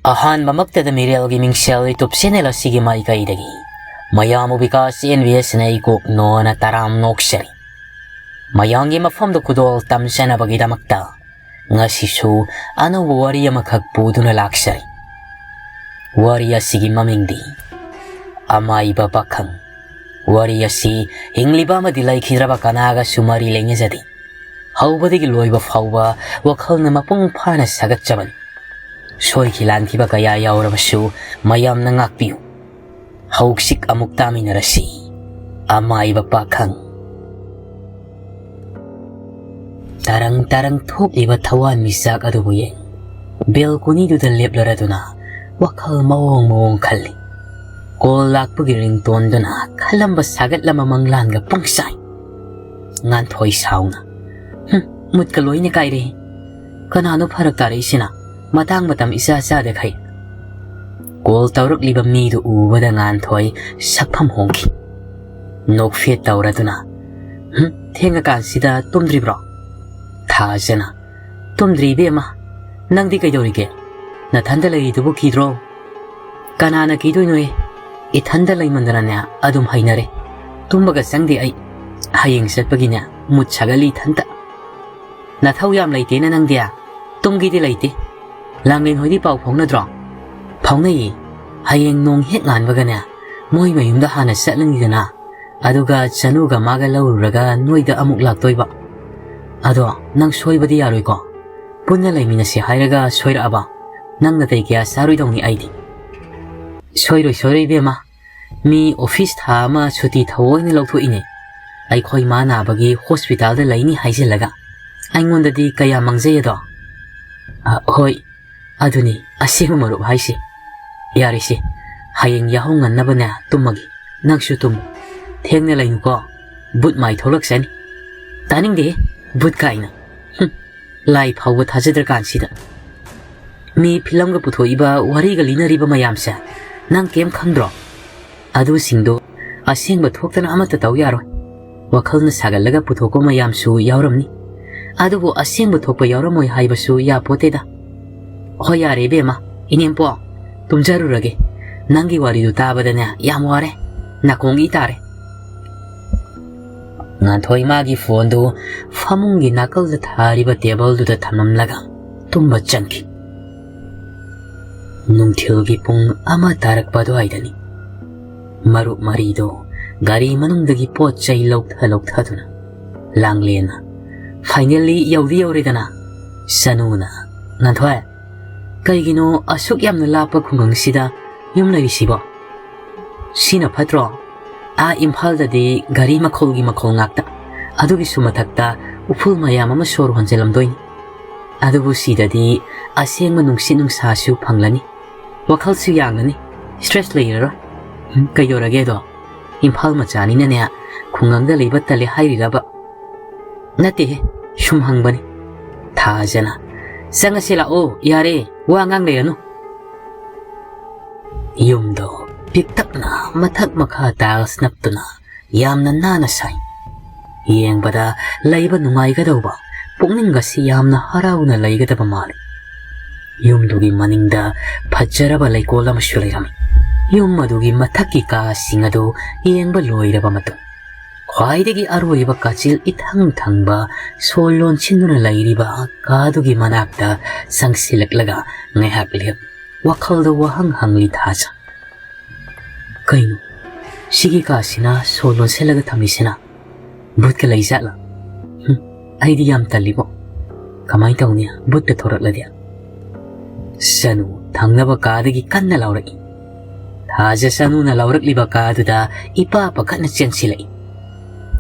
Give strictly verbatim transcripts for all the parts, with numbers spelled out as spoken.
ꯑꯍꯥꯟꯕꯃꯛꯇꯗ ꯃꯤꯔꯦꯜꯒꯤ ꯃꯤꯡꯁꯦꯜ YouTube channel ꯑꯁꯤꯒꯤ ꯃꯥꯏꯀꯩꯗꯒꯤ ꯃꯌꯥꯝꯕꯨ ꯕꯤꯀꯥꯁ ꯑꯦꯟ ꯕꯤ ꯑꯦꯁꯅ ꯏꯀꯣꯛ ꯅꯣꯅ ꯇꯔꯥꯝ ꯅꯣꯛꯆꯔꯤ꯫ ꯃꯌꯥꯝꯒꯤ ꯃꯐꯝꯗ ꯈꯨꯗꯣꯜ ꯇꯝꯖꯅꯕꯒꯤꯗꯃꯛꯇ ꯉꯁꯤꯁꯨ ꯑꯅꯧꯕ ꯋꯥꯔꯤ ꯑꯃꯈꯛ ꯄꯨꯗꯨꯅ ꯂꯥꯛꯆꯔꯤ꯫ ꯋꯥꯔꯤ ꯑꯁꯤꯒꯤ ꯃꯃꯤꯡꯗꯤ ꯑꯃꯥꯏꯕ ꯄꯥꯈꯪ꯫ ꯋꯥꯔꯤ ꯑꯁꯤ ꯍꯤꯡꯂꯤꯕ ꯑꯃꯗꯤ ꯂꯩꯈꯤꯗ꯭ꯔꯕ ꯀꯅꯥꯒꯁꯨ ꯃꯔꯤ ꯂꯩꯅꯖꯗꯦ꯫ ꯍꯧꯕꯗꯒꯤ ꯂꯣꯏꯕ ꯐꯥꯎꯕ ꯋꯥꯈꯜꯅ ꯃꯄꯨꯡ ꯐꯥꯅ ꯁꯥꯒꯠꯆꯕꯅꯤ꯫ ꯁꯣꯏꯈꯤ ꯂꯥꯟꯈꯤꯕ ꯀꯌꯥ ꯌꯥꯎꯔꯕꯁꯨ ꯃꯌꯥꯝꯅ ꯉꯥꯛꯄꯤꯌꯨ꯫ ꯍꯧꯖꯤꯛ ꯑꯃꯨꯛ ꯇꯥꯃꯤꯟꯅꯔꯁꯤ꯫ ꯑꯃꯥꯏꯕ ꯄꯥꯈꯪ꯫ ꯇꯔꯪ ꯇꯔꯪ ꯊꯣꯛꯂꯤꯕ ꯊꯋꯥꯟ ꯃꯤꯆꯥꯛ ꯑꯗꯨꯕꯨ ꯌꯦꯡ, ꯕꯦꯜꯀꯣꯅꯤꯗꯨꯗ ꯂꯦꯞꯂꯔꯗꯨꯅ ꯋꯥꯈꯜ ꯃꯑꯣꯡ ꯃꯑꯣꯡ ꯈꯜꯂꯤ꯫ ꯀꯣꯜ ꯂꯥꯛꯄꯒꯤ ꯔꯤꯡꯇꯣꯟꯗꯨꯅ ꯈꯜꯂꯝꯕ ꯁꯥꯒꯠꯂꯝꯕ ꯃꯪꯂꯥꯟꯒ ꯄꯨꯡꯆꯥꯏ꯫ ꯉꯥꯟꯊꯣꯏ ꯁꯥꯎꯅ, "ꯍꯨꯝ, ꯃꯨꯠꯀ ꯂꯣꯏꯅ ꯀꯥꯏꯔꯦ꯫ ꯀꯅꯥꯅꯣ ꯐꯔꯛ ꯇꯥꯔꯛꯏꯁꯤꯅ? ꯃꯇꯥꯡ ꯃꯇꯝ ꯏꯆꯥ ꯆꯥꯗꯈꯩ꯫" ꯀꯣꯜ ꯇꯧꯔꯛꯂꯤꯕ ꯃꯤꯗꯨ ꯎꯕꯗ ꯉꯥꯟꯊꯣꯏ ꯁꯛꯐꯝ ꯍꯣꯡꯈꯤ꯫ ꯅꯣꯛꯐꯦꯠ ꯇꯧꯔꯗꯨꯅ, "ꯍꯨꯝ, ꯊꯦꯡꯉꯀꯥꯟꯁꯤꯗ ꯇꯨꯝꯗ꯭ꯔꯤꯕ꯭ꯔꯣ?" ꯊꯥꯖꯅ, "ꯇꯨꯝꯗ꯭ꯔꯤ ꯏꯕꯦꯝꯃ꯫ ꯅꯪꯗꯤ ꯀꯩꯗꯧꯔꯤꯒꯦ? ꯅꯊꯟꯗ ꯂꯩꯔꯤꯗꯨꯕꯨ ꯀꯤꯗ꯭ꯔꯣ?" "ꯀꯅꯥꯅ ꯀꯤꯗꯣꯏꯅꯣꯍꯦ? ꯏꯊꯟꯗ ꯂꯩꯃꯟꯗꯅꯅꯦ ꯑꯗꯨꯝ ꯍꯩꯅꯔꯦ꯫ ꯇꯨꯝꯕꯒ ꯆꯪꯗꯦ ꯑꯩ꯫ ꯍꯌꯦꯡ ꯆꯠꯄꯒꯤꯅꯦ ꯃꯨꯠ ꯁꯥꯒꯠꯂꯤ ꯏꯊꯟꯇ꯫" "ꯅꯊꯧ ꯌꯥꯝ ꯂꯩꯇꯦꯅ ꯅꯪꯗꯤ꯫ ꯇꯨꯝꯒꯤꯗꯤ ꯂꯩꯇꯦ꯫ ꯂꯥꯡꯂꯦꯟ ꯍꯣꯏꯗꯤ ꯄꯥꯎ ꯐꯥꯎꯅꯗ꯭ꯔꯣ?" "ꯐꯥꯎꯅꯩꯌꯦ꯫ ꯍꯌꯦꯡ ꯅꯣꯡ ꯍꯦꯛ ꯉꯥꯟꯕꯒꯅꯦ ꯃꯣꯏ ꯃꯌꯨꯝꯗ ꯍꯥꯟꯅ ꯆꯠꯂꯅꯤꯗꯅ꯫ ꯑꯗꯨꯒ ꯆꯅꯨꯒ ꯃꯥꯒ ꯂꯧꯔꯨꯔꯒ ꯅꯣꯏꯗ ꯑꯃꯨꯛ ꯂꯥꯛꯇꯣꯏꯕ꯫ ꯑꯗꯣ ꯅꯪ ꯁꯣꯏꯕꯗꯤ ꯌꯥꯔꯣꯏꯀꯣ? ꯄꯨꯟꯅ ꯂꯩꯃꯤꯟꯅꯁꯤ ꯍꯥꯏꯔꯒ ꯁꯣꯏꯔꯛꯑꯕ? ꯅꯪ ꯅꯥꯇꯩ ꯀꯌꯥ ꯆꯥꯔꯣꯏꯗꯧꯅꯤ ꯑꯩꯗꯤ꯫" "ꯁꯣꯏꯔꯣꯏ, ꯁꯣꯏꯔꯣꯏ ꯏꯕꯦꯝꯃ꯫ ꯃꯤ ꯑꯣꯐꯤꯁ ꯊꯥ ꯑꯃ ꯁꯨꯇꯤ ꯊꯑꯣꯏꯅ ꯂꯧꯊꯣꯛꯏꯅꯦ꯫ ꯑꯩꯈꯣꯏ ꯃꯥ ꯅꯥꯕꯒꯤ ꯍꯣꯁꯄꯤꯇꯥꯜꯗ ꯂꯩꯅꯤ ꯍꯥꯏꯖꯤꯜꯂꯒ꯫ ꯑꯩꯉꯣꯟꯗꯗꯤ ꯀꯌꯥ ꯃꯥꯡꯖꯩ ꯑꯗꯣ꯫" "ꯑ, ꯍꯣꯏ, ꯑꯗꯨꯅꯤ ꯑꯁꯦꯡꯕ ꯃꯔꯨꯞ ꯍꯥꯏꯁꯦ꯫ ꯌꯥꯔꯦꯁꯦ, ꯍꯌꯦꯡ ꯌꯥꯍꯧ ꯉꯟꯅꯕꯅꯦ ꯇꯨꯝꯃꯒꯦ꯫ ꯅꯪꯁꯨ ꯇꯨꯝꯃꯨ꯫ ꯊꯦꯡꯅ ꯂꯩꯅꯨꯀꯣ, ꯕꯨꯠ ꯃꯥꯏ ꯊꯣꯛꯂꯛꯆꯅꯤ꯫" "ꯇꯥꯅꯤꯡꯗꯦꯍꯦ, ꯕꯨꯠ ꯀꯥꯏꯅ꯫ ꯍꯨꯝ, ꯂꯥꯏ ꯐꯥꯎꯕ ꯊꯥꯖꯗ꯭ꯔꯀꯥꯟꯁꯤꯗ꯫ ꯃꯤ ꯐꯤꯂꯝꯒ ꯄꯨꯊꯣꯛꯏꯕ, ꯋꯥꯔꯤꯒ ꯂꯤꯅꯔꯤꯕ ꯃꯌꯥꯝꯁꯦ ꯅꯪ ꯀꯩꯝ ꯈꯪꯗ꯭ꯔꯣ? ꯑꯗꯨꯁꯤꯡꯗꯣ ꯑꯁꯦꯡꯕ ꯊꯣꯛꯇꯅ ꯑꯃꯠꯇ ꯇꯧ ꯌꯥꯔꯣꯏ꯫ ꯋꯥꯈꯜꯅ ꯁꯥꯒꯠꯂꯒ ꯄꯨꯊꯣꯛꯄ ꯃꯌꯥꯝꯁꯨ ꯌꯥꯎꯔꯝꯅꯤ꯫ ꯑꯗꯨꯕꯨ ꯑꯁꯦꯡꯕ ꯊꯣꯛꯄ ꯌꯥꯎꯔꯝꯃꯣꯏ ꯍꯥꯏꯕꯁꯨ ꯌꯥꯄꯣꯠꯇꯦꯗ꯫ ꯍꯣꯏ, ꯌꯥꯔꯦ ꯏꯕꯦꯝꯃ, "ꯏꯅꯦꯝꯄꯣꯛ, ꯇꯨꯝꯖꯔꯨꯔꯒꯦ꯫ ꯅꯪꯒꯤ ꯋꯥꯔꯤꯗꯨ ꯇꯥꯕꯗꯅꯦ ꯌꯥꯝ ꯋꯥꯔꯦ꯫ ꯅꯥꯀꯣꯡ ꯏ ꯇꯥꯔꯦ꯫" ꯉꯥꯟꯊꯣꯏ ꯃꯥꯒꯤ ꯐꯣꯟꯗꯨ ꯐꯃꯨꯡꯒꯤ ꯅꯥꯀꯜꯗ ꯊꯥꯔꯤꯕ ꯇꯦꯕꯜꯗꯨꯗ ꯊꯝꯂꯝꯂꯒ ꯇꯨꯝꯕ ꯆꯪꯈꯤ꯫ ꯅꯨꯡꯊꯤꯜꯒꯤ ꯄꯨꯡ ꯑꯃ ꯇꯥꯔꯛꯄ ꯑꯗꯨꯋꯥꯏꯗꯅꯤ꯫ ꯃꯔꯨꯞ ꯃꯔꯤꯗꯣ ꯒꯥꯔꯤ ꯃꯅꯨꯡꯗꯒꯤ ꯄꯣꯠ ꯆꯩ ꯂꯧꯊ ꯂꯧꯊꯗꯨꯅ ꯂꯥꯡꯂꯦꯟꯅ, "Finally ꯌꯧꯗꯤ ꯌꯧꯔꯦꯗꯅ꯫" ꯁꯅꯨꯅ, "ꯉꯥꯟꯊꯣꯏ, ꯀꯩꯒꯤꯅꯣ ꯑꯁꯨꯛ ꯌꯥꯝꯅ ꯂꯥꯞꯄ ꯈꯨꯡꯒꯪꯁꯤꯗ ꯌꯨꯝ ꯂꯩꯔꯤꯁꯤꯕꯣ? ꯁꯤꯅ ꯐꯠꯇ꯭ꯔꯣ? ꯑꯥ ꯏꯝꯐꯥꯜꯗꯗꯤ ꯒꯥꯔꯤ ꯃꯈꯣꯜꯒꯤ ꯃꯈꯣꯜ ꯉꯥꯛꯇ, ꯑꯗꯨꯒꯤꯁꯨ ꯃꯊꯛꯇ ꯎꯐꯨꯜ ꯃꯌꯥꯝ ꯑꯃ ꯁꯣꯔ ꯍꯣꯟꯖꯜꯂꯝꯗꯣꯏꯅꯤ꯫ ꯑꯗꯨꯕꯨ ꯁꯤꯗꯗꯤ ꯑꯁꯦꯡꯕ ꯅꯨꯡꯁꯤꯠ ꯅꯨꯡꯁꯥꯁꯨ ꯐꯪꯂꯅꯤ, ꯋꯥꯈꯜꯁꯨ ꯌꯥꯡꯂꯅꯤ, stress ꯂꯩꯔꯔꯣꯏ꯫" "ꯎꯝ, ꯀꯩꯗꯧꯔꯒꯦ ꯑꯗꯣ? ꯏꯝꯐꯥꯜ ꯃꯆꯥꯅꯤꯅꯅꯦ, ꯈꯨꯡꯒꯪꯗ ꯂꯩꯕ ꯇꯜꯂꯦ ꯍꯥꯏꯔꯤꯔꯕ?" "ꯅꯠꯇꯦꯍꯦ, ꯁꯨꯝ ꯍꯪꯕꯅꯤ꯫" ꯊꯥꯖꯅ, "ꯆꯪꯉꯁꯤ ꯂꯥꯛꯑꯣ, ꯌꯥꯔꯦ, ꯋꯥ ꯉꯥꯡ ꯂꯩꯔꯅꯨ꯫" ꯌꯨꯝꯗꯣ ꯄꯤꯛꯇꯛꯅ ꯃꯊꯛ ꯃꯈꯥ tiles ꯅꯞꯇꯨꯅ ꯌꯥꯝꯅ ꯅꯥꯟꯅ ꯁꯥꯏ꯫ ꯌꯦꯡꯕꯗ ꯂꯩꯕ ꯅꯨꯡꯉꯥꯏꯒꯗꯧꯕ, ꯄꯨꯛꯅꯤꯡꯒꯁꯤ ꯌꯥꯝꯅ ꯍꯔꯥꯎꯅ ꯂꯩꯒꯗꯕ ꯃꯥꯜꯂꯤ꯫ ꯌꯨꯝꯗꯨꯒꯤ ꯃꯅꯤꯡꯗ ꯐꯖꯔꯕ ꯂꯩꯀꯣꯜ ꯑꯃꯁꯨ ꯂꯩꯔꯝꯃꯤ꯫ ꯌꯨꯝ ꯑꯗꯨꯒꯤ ꯃꯊꯛꯀꯤ ꯀꯥꯁꯤꯡ ꯑꯗꯨ ꯌꯦꯡꯕ ꯂꯣꯏꯔꯕ ꯃꯇꯨꯡ, ꯈ꯭ꯋꯥꯏꯗꯒꯤ ꯑꯔꯣꯏꯕ ꯀꯥꯆꯤꯜ ꯏꯊꯪ ꯊꯪꯕ ꯁꯣ ꯂꯣꯟꯁꯤꯟꯗꯨꯅ ꯂꯩꯔꯤꯕ ꯀꯥꯗꯨꯒꯤ ꯃꯅꯥꯛꯇ ꯆꯪꯁꯤꯜꯂꯛꯂꯒ ꯉꯥꯏꯍꯥꯛ ꯂꯦꯞ, ꯋꯥꯈꯜꯗ ꯋꯥꯍꯪ ꯍꯪꯂꯤ ꯊꯥꯖ꯫ "ꯀꯩꯅꯣ, ꯁꯤꯒꯤ ꯀꯥꯁꯤꯅ ꯁꯣ ꯂꯣꯟꯁꯤꯜꯂꯒ ꯊꯝꯃꯤꯁꯤꯅ? ꯚꯨꯠꯀ ꯂꯩꯖꯥꯠꯂꯥ? ꯍꯨꯝ, ꯑꯩꯗꯤ ꯌꯥꯝ ꯇꯜꯂꯤꯕꯣ꯫ ꯀꯃꯥꯏ ꯇꯧꯅꯤ, ꯚꯨꯠꯀ ꯊꯣꯔꯛꯂꯗꯤ?" ꯁꯅꯨ ꯊꯪꯅꯕ ꯀꯥꯗꯒꯤ ꯀꯟꯅ ꯂꯥꯎꯔꯛꯏ꯫ ꯊꯥꯖ ꯁꯅꯨꯅ ꯂꯥꯎꯔꯛꯂꯤꯕ ꯀꯥꯗꯨꯗ ꯏꯄꯥ ꯄꯥꯈꯠꯅ ꯆꯦꯟꯁꯤꯜꯂꯛꯏ꯫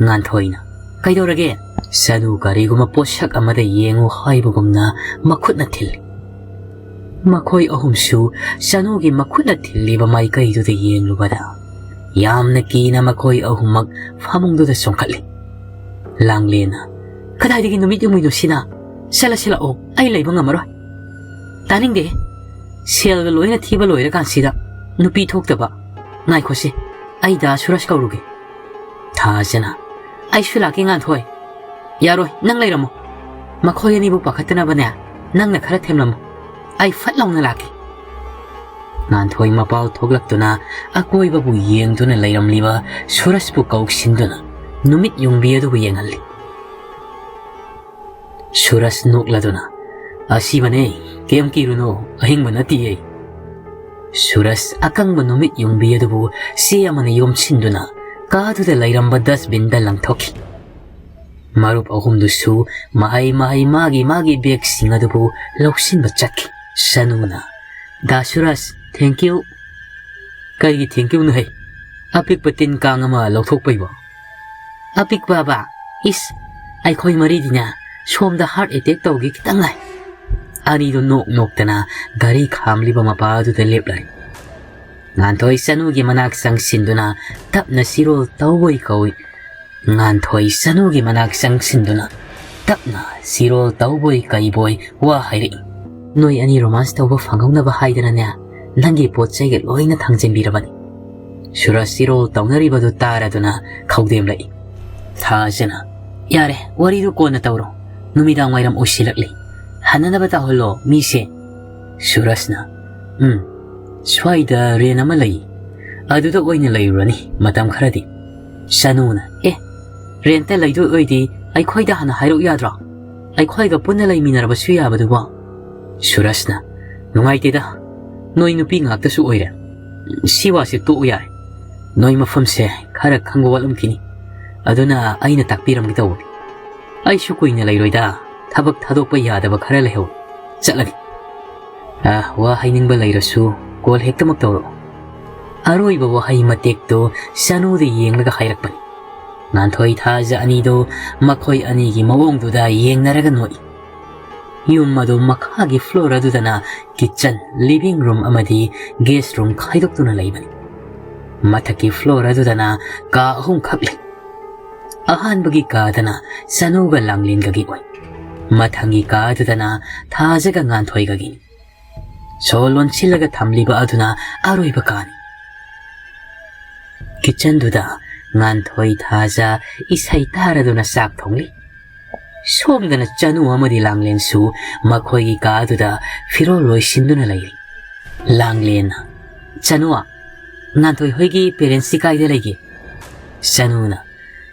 ꯉꯥꯟꯊꯣꯏꯅ, "ꯀꯩꯗꯧꯔꯒꯦ?" ꯁꯅꯨ ꯀꯔꯤꯒꯨꯝꯕ ꯄꯣꯠꯁꯛ ꯑꯃꯗ ꯌꯦꯡꯉꯨ ꯍꯥꯏꯕꯒꯨꯝꯅ ꯃꯈꯨꯠꯅ ꯊꯤꯜꯂꯤ꯫ ꯃꯈꯣꯏ ꯑꯍꯨꯝꯁꯨ ꯁꯅꯨꯒꯤ ꯃꯈꯨꯠꯅ ꯊꯤꯜꯂꯤꯕ ꯃꯥꯏꯀꯩꯗꯨꯗ ꯌꯦꯡꯂꯨꯕꯗ, ꯌꯥꯝꯅ ꯀꯤꯅ ꯃꯈꯣꯏ ꯑꯍꯨꯝꯃꯛ ꯐꯃꯨꯡꯗꯨꯗ ꯆꯣꯡꯈꯠꯂꯤ꯫ ꯂꯥꯡꯂꯦꯟꯅ, "ꯀꯗꯥꯏꯗꯒꯤ ꯅꯨꯃꯤꯠ ꯌꯨꯡꯉꯤꯅꯣ ꯁꯤꯅ? ꯆꯠꯂꯁꯤ ꯂꯥꯛꯑꯣ, ꯑꯩ ꯂꯩꯕ ꯉꯝꯃꯔꯣꯏ꯫" "ꯇꯥꯅꯤꯡꯗꯦ꯫ ꯁꯦꯜꯒ ꯂꯣꯏꯅ ꯊꯤꯕ ꯂꯣꯏꯔꯀꯥꯟꯁꯤꯗ ꯅꯨꯄꯤ ꯊꯣꯛꯇꯕ꯫ ꯉꯥꯏꯈꯣꯁꯦ, ꯑꯩ ꯗꯥ ꯁꯨꯔꯖ ꯀꯧꯔꯨꯒꯦ꯫" ꯊꯥꯖꯅ, "ꯑꯩꯁꯨ ꯂꯥꯛꯀꯦ ꯉꯥꯟꯊꯣꯏ꯫" "ꯌꯥꯔꯣꯏ, ꯅꯪ ꯂꯩꯔꯝꯃꯣ꯫ ꯃꯈꯣꯏ ꯑꯅꯤꯕꯨ ꯄꯥꯈꯠꯇꯅꯕꯅꯦ, ꯅꯪꯅ ꯈꯔ ꯊꯦꯝꯂꯝꯃꯨ꯫ ꯑꯩ ꯐꯠ ꯂꯥꯎꯅ ꯂꯥꯛꯀꯦ꯫" ꯉꯥꯟꯊꯣꯏ ꯃꯄꯥꯜ ꯊꯣꯛꯂꯛꯇꯨꯅ ꯑꯀꯣꯏꯕꯕꯨ ꯌꯦꯡꯗꯨꯅ ꯂꯩꯔꯝꯂꯤꯕ ꯁꯨꯔꯖꯄꯨ ꯀꯧꯁꯤꯟꯗꯨꯅ ꯅꯨꯃꯤꯠ ꯌꯨꯡꯕꯤ ꯑꯗꯨꯕꯨ ꯌꯦꯡꯍꯜꯂꯤ꯫ ꯁꯨꯔꯖ ꯅꯣꯛꯂꯗꯨꯅ, "ꯑꯁꯤꯕꯅꯦ, ꯀꯩꯝ ꯀꯤꯔꯨꯅꯨ, ꯑꯍꯤꯡꯕ ꯅꯠꯇꯤꯌꯦ꯫" ꯁꯨꯔꯖ ꯑꯀꯪꯕ ꯅꯨꯃꯤꯠ ꯌꯨꯡꯕꯤ ꯑꯗꯨꯕꯨ ꯆꯦ ꯑꯃꯅ ꯌꯣꯝꯁꯤꯟꯗꯨꯅ ꯀꯥꯗꯨꯗ ꯂꯩꯔꯝꯕ dustbinꯗ ꯂꯪꯊꯣꯛꯈꯤ꯫ ꯃꯔꯨꯞ ꯑꯍꯨꯝꯗꯨꯁꯨ ꯃꯍꯩ ꯃꯍꯩ ꯃꯥꯒꯤ ꯃꯥꯒꯤ bagꯁꯤꯡ ꯑꯗꯨꯕꯨ ꯂꯧꯁꯤꯟꯕ ꯆꯠꯈꯤ꯫ ꯁꯅꯨꯅ, "ꯗꯥ ꯁꯨꯔꯖ, thank you꯫" "ꯀꯔꯤꯒꯤ thank youꯅꯣꯍꯦ? ꯑꯄꯤꯛꯄ ꯇꯤꯟ ꯀꯥꯡ ꯑꯃ ꯂꯧꯊꯣꯛꯄꯩꯕꯣ?" "ꯑꯄꯤꯛꯄꯕ? ꯏꯁ, ꯑꯩꯈꯣꯏ ꯃꯔꯤꯗꯤꯅꯦ ꯁꯣꯝꯗ heart attack ꯇꯧꯒꯦ ꯈꯤꯇꯪ ꯉꯥꯏ꯫" ꯑꯅꯤꯗꯨ ꯅꯣꯛ ꯅꯣꯛꯇꯅ ꯒꯥꯔꯤ ꯈꯥꯝꯂꯤꯕ ꯃꯄꯥ ꯑꯗꯨꯗ ꯂꯦꯞꯂꯔꯦ꯫ ꯉꯥꯟꯊꯣꯏ ꯁꯅꯨꯒꯤ ꯃꯅꯥꯛ ꯆꯪꯁꯤꯟꯗꯨꯅ ꯇꯞꯅ ꯆꯤꯔꯣꯜ ꯇꯧꯕꯣꯏ ꯀꯧꯏ꯫ ꯉꯥꯟꯊꯣꯏ ꯁꯅꯨꯒꯤ ꯃꯅꯥꯛ ꯆꯪꯁꯤꯟꯗꯨꯅ ꯇꯞꯅ ꯆꯤꯔꯣꯜ ꯇꯧꯕꯣꯏ ꯀꯩꯕꯣꯏ ꯋꯥ ꯍꯥꯏꯔꯛꯏ꯫ "ꯅꯣꯏ ꯑꯅꯤ romance ꯇꯧꯕ ꯐꯪꯍꯧꯅꯕ ꯍꯥꯏꯗꯅꯅꯦ, ꯅꯪꯒꯤ ꯄꯣꯠ ꯆꯩꯒ ꯂꯣꯏꯅ ꯊꯥꯡꯖꯤꯟꯕꯤꯔꯕꯅꯤ꯫" ꯁꯨꯔꯖ ꯆꯤꯔꯣꯜ ꯇꯧꯅꯔꯤꯕꯗꯨ ꯇꯥꯔꯗꯨꯅ ꯈꯧꯗꯦꯝꯂꯛꯏ꯫ ꯊꯥꯖꯅ, "ꯌꯥꯔꯦ, ꯋꯥꯔꯤꯗꯨ ꯀꯣꯟꯅ ꯇꯧꯔꯣ, ꯅꯨꯃꯤꯗꯥꯡ ꯋꯥꯏꯔꯝ ꯑꯣꯏꯁꯤꯜꯂꯛꯂꯤ, ꯍꯟꯅꯅꯕ ꯇꯧꯍꯜꯂꯣ ꯃꯤꯁꯦ꯫" ꯁꯨꯔꯖꯅ, "ꯎꯝ, ꯁ꯭ꯋꯥꯏꯗ rent ꯑꯃ ꯂꯩ, ꯑꯗꯨꯗ ꯑꯣꯏꯅ ꯂꯩꯔꯨꯔꯅꯤ ꯃꯇꯝ ꯈꯔꯗꯤ꯫" ꯁꯅꯨꯅ, "ꯑꯦ, rentꯇ ꯂꯩꯗꯣꯏ ꯑꯣꯏꯗꯤ ꯑꯩꯈꯣꯏꯗ ꯍꯥꯟꯅ ꯍꯥꯏꯔꯛꯎ ꯌꯥꯗ꯭ꯔꯣ? ꯑꯩꯈꯣꯏꯒ ꯄꯨꯟꯅ ꯂꯩꯃꯤꯟꯅꯔꯕꯁꯨ ꯌꯥꯕꯗꯨꯕꯣ?" ꯁꯨꯔꯖꯅ, "ꯅꯨꯡꯉꯥꯏꯇꯦꯗ, ꯅꯣꯏ ꯅꯨꯄꯤ ꯉꯥꯛꯇꯁꯨ ꯑꯣꯏꯔꯦ꯫ ꯁꯤ ꯋꯥꯁꯦ ꯇꯣꯛꯎ ꯌꯥꯔꯦ꯫ ꯅꯣꯏ ꯃꯐꯝꯁꯦ ꯈꯔ ꯈꯪꯕ ꯋꯥꯠꯂꯝꯈꯤꯅꯤ꯫ ꯑꯗꯨꯅ ꯑꯩꯅ ꯇꯥꯛꯄꯤꯔꯝꯒꯦ ꯇꯧꯕꯅꯤ꯫ ꯑꯩꯁꯨ ꯀꯨꯏꯅ ꯂꯩꯔꯣꯏꯗ, ꯊꯕꯛ ꯊꯥꯗꯣꯛꯄ ꯌꯥꯗꯕ ꯈꯔ ꯂꯩꯍꯧ꯫ ꯆꯠꯂꯒꯦ꯫ ꯑ, ꯋꯥ ꯍꯥꯏꯅꯤꯡꯕ ꯂꯩꯔꯁꯨ ꯀꯣꯜ ꯍꯦꯛꯇꯃꯛ ꯇꯧꯔꯛꯎ꯫" ꯑꯔꯣꯏꯕ ꯋꯥꯍꯩ ꯃꯇꯦꯛꯇꯨ ꯁꯅꯨꯗ ꯌꯦꯡꯂꯒ ꯍꯥꯏꯔꯛꯄꯅꯤ꯫ ꯉꯥꯟꯊꯣꯏ ꯊꯥꯖ ꯑꯅꯤꯗꯨ ꯃꯈꯣꯏ ꯑꯅꯤꯒꯤ ꯃꯑꯣꯡꯗꯨꯗ ꯌꯦꯡꯅꯔꯒ ꯅꯣꯛꯏ꯫ ꯌꯨꯝ ꯑꯗꯨ ꯃꯈꯥꯒꯤ floor ꯑꯗꯨꯗꯅ kitchen, living room ꯑꯃꯗꯤ guest room ꯈꯥꯏꯗꯣꯛꯇꯨꯅ ꯂꯩꯕꯅꯤ꯫ ꯃꯊꯛꯀꯤ floor ꯑꯗꯨꯗꯅ ꯀꯥ ꯑꯍꯨꯝꯈꯛ ꯂꯩ꯫ ꯑꯍꯥꯟꯕꯒꯤ ꯀꯥꯗꯅ ꯁꯅꯨꯒ ꯂꯥꯡꯂꯦꯟꯒꯒꯤ ꯑꯣꯏ꯫ ꯃꯊꯪꯒꯤ ꯀꯥ ꯑꯗꯨꯗꯅ ꯊꯥꯖꯒ ꯉꯥꯟꯊꯣꯏꯒꯒꯤꯅꯤ꯫ ꯁꯣ ꯂꯣꯟꯁꯤꯜꯂꯒ ꯊꯝꯂꯤꯕ ꯑꯗꯨꯅ ꯑꯔꯣꯏꯕ ꯀꯥꯅꯤ꯫ Kitchenꯗꯨꯗ ꯉꯥꯟꯊꯣꯏ ꯊꯥꯖ ꯏꯁꯩ ꯇꯥꯔꯗꯨꯅ ꯆꯥꯛ ꯊꯣꯡꯂꯤ꯫ ꯁꯣꯝꯗꯅ ꯆꯅꯨ ꯑꯃꯗꯤ ꯂꯥꯡꯂꯦꯟꯁꯨ ꯃꯈꯣꯏꯒꯤ ꯀꯥꯗꯨꯗ ꯐꯤꯔꯣꯜ ꯂꯣꯏꯁꯤꯟꯗꯨꯅ ꯂꯩꯔꯤ꯫ ꯂꯥꯡꯂꯦꯟꯅ, "ꯆꯅꯨ, ꯉꯥꯟꯊꯣꯏ ꯍꯣꯏꯒꯤ parents ꯇꯤ ꯀꯥꯏꯗ ꯂꯩꯒꯦ?" ꯆꯅꯨꯅ,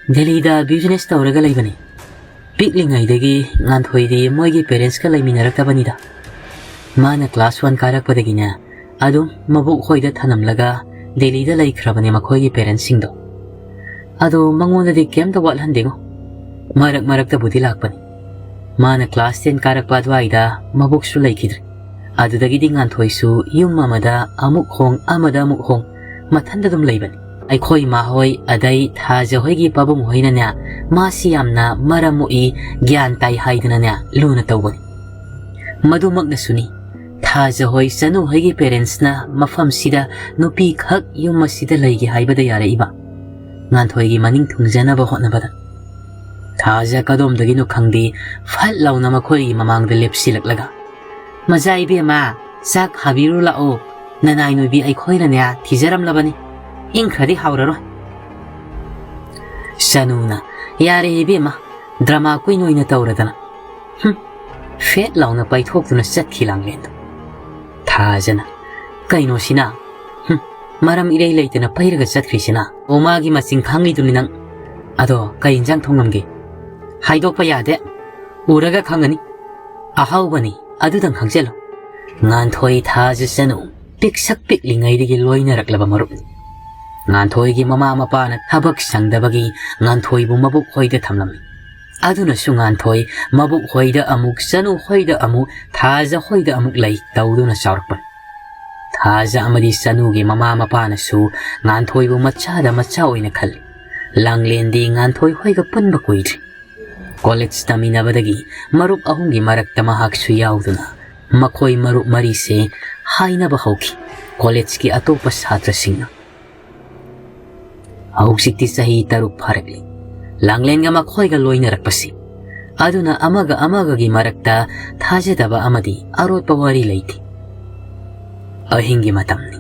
"ꯗꯦꯜꯂꯤꯗ business ꯇꯧꯔꯒ ꯂꯩꯕꯅꯤ꯫ ꯄꯤꯛꯂꯤꯉꯩꯗꯒꯤ ꯉꯥꯟꯊꯣꯏꯗꯤ ꯃꯣꯏꯒꯤ parents ꯀ ꯂꯩꯃꯤꯟꯅꯔꯛꯇꯕꯅꯤꯗ꯫ ꯃꯥꯅ class one ꯀꯥꯔꯛꯄꯗꯒꯤꯅꯦ, ꯑꯗꯨꯝ ꯃꯕꯣꯛ ꯍꯣꯏꯗ ꯊꯅꯝꯂꯒ ꯗꯦꯜꯂꯤꯗ ꯂꯩꯈ꯭ꯔꯕꯅꯦ ꯃꯈꯣꯏꯒꯤ parents ꯁꯤꯡꯗꯣ꯫ ꯑꯗꯣ ꯃꯉꯣꯟꯗꯗꯤ ꯀꯩꯝꯇ ꯋꯥꯠꯍꯟꯗꯦꯉꯣ꯫ ꯃꯔꯛ ꯃꯔꯛꯇꯕꯨꯗꯤ ꯂꯥꯛꯄꯅꯤ꯫ ꯃꯥꯅ class ten ꯀꯥꯔꯛꯄ ꯑꯗꯨꯋꯥꯏꯗ ꯃꯕꯣꯛꯁꯨ ꯂꯩꯈꯤꯗ꯭ꯔꯦ꯫ ꯑꯗꯨꯗꯒꯤꯗꯤ ꯉꯥꯟꯊꯣꯏꯁꯨ ꯌꯨꯝ ꯑꯃꯗ ꯑꯃꯨꯛ ꯍꯣꯡ, ꯑꯃꯗ ꯑꯃꯨꯛ ꯍꯣꯡ, ꯃꯊꯟꯇ ꯑꯗꯨꯝ ꯂꯩꯕꯅꯤ꯫ ꯑꯩꯈꯣꯏ ꯏꯃꯥ ꯍꯣꯏ, ꯑꯗꯩ ꯊꯥꯖ ꯍꯣꯏꯒꯤ ꯄꯥꯕꯨꯡ ꯍꯣꯏꯅꯅꯦ, ꯃꯥꯁꯤ ꯌꯥꯝꯅ ꯃꯔꯝ ꯃꯣꯛꯏ, ꯒ꯭ꯌꯥꯟ ꯇꯥꯏ ꯍꯥꯏꯗꯅꯅꯦ, ꯂꯨꯅ ꯇꯧꯕꯅꯤ꯫ ꯃꯗꯨꯃꯛꯅꯁꯨꯅꯤ, ꯊꯥꯖ ꯍꯣꯏ, ꯆꯅꯨ ꯍꯣꯏꯒꯤ parents ꯅ ꯃꯐꯝꯁꯤꯗ ꯅꯨꯄꯤꯈꯛ ꯌꯨꯝ ꯑꯁꯤꯗ ꯂꯩꯒꯦ ꯍꯥꯏꯕꯗ ꯌꯥꯔꯛꯏꯕ꯫ ꯉꯥꯟꯊꯣꯏꯒꯤ ꯃꯅꯤꯡ ꯊꯨꯡꯖꯅꯕ ꯍꯣꯠꯅꯕꯗ ꯊꯥꯖ ꯀꯗꯣꯝꯗꯒꯤꯅꯣ ꯈꯪꯗꯦ, ꯐꯠ ꯂꯥꯎꯅ ꯃꯈꯣꯏꯒꯤ ꯃꯃꯥꯡꯗ ꯂꯦꯞꯁꯤꯜꯂꯛꯂꯒ, "ꯃꯖꯥ ꯏꯕꯦꯝꯃ, ꯆꯥꯛ ꯍꯥꯕꯤꯔꯨ ꯂꯥꯛꯑꯣ, ꯅꯅꯥꯏ ꯅꯣꯏꯕꯤ ꯑꯩꯈꯣꯏꯅꯅꯦ ꯊꯤꯖꯔꯝꯂꯕꯅꯤ, ꯏꯪꯈ꯭ꯔꯗꯤ ꯍꯥꯎꯔꯔꯣꯏ"꯫ ꯆꯅꯨꯅ, "ꯌꯥꯔꯦ ꯏꯕꯦꯝꯃ, drama queen ꯑꯣꯏꯅ ꯇꯧꯔꯗꯅ"꯫ ꯍꯨꯝ, ꯐꯦꯠ ꯂꯥꯎꯅ ꯄꯩꯊꯣꯛꯇꯨꯅ ꯆꯠꯈꯤ ꯂꯥꯡꯂꯦꯟꯗꯣ꯫ ꯊꯥꯖꯅ, "ꯀꯩꯅꯣ ꯁꯤꯅ? ꯍꯨꯝ, ꯃꯔꯝ ꯏꯔꯩ ꯂꯩꯇꯅ ꯄꯩꯔꯒ ꯆꯠꯈ꯭ꯔꯤꯁꯤꯅ? ꯑꯣ, ꯃꯥꯒꯤ ꯃꯆꯤꯡ ꯈꯪꯂꯤꯗꯨꯅꯤ ꯅꯪ꯫ ꯑꯗꯣ ꯀꯩ ꯏꯟꯖꯥꯡ ꯊꯣꯡꯉꯝꯒꯦ? ꯍꯥꯏꯗꯣꯛꯄ ꯌꯥꯗꯦ꯫ ꯎꯔꯒ ꯈꯪꯒꯅꯤ꯫ ꯑꯍꯥꯎꯕꯅꯤ, ꯑꯗꯨꯗꯪ ꯈꯪꯖꯜꯂꯨ"꯫ ꯉꯥꯟꯊꯣꯏ, ꯊꯥꯖ, ꯆꯅꯨ ꯄꯤꯛꯁꯛ ꯄꯤꯛꯂꯤꯉꯩꯗꯒꯤ ꯂꯣꯏꯅꯔꯛꯂꯕ ꯃꯔꯨꯞꯅꯤ꯫ ꯉꯥꯟꯊꯣꯏꯒꯤ ꯃꯃꯥ ꯃꯄꯥꯅ ꯊꯕꯛ ꯁꯪꯗꯕꯒꯤ ꯉꯥꯟꯊꯣꯏꯕꯨ ꯃꯕꯣꯛ ꯍꯣꯏꯗ ꯊꯝꯂꯝꯃꯤ꯫ ꯑꯗꯨꯅꯁꯨ ꯉꯥꯟꯊꯣꯏ ꯃꯕꯣꯛ ꯍꯣꯏꯗ ꯑꯃꯨꯛ, ꯆꯅꯨ ꯍꯣꯏꯗ ꯑꯃꯨꯛ, ꯊꯥꯖ ꯍꯣꯏꯗ ꯑꯃꯨꯛ ꯂꯩ ꯇꯧꯗꯨꯅ ꯆꯥꯎꯔꯛꯄꯅꯤ꯫ ꯊꯥꯖ ꯑꯃꯗꯤ ꯆꯅꯨꯒꯤ ꯃꯃꯥ ꯃꯄꯥꯅꯁꯨ ꯉꯥꯟꯊꯣꯏꯕꯨ ꯃꯆꯥꯗ ꯃꯆꯥ ꯑꯣꯏꯅ ꯈꯜꯂꯤ꯫ ꯂꯥꯡꯂꯦꯟꯗꯤ ꯉꯥꯟꯊꯣꯏ ꯍꯣꯏꯒ ꯄꯨꯟꯕ ꯀꯨꯏꯗ꯭ꯔꯤ꯫ College ꯇꯝꯃꯤꯟꯅꯕꯗꯒꯤ ꯃꯔꯨꯞ ꯑꯍꯨꯝꯒꯤ ꯃꯔꯛꯇ ꯃꯍꯥꯛꯁꯨ ꯌꯥꯎꯗꯨꯅ ꯃꯈꯣꯏ ꯃꯔꯨꯞ ꯃꯔꯤꯁꯦ ꯍꯥꯏꯅꯕ ꯍꯧꯈꯤ꯫ College ꯀꯤ ꯑꯇꯣꯞꯄ ꯁꯥꯇ꯭ꯔꯁꯤꯡꯅ꯫ ꯍꯧꯖꯤꯛꯇꯤ ꯆꯍꯤ ꯇꯔꯨꯛ ꯐꯥꯔꯛꯂꯤ꯫ ꯂꯥꯡꯂꯦꯟꯒ ꯃꯈꯣꯏꯒ ꯂꯣꯏꯅꯔꯛꯄꯁꯤ꯫ ꯑꯗꯨꯅ ꯑꯃꯒ ꯑꯃꯒꯒꯤ ꯃꯔꯛꯇ ꯊꯥꯖꯗꯕ ꯑꯃꯗꯤ ꯑꯔꯣꯠꯄ ꯋꯥꯔꯤ ꯂꯩꯇꯦ꯫ ꯑꯍꯤꯡꯒꯤ ꯃꯇꯝꯅꯤ꯫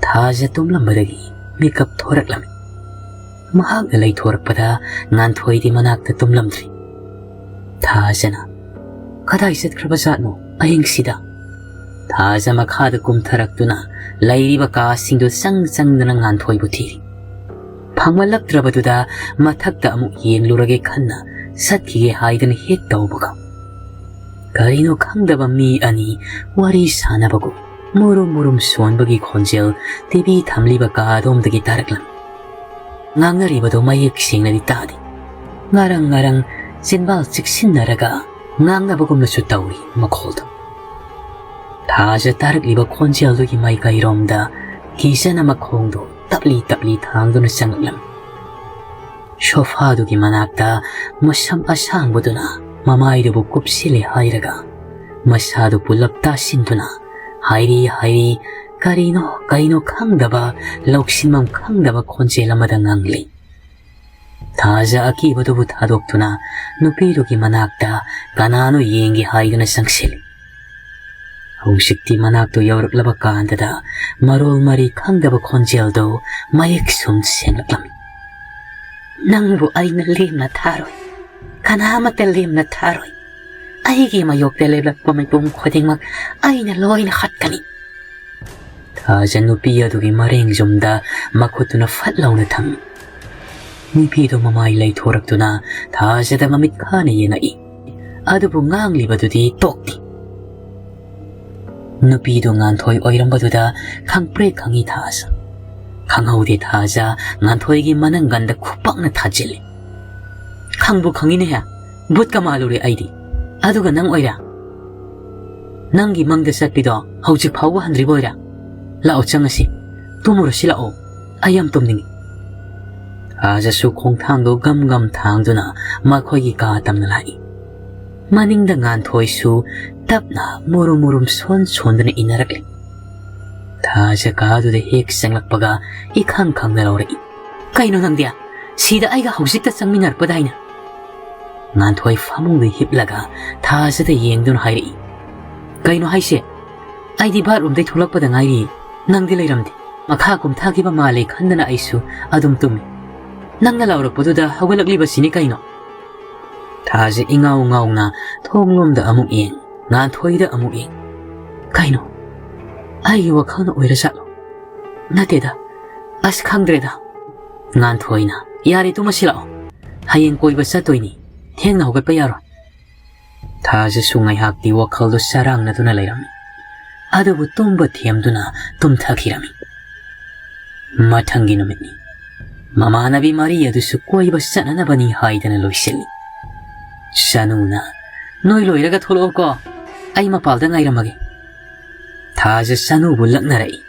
ꯊꯥꯖ ꯇꯨꯝꯂꯝꯕꯗꯒꯤ ꯃꯤꯀꯞ ꯊꯣꯔꯛꯂꯝꯃꯤ꯫ ꯃꯍꯥꯛꯅ ꯂꯩꯊꯣꯔꯛꯄꯗ ꯉꯥꯟꯊꯣꯏꯗꯤ ꯃꯅꯥꯛꯇ ꯇꯨꯝꯂꯝꯗ꯭ꯔꯤ꯫ ꯊꯥꯖꯅ, "ꯀꯗꯥꯏ ꯆꯠꯈ꯭ꯔꯕꯖꯥꯠꯅꯣ ꯑꯍꯤꯡꯁꯤꯗ?" ꯊꯥꯖ ꯃꯈꯥꯗ ꯀꯨꯝꯊꯔꯛꯇꯨꯅ ꯂꯩꯔꯤꯕ ꯀꯥꯁꯤꯡꯗꯨ ꯆꯪ ꯆꯪꯗꯅ ꯉꯥꯟꯊꯣꯏꯕꯨ ꯊꯤꯔꯤ꯫ ꯐꯪꯃꯜꯂꯛꯇ꯭ꯔꯕꯗꯨꯗ ꯃꯊꯛꯇ ꯑꯃꯨꯛ ꯌꯦꯡꯂꯨꯔꯒꯦ ꯈꯟꯅ ꯆꯠꯈꯤꯒꯦ ꯍꯥꯏꯗꯅ ꯍꯦꯛ ꯇꯧꯕꯒ, ꯀꯔꯤꯅꯣ ꯈꯪꯗꯕ ꯃꯤ ꯑꯅꯤ ꯋꯥꯔꯤ ꯁꯥꯟꯅꯕꯒꯨꯝ ꯃꯨꯔꯨꯝ ꯃꯨꯔꯨꯝ ꯁꯣꯟꯕꯒꯤ ꯈꯣꯟꯖꯦꯜ ꯇꯤꯚꯤ ꯊꯝꯂꯤꯕ ꯀꯥ ꯑꯗꯣꯝꯗꯒꯤ ꯇꯥꯔꯛꯂꯝꯃꯤ꯫ ꯉꯥꯡꯅꯔꯤꯕꯗꯨ ꯃꯌꯦꯛ ꯁꯦꯡꯅꯗꯤ ꯇꯥꯗꯦ꯫ ꯉꯔꯪ ꯉꯔꯪ ꯆꯤꯟꯕꯥꯜ ꯆꯤꯛꯁꯤꯟꯅꯔꯒ ꯉꯥꯡꯅꯕꯒꯨꯝꯅꯁꯨ ꯇꯧꯔꯤ ꯃꯈꯣꯜꯗꯨ꯫ ꯊꯥꯖ ꯇꯥꯔꯛꯂꯤꯕ ꯈꯣꯟꯖꯦꯜꯗꯨꯒꯤ ꯃꯥꯏꯀꯩꯔꯣꯝꯗ ꯀꯤꯖꯅ ꯃꯈꯣꯡꯗꯨ ꯇꯞꯂꯤ ꯇꯞꯂꯤ ꯊꯥꯡꯗꯨꯅ ꯆꯪꯂꯛꯂꯝꯃꯤ꯫ ꯁꯣꯐꯥꯗꯨꯒꯤ ꯃꯅꯥꯛꯇ ꯃꯁꯝ ꯑꯁꯥꯡꯕꯗꯨꯅ ꯃꯃꯥꯏꯗꯨꯕꯨ ꯀꯨꯞꯁꯤꯜꯂꯦ ꯍꯥꯏꯔꯒ ꯃꯁꯥꯗꯨ ꯄꯨꯂꯞ ꯇꯥꯁꯤꯟꯗꯨꯅ ꯍꯥꯏꯔꯤ ꯍꯥꯏꯔꯤ, ꯀꯔꯤꯅꯣ ꯀꯔꯤꯅꯣ ꯈꯪꯗꯕ, ꯂꯧꯁꯤꯟꯐꯝ ꯈꯪꯗꯕ ꯈꯣꯟꯖꯦꯜ ꯑꯃꯗ ꯉꯥꯡꯂꯤ꯫ ꯊꯥꯖ ꯑꯀꯤꯕꯗꯨꯕꯨ ꯊꯥꯗꯣꯛꯇꯨꯅ ꯅꯨꯄꯤꯗꯨꯒꯤ ꯃꯅꯥꯛꯇ ꯀꯅꯥꯅꯣ ꯌꯦꯡꯒꯦ ꯍꯥꯏꯗꯨꯅ ꯆꯪꯁꯤꯜꯂꯤ꯫ ꯍꯧꯖꯤꯛꯇꯤ ꯃꯅꯥꯛꯇꯨ ꯌꯧꯔꯛꯂꯕ ꯀꯥꯟꯗꯗ ꯃꯔꯣꯜ ꯃꯔꯤ ꯈꯪꯗꯕ ꯈꯣꯟꯖꯦꯜꯗꯨ ꯃꯌꯦꯛ ꯁꯨꯝ ꯁꯦꯡꯂꯛꯂꯝꯃꯤ꯫ "ꯅꯪꯕꯨ ꯑꯩꯅ ꯂꯦꯝꯅ ꯊꯥꯔꯣꯏ, ꯀꯅꯥ ꯑꯃꯠꯇ ꯂꯦꯝꯅ ꯊꯥꯔꯣꯏ꯫ ꯑꯩꯒꯤ ꯃꯥꯌꯣꯛꯇ ꯂꯦꯞꯂꯛꯄ ꯃꯤꯄꯨꯝ ꯈꯨꯗꯤꯡꯃꯛ ꯑꯩꯅ ꯂꯣꯏꯅ ꯍꯥꯠꯀꯅꯤ"꯫ ꯊꯥꯖ ꯅꯨꯄꯤ ꯑꯗꯨꯒꯤ ꯃꯔꯦꯡ ꯌꯨꯝꯗ ꯃꯈꯨꯠꯇꯨꯅ ꯐꯠ ꯂꯥꯎꯅ ꯊꯝꯃꯤ꯫ ꯅꯨꯄꯤꯗꯨ ꯃꯃꯥꯏ ꯂꯩꯊꯣꯔꯛꯇꯨꯅ ꯊꯥꯖꯗ ꯃꯃꯤꯠ ꯈꯥꯅ ꯌꯦꯡꯉꯛꯏ꯫ ꯑꯗꯨꯕꯨ ꯉꯥꯡꯂꯤꯕꯗꯨꯗꯤ ꯇꯣꯛꯇꯦ꯫ ꯅꯨꯄꯤꯗꯨ ꯉꯥꯟꯊꯣꯏ ꯑꯣꯏꯔꯝꯕꯗꯨꯗ ꯈꯪꯄ꯭ꯔꯦꯛ ꯈꯪꯉꯤ ꯊꯥꯖ꯫ ꯈꯪꯍꯧꯗꯦ ꯊꯥꯖ ꯉꯥꯟꯊꯣꯏꯒꯤ ꯃꯅꯪꯒꯟꯗ ꯈꯨꯄꯥꯛꯅ ꯊꯥꯖꯤꯜꯂꯤ꯫ "ꯈꯪꯕꯨ ꯈꯪꯉꯤꯅꯦꯍꯦ, ꯕꯨꯠꯀ ꯃꯥꯜꯂꯨꯔꯦ ꯑꯩꯗꯤ꯫ ꯑꯗꯨꯒ ꯅꯪ ꯑꯣꯏꯔꯦ? ꯅꯪꯒꯤ ꯃꯪꯗ ꯆꯠꯄꯤꯗꯣ ꯍꯧꯖꯤꯛ ꯐꯥꯎꯕ ꯍꯟꯗ꯭ꯔꯤꯕ ꯑꯣꯏꯔꯦ? ꯂꯥꯛꯑꯣ ꯆꯪꯉꯁꯤ, ꯇꯨꯝꯃꯨꯔꯁꯤ ꯂꯥꯛꯑꯣ, ꯑꯩ ꯌꯥꯝ ꯇꯨꯝꯅꯤꯡꯉꯤ"꯫ ꯊꯥꯖꯁꯨ ꯈꯣꯡꯊꯥꯡꯗꯣ ꯒꯝ ꯒꯝ ꯊꯥꯡꯗꯨꯅ ꯃꯈꯣꯏꯒꯤ ꯀꯥ ꯇꯝꯅ ꯂꯥꯛꯏ꯫ ꯃꯅꯤꯡꯗ ꯉꯥꯟꯊꯣꯏꯁꯨ ꯇꯞꯅ ꯃꯨꯔꯨꯝ ꯃꯨꯔꯨꯝ ꯁꯣꯟ ꯁꯣꯟꯗꯨꯅ ꯏꯟꯅꯔꯛꯂꯤ꯫ ꯊꯥꯖ ꯀꯥꯗꯨꯗ ꯍꯦꯛ ꯆꯪꯂꯛꯄꯒ ꯏꯈꯪ ꯈꯪꯅ ꯂꯧꯔꯛꯏ꯫ "ꯀꯩꯅꯣ ꯅꯪꯗꯤ? ꯁꯤꯗ ꯑꯩꯒ ꯍꯧꯖꯤꯛꯇ ꯆꯪꯃꯤꯟꯅꯔꯛꯄꯗꯥꯏꯅꯦ?" ꯉꯥꯟꯊꯣꯏ ꯐꯃꯨꯡꯗ ꯍꯤꯞꯂꯒ ꯊꯥꯖꯗ ꯌꯦꯡꯗꯨꯅ ꯍꯥꯏꯔꯛꯏ꯫ "ꯀꯩꯅꯣ ꯍꯥꯏꯁꯦ? ꯑꯩꯗꯤ ꯕꯥꯠꯔꯨꯝꯗꯩ ꯊꯣꯛꯂꯛꯄꯗ ꯉꯥꯏꯔꯤ, ꯅꯪꯗꯤ ꯂꯩꯔꯝꯗꯦ꯫ ꯃꯈꯥ ꯀꯨꯝꯊꯈꯤꯕ ꯃꯥꯜꯂꯦ ꯈꯟꯗꯅ ꯑꯩꯁꯨ ꯑꯗꯨꯝ ꯇꯨꯝꯃꯤ꯫ ꯅꯪꯅ ꯂꯥꯎꯔꯛꯄꯗꯨꯗ ꯍꯧꯒꯠꯂꯛꯂꯤꯕꯁꯤꯅꯤ ꯀꯩꯅꯣ?" ꯊꯥꯖ ꯏꯉꯥꯎ ꯉꯥꯎꯅ ꯊꯣꯡꯂꯣꯝꯗ ꯑꯃꯨꯛ ꯌꯦꯡ, ꯉꯥꯟꯊꯣꯏꯗ ꯑꯃꯨꯛ ꯌꯦꯡ꯫ ꯀꯩꯅꯣ? ꯑꯩꯒꯤ ꯋꯥꯈꯜꯅ ꯑꯣꯏꯔꯖꯥꯠꯂꯣ? ꯅꯠꯇꯦꯗ, ꯑꯁ, ꯈꯪꯗ꯭ꯔꯦꯗ꯫ ꯉꯥꯟꯊꯣꯏꯅ, "ꯌꯥꯔꯦ, ꯇꯨꯝꯃꯁꯤ ꯂꯥꯛꯑꯣ꯫ ꯍꯌꯦꯡ ꯀꯣꯏꯕ ꯆꯠꯇꯣꯏꯅꯤ꯫ ꯊꯦꯡꯅ ꯍꯧꯒꯠꯄ ꯌꯥꯔꯣꯏ꯫" ꯊꯥꯖꯁꯨ ꯉꯥꯏꯍꯥꯛꯇꯤ ꯋꯥꯈꯜꯗꯨ ꯆꯔꯥꯡꯅꯗꯨꯅ ꯂꯩꯔꯝꯃꯤ꯫ ꯑꯗꯨꯕꯨ ꯇꯨꯝꯕ ꯊꯦꯝꯗꯨꯅ ꯇꯨꯝꯊꯈꯤꯔꯝꯃꯤ꯫ ꯃꯊꯪꯒꯤ ꯅꯨꯃꯤꯠꯅꯤ꯫ ꯃꯃꯥꯟꯅꯕꯤ ꯃꯔꯤ ꯑꯗꯨꯁꯨ ꯀꯣꯏꯕ ꯆꯠꯅꯅꯕꯅꯤ ꯍꯥꯏꯗꯅ ꯂꯣꯏꯁꯤꯜꯂꯤ꯫ ꯁꯅꯨꯅ, "ꯅꯣꯏ ꯂꯣꯏꯔꯒ ꯊꯣꯛꯂꯛꯑꯣꯀꯣ, ꯑꯩ ꯃꯄꯥꯜꯗ ꯉꯥꯏꯔꯝꯃꯒꯦ꯫" ꯊꯥꯖ ꯁꯅꯨꯕꯨ ꯂꯛꯅꯔꯛꯏ꯫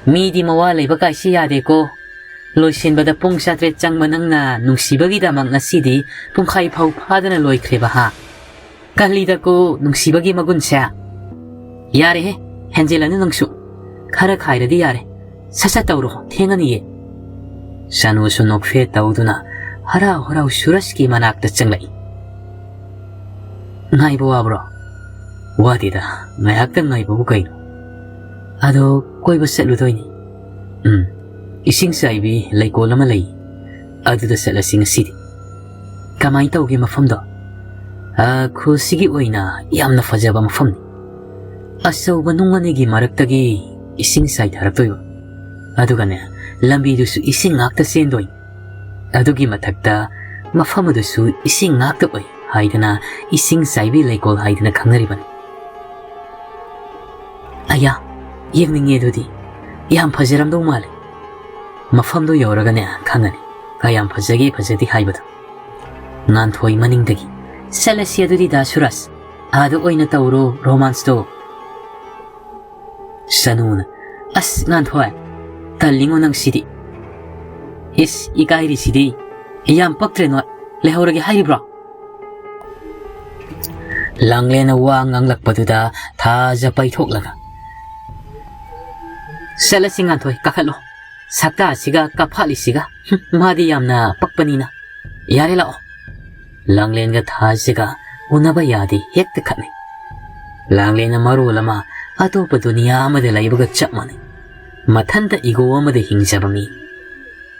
"ꯃꯤꯗꯤ ꯃꯋꯥ ꯂꯩꯕ ꯀꯥꯏꯁꯤ ꯌꯥꯗꯦꯀꯣ꯫ ꯂꯣꯏꯁꯤꯟꯕꯗ ꯄꯨꯡ ꯆꯥꯇ꯭ꯔꯦꯠ ꯆꯪꯕ ꯅꯪꯅ ꯅꯨꯡꯁꯤꯕꯒꯤꯗꯃꯛ ꯉꯁꯤꯗꯤ ꯄꯨꯡꯈꯥꯏ ꯐꯥꯎ ꯐꯥꯗꯅ ꯂꯣꯏꯈ꯭ꯔꯦꯕ ꯍꯥ? ꯀꯜꯂꯤꯗꯀꯣ ꯅꯨꯡꯁꯤꯕꯒꯤ ꯃꯒꯨꯟꯁꯦ꯫ ꯌꯥꯔꯦꯍꯦ, ꯍꯦꯟꯖꯤꯜꯂꯅꯨ ꯅꯪꯁꯨ꯫ ꯈꯔ ꯈꯥꯏꯔꯗꯤ ꯌꯥꯔꯦ꯫ ꯁꯠ ꯁꯠ ꯇꯧꯔꯣ, ꯊꯦꯡꯉꯅꯤꯌꯦ꯫" ꯁꯅꯨꯁꯨ ꯅꯣꯛꯐꯦꯠ ꯇꯧꯗꯨꯅ ꯍꯔꯥꯎ ꯍꯔꯥꯎ ꯁꯨꯔꯖꯀꯤ ꯃꯅꯥꯛꯇ ꯆꯪꯂꯛꯏ꯫ "ꯉꯥꯏꯕ ꯋꯥꯕ꯭ꯔꯣ?" "ꯋꯥꯗꯦꯗ, ꯉꯥꯏꯍꯥꯛꯇꯪ ꯉꯥꯏꯕꯕꯨ ꯀꯩꯅꯣ꯫ ꯑꯗꯣ ꯀꯣꯏꯕ ꯆꯠꯂꯨꯗꯣꯏꯅꯤ꯫" "ꯎꯝ, ꯏꯁꯤꯡ ꯆꯥꯏꯕꯤ ꯂꯩꯀꯣꯜ ꯑꯃ ꯂꯩ, ꯑꯗꯨꯗ ꯆꯠꯂꯁꯤ ꯉꯁꯤꯗꯤ꯫" "ꯀꯃꯥꯏꯅ ꯇꯧꯒꯦ ꯃꯐꯝꯗꯣ?" "ꯑ, ꯈꯨꯜꯁꯤꯒꯤ ꯑꯣꯏꯅ ꯌꯥꯝꯅ ꯐꯖꯕ ꯃꯐꯝꯅꯤ꯫ ꯑꯆꯧꯕ ꯅꯨꯡ ꯑꯅꯤꯒꯤ ꯃꯔꯛꯇꯒꯤ ꯏꯁꯤꯡ ꯆꯥꯏꯊꯔꯛꯇꯣꯏꯕ꯫ ꯑꯗꯨꯒꯅꯦ, ꯂꯝꯕꯤꯗꯨꯁꯨ ꯏꯁꯤꯡ ꯉꯥꯛꯇ ꯆꯦꯟꯗꯣꯏꯅꯤ꯫ ꯑꯗꯨꯒꯤ ꯃꯊꯛꯇ ꯃꯐꯝ ꯑꯗꯨꯁꯨ ꯏꯁꯤꯡ ꯉꯥꯛꯇ ꯑꯣꯏ ꯍꯥꯏꯗꯅ ꯏꯁꯤꯡ ꯆꯥꯏꯕꯤ ꯂꯩꯀꯣꯜ ꯍꯥꯏꯗꯅ ꯈꯪꯅꯔꯤꯕꯅꯤ꯫" "ꯑꯌꯥ, ꯌꯦꯡꯅꯤꯡꯉꯦ ꯑꯗꯨꯗꯤ꯫ ꯌꯥꯝ ꯐꯖꯔꯝꯗꯧ ꯃꯥꯜꯂꯦ꯫" "ꯃꯐꯝꯗꯣ ꯌꯧꯔꯒꯅꯦ ꯈꯪꯉꯅꯤ, ꯀꯌꯥꯝ ꯐꯖꯒꯦ ꯐꯖꯗꯦ ꯍꯥꯏꯕꯗꯣ꯫" ꯉꯥꯟꯊꯣꯏ ꯃꯅꯤꯡꯗꯒꯤ, "ꯆꯠꯂꯁꯤ ꯑꯗꯨꯗꯤ ꯗꯥ ꯁꯨꯔꯖ, ꯑꯥꯗ ꯑꯣꯏꯅ ꯇꯧꯔꯣ ꯔꯣꯃꯥꯟꯁꯇꯣ꯫" ꯁꯅꯨꯅ, "ꯑꯁ, ꯉꯥꯟꯊꯣꯏ, ꯇꯜꯂꯤꯉꯣ ꯅꯪ ꯁꯤꯗꯤ꯫" "ꯏꯁ, ꯏꯀꯥꯏꯔꯤꯁꯤꯗꯤ꯫ ꯌꯥꯝ ꯄꯛꯇ꯭ꯔꯦ ꯅꯣꯏ꯫ ꯂꯩꯍꯧꯔꯒꯦ ꯍꯥꯏꯔꯤꯕ꯭ꯔꯣ?" ꯂꯥꯡꯂꯦꯟꯅ ꯋꯥ ꯉꯥꯡꯂꯛꯄꯗꯨꯗ ꯊꯥꯖ ꯄꯩꯊꯣꯛꯂꯒ, "ꯆꯠꯂꯁꯤ ꯉꯥꯟꯊꯣꯏ, ꯀꯥꯈꯠꯂꯣ꯫ ꯁꯛꯇꯥꯁꯤꯒ ꯀꯥꯐꯥꯠꯂꯤꯁꯤꯒ, ꯍꯨꯝ, ꯃꯥꯗꯤ ꯌꯥꯝꯅ ꯄꯛꯄꯅꯤꯅ꯫ ꯌꯥꯔꯦ, ꯂꯥꯛꯑꯣ꯫" ꯂꯥꯡꯂꯦꯟꯒ ꯊꯥꯖꯒ ꯎꯅꯕ ꯌꯥꯗꯦ, ꯍꯦꯛꯇ ꯈꯠꯅꯩ꯫ ꯂꯥꯡꯂꯦꯟꯅ ꯃꯔꯣꯜ ꯑꯃ ꯑꯇꯣꯞꯄ ꯗꯨꯅꯤꯌꯥ ꯑꯃꯗ ꯂꯩꯕꯒ ꯆꯞ ꯃꯥꯟꯅꯩ꯫ ꯃꯊꯟꯇ ꯏꯒꯣ ꯑꯃꯗ ꯍꯤꯡꯖꯕ ꯃꯤ꯫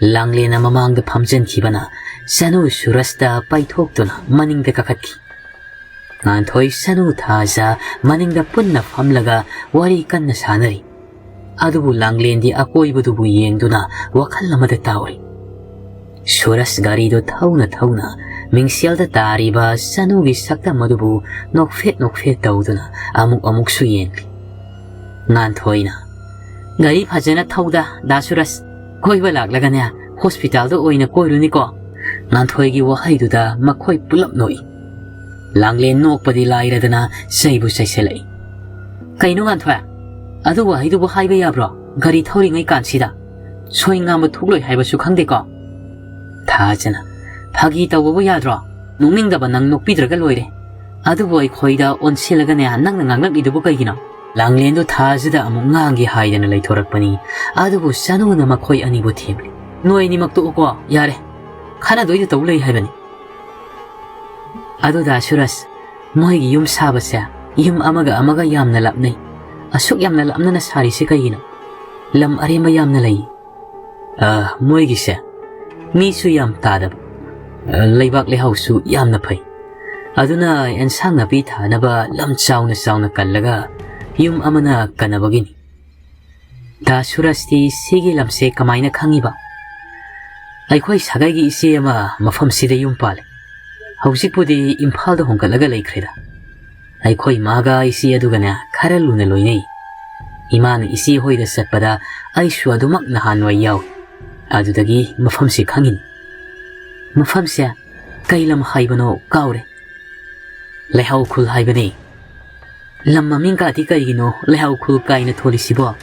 ꯂꯥꯡꯂꯦꯟꯅ ꯃꯃꯥꯡꯗ ꯐꯝꯖꯟꯈꯤꯕꯅ ꯁꯅꯨ ꯁꯨꯔꯖꯇ ꯄꯩꯊꯣꯛꯇꯨꯅ ꯃꯅꯤꯡꯗ ꯀꯥꯈꯠꯈꯤ꯫ ꯉꯥꯟꯊꯣꯏ, ꯁꯅꯨ, ꯊꯥꯖ ꯃꯅꯤꯡꯗ ꯄꯨꯟꯅ ꯐꯝꯂꯒ ꯋꯥꯔꯤ ꯀꯟꯅ ꯁꯥꯅꯔꯤ꯫ ꯑꯗꯨꯕꯨ ꯂꯥꯡꯂꯦꯟꯗꯤ ꯑꯀꯣꯏꯕꯗꯨꯕꯨ ꯌꯦꯡꯗꯨꯅ ꯋꯥꯈꯜ ꯑꯃꯗ ꯇꯥꯎꯔꯤ꯫ ꯁꯨꯔꯁ ꯒꯥꯔꯤꯗꯨ ꯊꯧꯅ ꯊꯧꯅ ꯃꯤꯡꯁꯦꯜꯗ ꯇꯥꯔꯤꯕ ꯁꯅꯨꯒꯤ ꯁꯛꯇꯝ ꯑꯗꯨꯕꯨ ꯅꯣꯛꯐꯦꯠ ꯅꯣꯛꯐꯦꯠ ꯇꯧꯗꯨꯅ ꯑꯃꯨꯛ ꯑꯃꯨꯛꯁꯨ ꯌꯦꯡꯂꯤ꯫ ꯉꯥꯟꯊꯣꯏꯅ, "ꯒꯥꯔꯤ ꯐꯖꯅ ꯊꯧꯗ, ꯗꯥ ꯁꯨꯔꯁ꯫ ꯀꯣꯏꯕ ꯂꯥꯛꯂꯒꯅꯦ, ꯍꯣꯁꯄꯤꯇꯥꯜꯗ ꯑꯣꯏꯅ ꯀꯣꯏꯔꯨꯅꯤꯀꯣ?" ꯉꯥꯟꯊꯣꯏꯒꯤ ꯋꯥꯍꯩꯗꯨꯗ ꯃꯈꯣꯏ ꯄꯨꯂꯞ ꯅꯣꯛꯏ꯫ ꯂꯥꯡꯂꯦꯟ ꯅꯣꯛꯄꯗꯤ ꯂꯥꯏꯔꯗꯅ ꯆꯩꯕꯨ ꯆꯩꯁꯤꯜꯂꯛꯏ꯫ "ꯀꯩꯅꯣ ꯉꯥꯟꯊꯣꯏ? ꯑꯗꯨ ꯋꯥꯍꯩꯗꯨꯕꯨ ꯍꯥꯏꯕ ꯌꯥꯕ꯭ꯔꯣ? ꯒꯥꯔꯤ ꯊꯧꯔꯤꯉꯩ ꯀꯥꯟꯁꯤꯗ? ꯁꯣꯏ ꯉꯥꯝꯕ ꯊꯣꯛꯂꯣꯏ ꯍꯥꯏꯕꯁꯨ ꯈꯪꯗꯦꯀꯣ?" ꯊꯥꯖꯅ, "ꯐꯥꯒꯤ ꯇꯧꯕꯕꯨ ꯌꯥꯗ꯭ꯔꯣ? ꯅꯣꯛꯅꯤꯡꯗꯕ ꯅꯪ ꯅꯣꯛꯄꯤꯗ꯭ꯔꯒ ꯂꯣꯏꯔꯦ꯫ ꯑꯗꯨꯕꯨ ꯑꯩꯈꯣꯏꯗ ꯑꯣꯟꯁꯤꯜꯂꯒꯅꯦ ꯅꯪꯅ ꯉꯥꯡꯂꯛꯂꯤꯗꯨꯕꯨ ꯀꯩꯒꯤꯅꯣ?" ꯂꯥꯡꯂꯦꯟꯗꯨ ꯊꯥꯖꯗ ꯑꯃꯨꯛ ꯉꯥꯡꯒꯦ ꯍꯥꯏꯗꯅ ꯂꯩꯊꯣꯔꯛꯄꯅꯤ꯫ ꯑꯗꯨꯕꯨ ꯁꯅꯨꯅ ꯃꯈꯣꯏ ꯑꯅꯤꯕꯨ ꯊꯦꯝꯂꯤ꯫ "ꯅꯣꯏ ꯑꯅꯤꯃꯛ ꯇꯣꯛꯎꯀꯣ, ꯌꯥꯔꯦ꯫ ꯈꯟꯅꯗꯣꯏꯗ ꯇꯧ ꯂꯩ ꯍꯥꯏꯕꯅꯤ꯫ ꯑꯗꯨꯗ ꯁꯨꯔꯁ, ꯃꯣꯏꯒꯤ ꯌꯨꯝ ꯁꯥꯕꯁꯦ ꯌꯨꯝ ꯑꯃꯒ ꯑꯃꯒ ꯌꯥꯝꯅ ꯂꯥꯞꯅꯩ꯫ ꯑꯁꯨꯛ ꯌꯥꯝꯅ ꯂꯥꯞꯅꯅ ꯁꯥꯔꯤꯁꯦ ꯀꯩꯒꯤꯅꯣ? ꯂꯝ ꯑꯔꯦꯝꯕ ꯌꯥꯝꯅ ꯂꯩ꯫ ꯑ, ꯃꯣꯏꯒꯤꯁꯦ ꯃꯤꯁꯨ ꯌꯥꯝ ꯇꯥꯗꯕ, ꯑ, ꯂꯩꯕꯥꯛ ꯂꯩꯍꯥꯎꯁꯨ ꯌꯥꯝꯅ ꯐꯩ꯫ ꯑꯗꯨꯅ ꯑꯦꯟꯁꯥꯡ ꯅꯥꯄꯤ ꯊꯥꯅꯕ ꯂꯝ ꯆꯥꯎꯅ ꯆꯥꯎꯅ ꯀꯜꯂꯒ ꯌꯨꯝ ꯑꯃꯅ ꯀꯟꯅꯕꯒꯤꯅꯤ꯫" "ꯗꯥ ꯁꯨꯔꯖꯇꯤ ꯁꯤꯒꯤ ꯂꯝꯁꯦ ꯀꯃꯥꯏꯅ ꯈꯪꯉꯤꯕ?" "ꯑꯩꯈꯣꯏ ꯁꯥꯒꯩꯒꯤ ꯏꯆꯦ ꯑꯃ ꯃꯐꯝꯁꯤꯗ ꯌꯨꯝ ꯄꯥꯜꯂꯤ꯫ ꯍꯧꯖꯤꯛꯄꯨꯗꯤ ꯏꯝꯐꯥꯜꯗ ꯍꯣꯡꯒꯠꯂꯒ ꯂꯩꯈ꯭ꯔꯦꯗ꯫ ꯑꯩꯈꯣꯏ ꯏꯃꯥꯒ ꯏꯆꯦ ꯑꯗꯨꯒꯅꯦ ꯈꯔ ꯂꯨꯅ ꯂꯣꯏꯅꯩ꯫ ꯏꯃꯥꯅ ꯏꯆꯦ ꯍꯣꯏꯗ ꯆꯠꯄꯗ ꯑꯩꯁꯨ ꯑꯗꯨꯃꯛ ꯅꯍꯥꯟꯋꯥꯏ ꯌꯥꯎꯏ꯫ ꯑꯗꯨꯗꯒꯤ ꯃꯐꯝꯁꯤ ꯈꯪꯉꯤꯅꯤ꯫" "ꯃꯐꯝꯁꯦ ꯀꯩ ꯂꯝ ꯍꯥꯏꯕꯅꯣ ꯀꯥꯎꯔꯦ꯫" "ꯂꯩꯍꯥꯎ ꯈꯨꯜ ꯍꯥꯏꯕꯅꯤ꯫" "ꯂꯝ ꯃꯃꯤꯡ ꯀꯥꯗꯤ ꯀꯩꯒꯤꯅꯣ ꯂꯩꯍꯥꯎ ꯈꯨꯜ ꯀꯥꯏꯅ ꯊꯣꯜꯂꯤꯁꯤꯕꯣ?"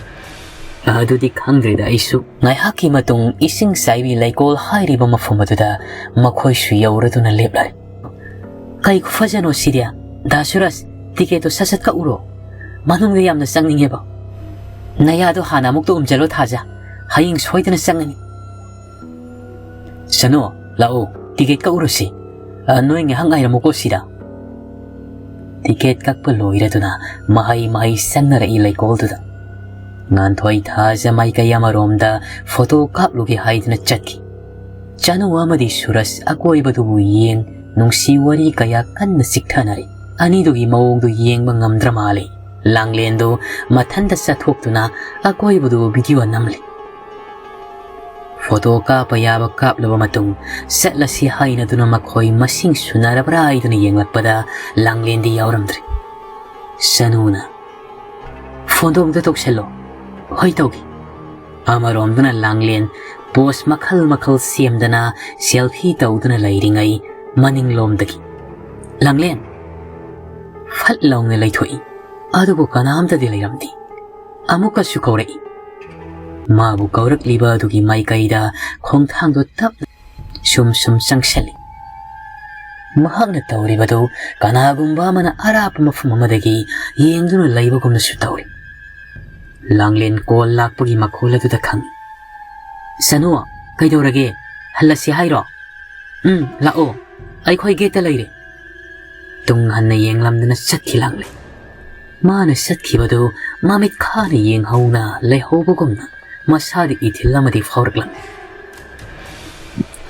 "ꯑꯗꯨꯗꯤ ꯈꯪꯗ꯭ꯔꯦꯗ ꯑꯩꯁꯨ꯫" ꯉꯥꯏꯍꯥꯛꯀꯤ ꯃꯇꯨꯡ ꯏꯁꯤꯡ ꯆꯥꯏꯕꯤ ꯂꯩꯀꯣꯜ ꯍꯥꯏꯔꯤꯕ ꯃꯐꯝ ꯑꯗꯨꯗ ꯃꯈꯣꯏꯁꯨ ꯌꯧꯔꯗꯨꯅ ꯂꯦꯞꯂꯔꯦ꯫ "ꯀꯩ ꯈꯨꯐꯖꯅꯣ ꯁꯤꯗꯤ! ꯗꯥ ꯁꯨꯔꯖ, ꯇꯤꯀꯦꯠꯇꯣ ꯁꯠ ꯁꯠ ꯀꯛꯎꯔꯣ꯫ ꯃꯅꯨꯡꯗ ꯌꯥꯝꯅ ꯆꯪꯅꯤꯡꯉꯦꯕ꯫" "ꯅꯌꯥꯗꯣ ꯍꯥꯟꯅ ꯑꯃꯨꯛꯇ ꯎꯝꯖꯜꯂꯣ ꯊꯥꯖ꯫ ꯍꯌꯦꯡ ꯁꯣꯏꯗꯅ ꯆꯪꯒꯅꯤ꯫" "ꯁꯅꯨ, ꯂꯥꯛꯎ, ꯇꯤꯀꯦꯠ ꯀꯛꯎꯔꯁꯤ꯫ ꯑ, ꯅꯣꯏ ꯉꯥꯏꯍꯥꯛ ꯉꯥꯏꯔꯝꯃꯨꯀꯣ ꯁꯤꯗ꯫" ꯇꯤꯀꯦꯠ ꯀꯛꯄ ꯂꯣꯏꯔꯗꯨꯅ ꯃꯍꯩ ꯃꯍꯩ ꯆꯪꯅꯔꯛꯏ ꯂꯩꯀꯣꯜꯗꯨꯗ꯫ ꯉꯥꯟꯊꯣꯏ ꯊꯥꯖ ꯃꯥꯏꯀꯩ ꯑꯃꯔꯣꯝꯗ ꯐꯣꯇꯣ ꯀꯥꯞꯂꯨꯒꯦ ꯍꯥꯏꯗꯨꯅ ꯆꯠꯈꯤ꯫ ꯆꯅꯨ ꯑꯃꯗꯤ ꯁꯨꯔꯖ ꯑꯀꯣꯏꯕꯗꯨꯕꯨ ꯌꯦꯡ ꯅꯨꯡꯁꯤ ꯋꯥꯔꯤ ꯀꯌꯥ ꯀꯟꯅ ꯆꯤꯛꯊꯅꯔꯤ꯫ ꯑꯅꯤꯗꯨꯒꯤ ꯃꯑꯣꯡꯗꯨ ꯌꯦꯡꯕ ꯉꯝꯗ꯭ꯔ ꯃꯥꯜꯂꯦ꯫ ꯂꯥꯡꯂꯦꯟꯗꯨ ꯃꯊꯟꯇ ꯆꯠꯊꯣꯛꯇꯨꯅ ꯑꯀꯣꯏꯕꯗꯨ ꯚꯤꯗꯤꯑꯣ ꯅꯝꯂꯤ꯫ ꯐꯣꯇꯣ ꯀꯥꯞꯄ ꯌꯥꯕ ꯀꯥꯞꯂꯕ ꯃꯇꯨꯡ ꯆꯠꯂꯁꯤ ꯍꯥꯏꯅꯗꯨꯅ ꯃꯈꯣꯏ ꯃꯁꯤꯡ ꯁꯨꯅꯔꯕ꯭ꯔꯥ ꯍꯥꯏꯗꯨꯅ ꯌꯦꯡꯂꯛꯄꯗ ꯂꯥꯡꯂꯦꯟꯗꯤ ꯌꯥꯎꯔꯝꯗ꯭ꯔꯦ꯫ ꯁꯅꯨꯅ, "ꯐꯣꯟꯗꯣ ꯑꯃꯨꯛꯇ ꯇꯧꯁꯜꯂꯣ, ꯍꯣꯏ ꯇꯧꯒꯦ"꯫ ꯑꯃꯔꯣꯝꯗꯅ ꯂꯥꯡꯂꯦꯟ ꯄꯣꯁ ꯃꯈꯜ ꯃꯈꯜ ꯁꯦꯝꯗꯅ ꯁꯦꯜꯐꯤ ꯇꯧꯗꯨꯅ ꯂꯩꯔꯤꯉꯩ ꯃꯅꯤꯡꯂꯣꯝꯗꯒꯤ, "ꯂꯥꯡꯂꯦꯟ!" ꯐꯠ ꯂꯥꯎꯅ ꯂꯩꯊꯣꯛꯏ꯫ ꯑꯗꯨꯕꯨ ꯀꯅꯥꯝꯇꯗꯤ ꯂꯩꯔꯝꯗꯦ꯫ ꯑꯃꯨꯛꯀꯁꯨ ꯀꯧꯔꯛꯏ꯫ ꯃꯥꯕꯨ ꯀꯧꯔꯛꯂꯤꯕ ꯑꯗꯨꯒꯤ ꯃꯥꯏꯀꯩꯗ ꯈꯣꯡꯊꯥꯡꯗꯣ ꯇꯞꯅ ꯁꯨꯝ ꯁꯨꯝ ꯆꯪꯁꯤꯜꯂꯤ꯫ ꯃꯍꯥꯛꯅ ꯇꯧꯔꯤꯕꯗꯨ ꯀꯅꯥꯒꯨꯝꯕ ꯑꯃꯅ ꯑꯔꯥꯞꯄ ꯃꯐꯝ ꯑꯃꯗꯒꯤ ꯌꯦꯡꯗꯨꯅ ꯂꯩꯕꯒꯨꯝꯅꯁꯨ ꯇꯧꯔꯤ꯫ ꯂꯥꯡꯂꯦꯟ ꯀꯣꯜ ꯂꯥꯛꯄꯒꯤ ꯃꯈꯣꯜ ꯑꯗꯨꯗ ꯈꯪꯏ꯫ "ꯁꯅꯨ, ꯀꯩꯗꯧꯔꯒꯦ? ꯍꯜꯂꯁꯤ ꯍꯥꯏꯔꯣ?" "ꯎꯝ, ꯂꯥꯛꯑꯣ, ꯑꯩꯈꯣꯏ ꯒꯦꯠꯇ ꯂꯩꯔꯦ"꯫ ꯇꯨꯡ ꯍꯟꯅ ꯌꯦꯡꯂꯝꯗꯅ ꯆꯠꯈꯤ ꯂꯥꯡꯂꯦꯟ꯫ ꯃꯥꯅ ꯆꯠꯈꯤꯕꯗꯨ ꯃꯃꯤꯠ ꯈꯥꯅ ꯌꯦꯡꯍꯧꯅ ꯂꯩꯍꯧꯕꯒꯨꯝꯅ ꯃꯁꯥꯗ ꯏꯊꯤꯜ ꯑꯃꯗꯤ ꯐꯥꯎꯔꯛꯂꯝꯃꯤ꯫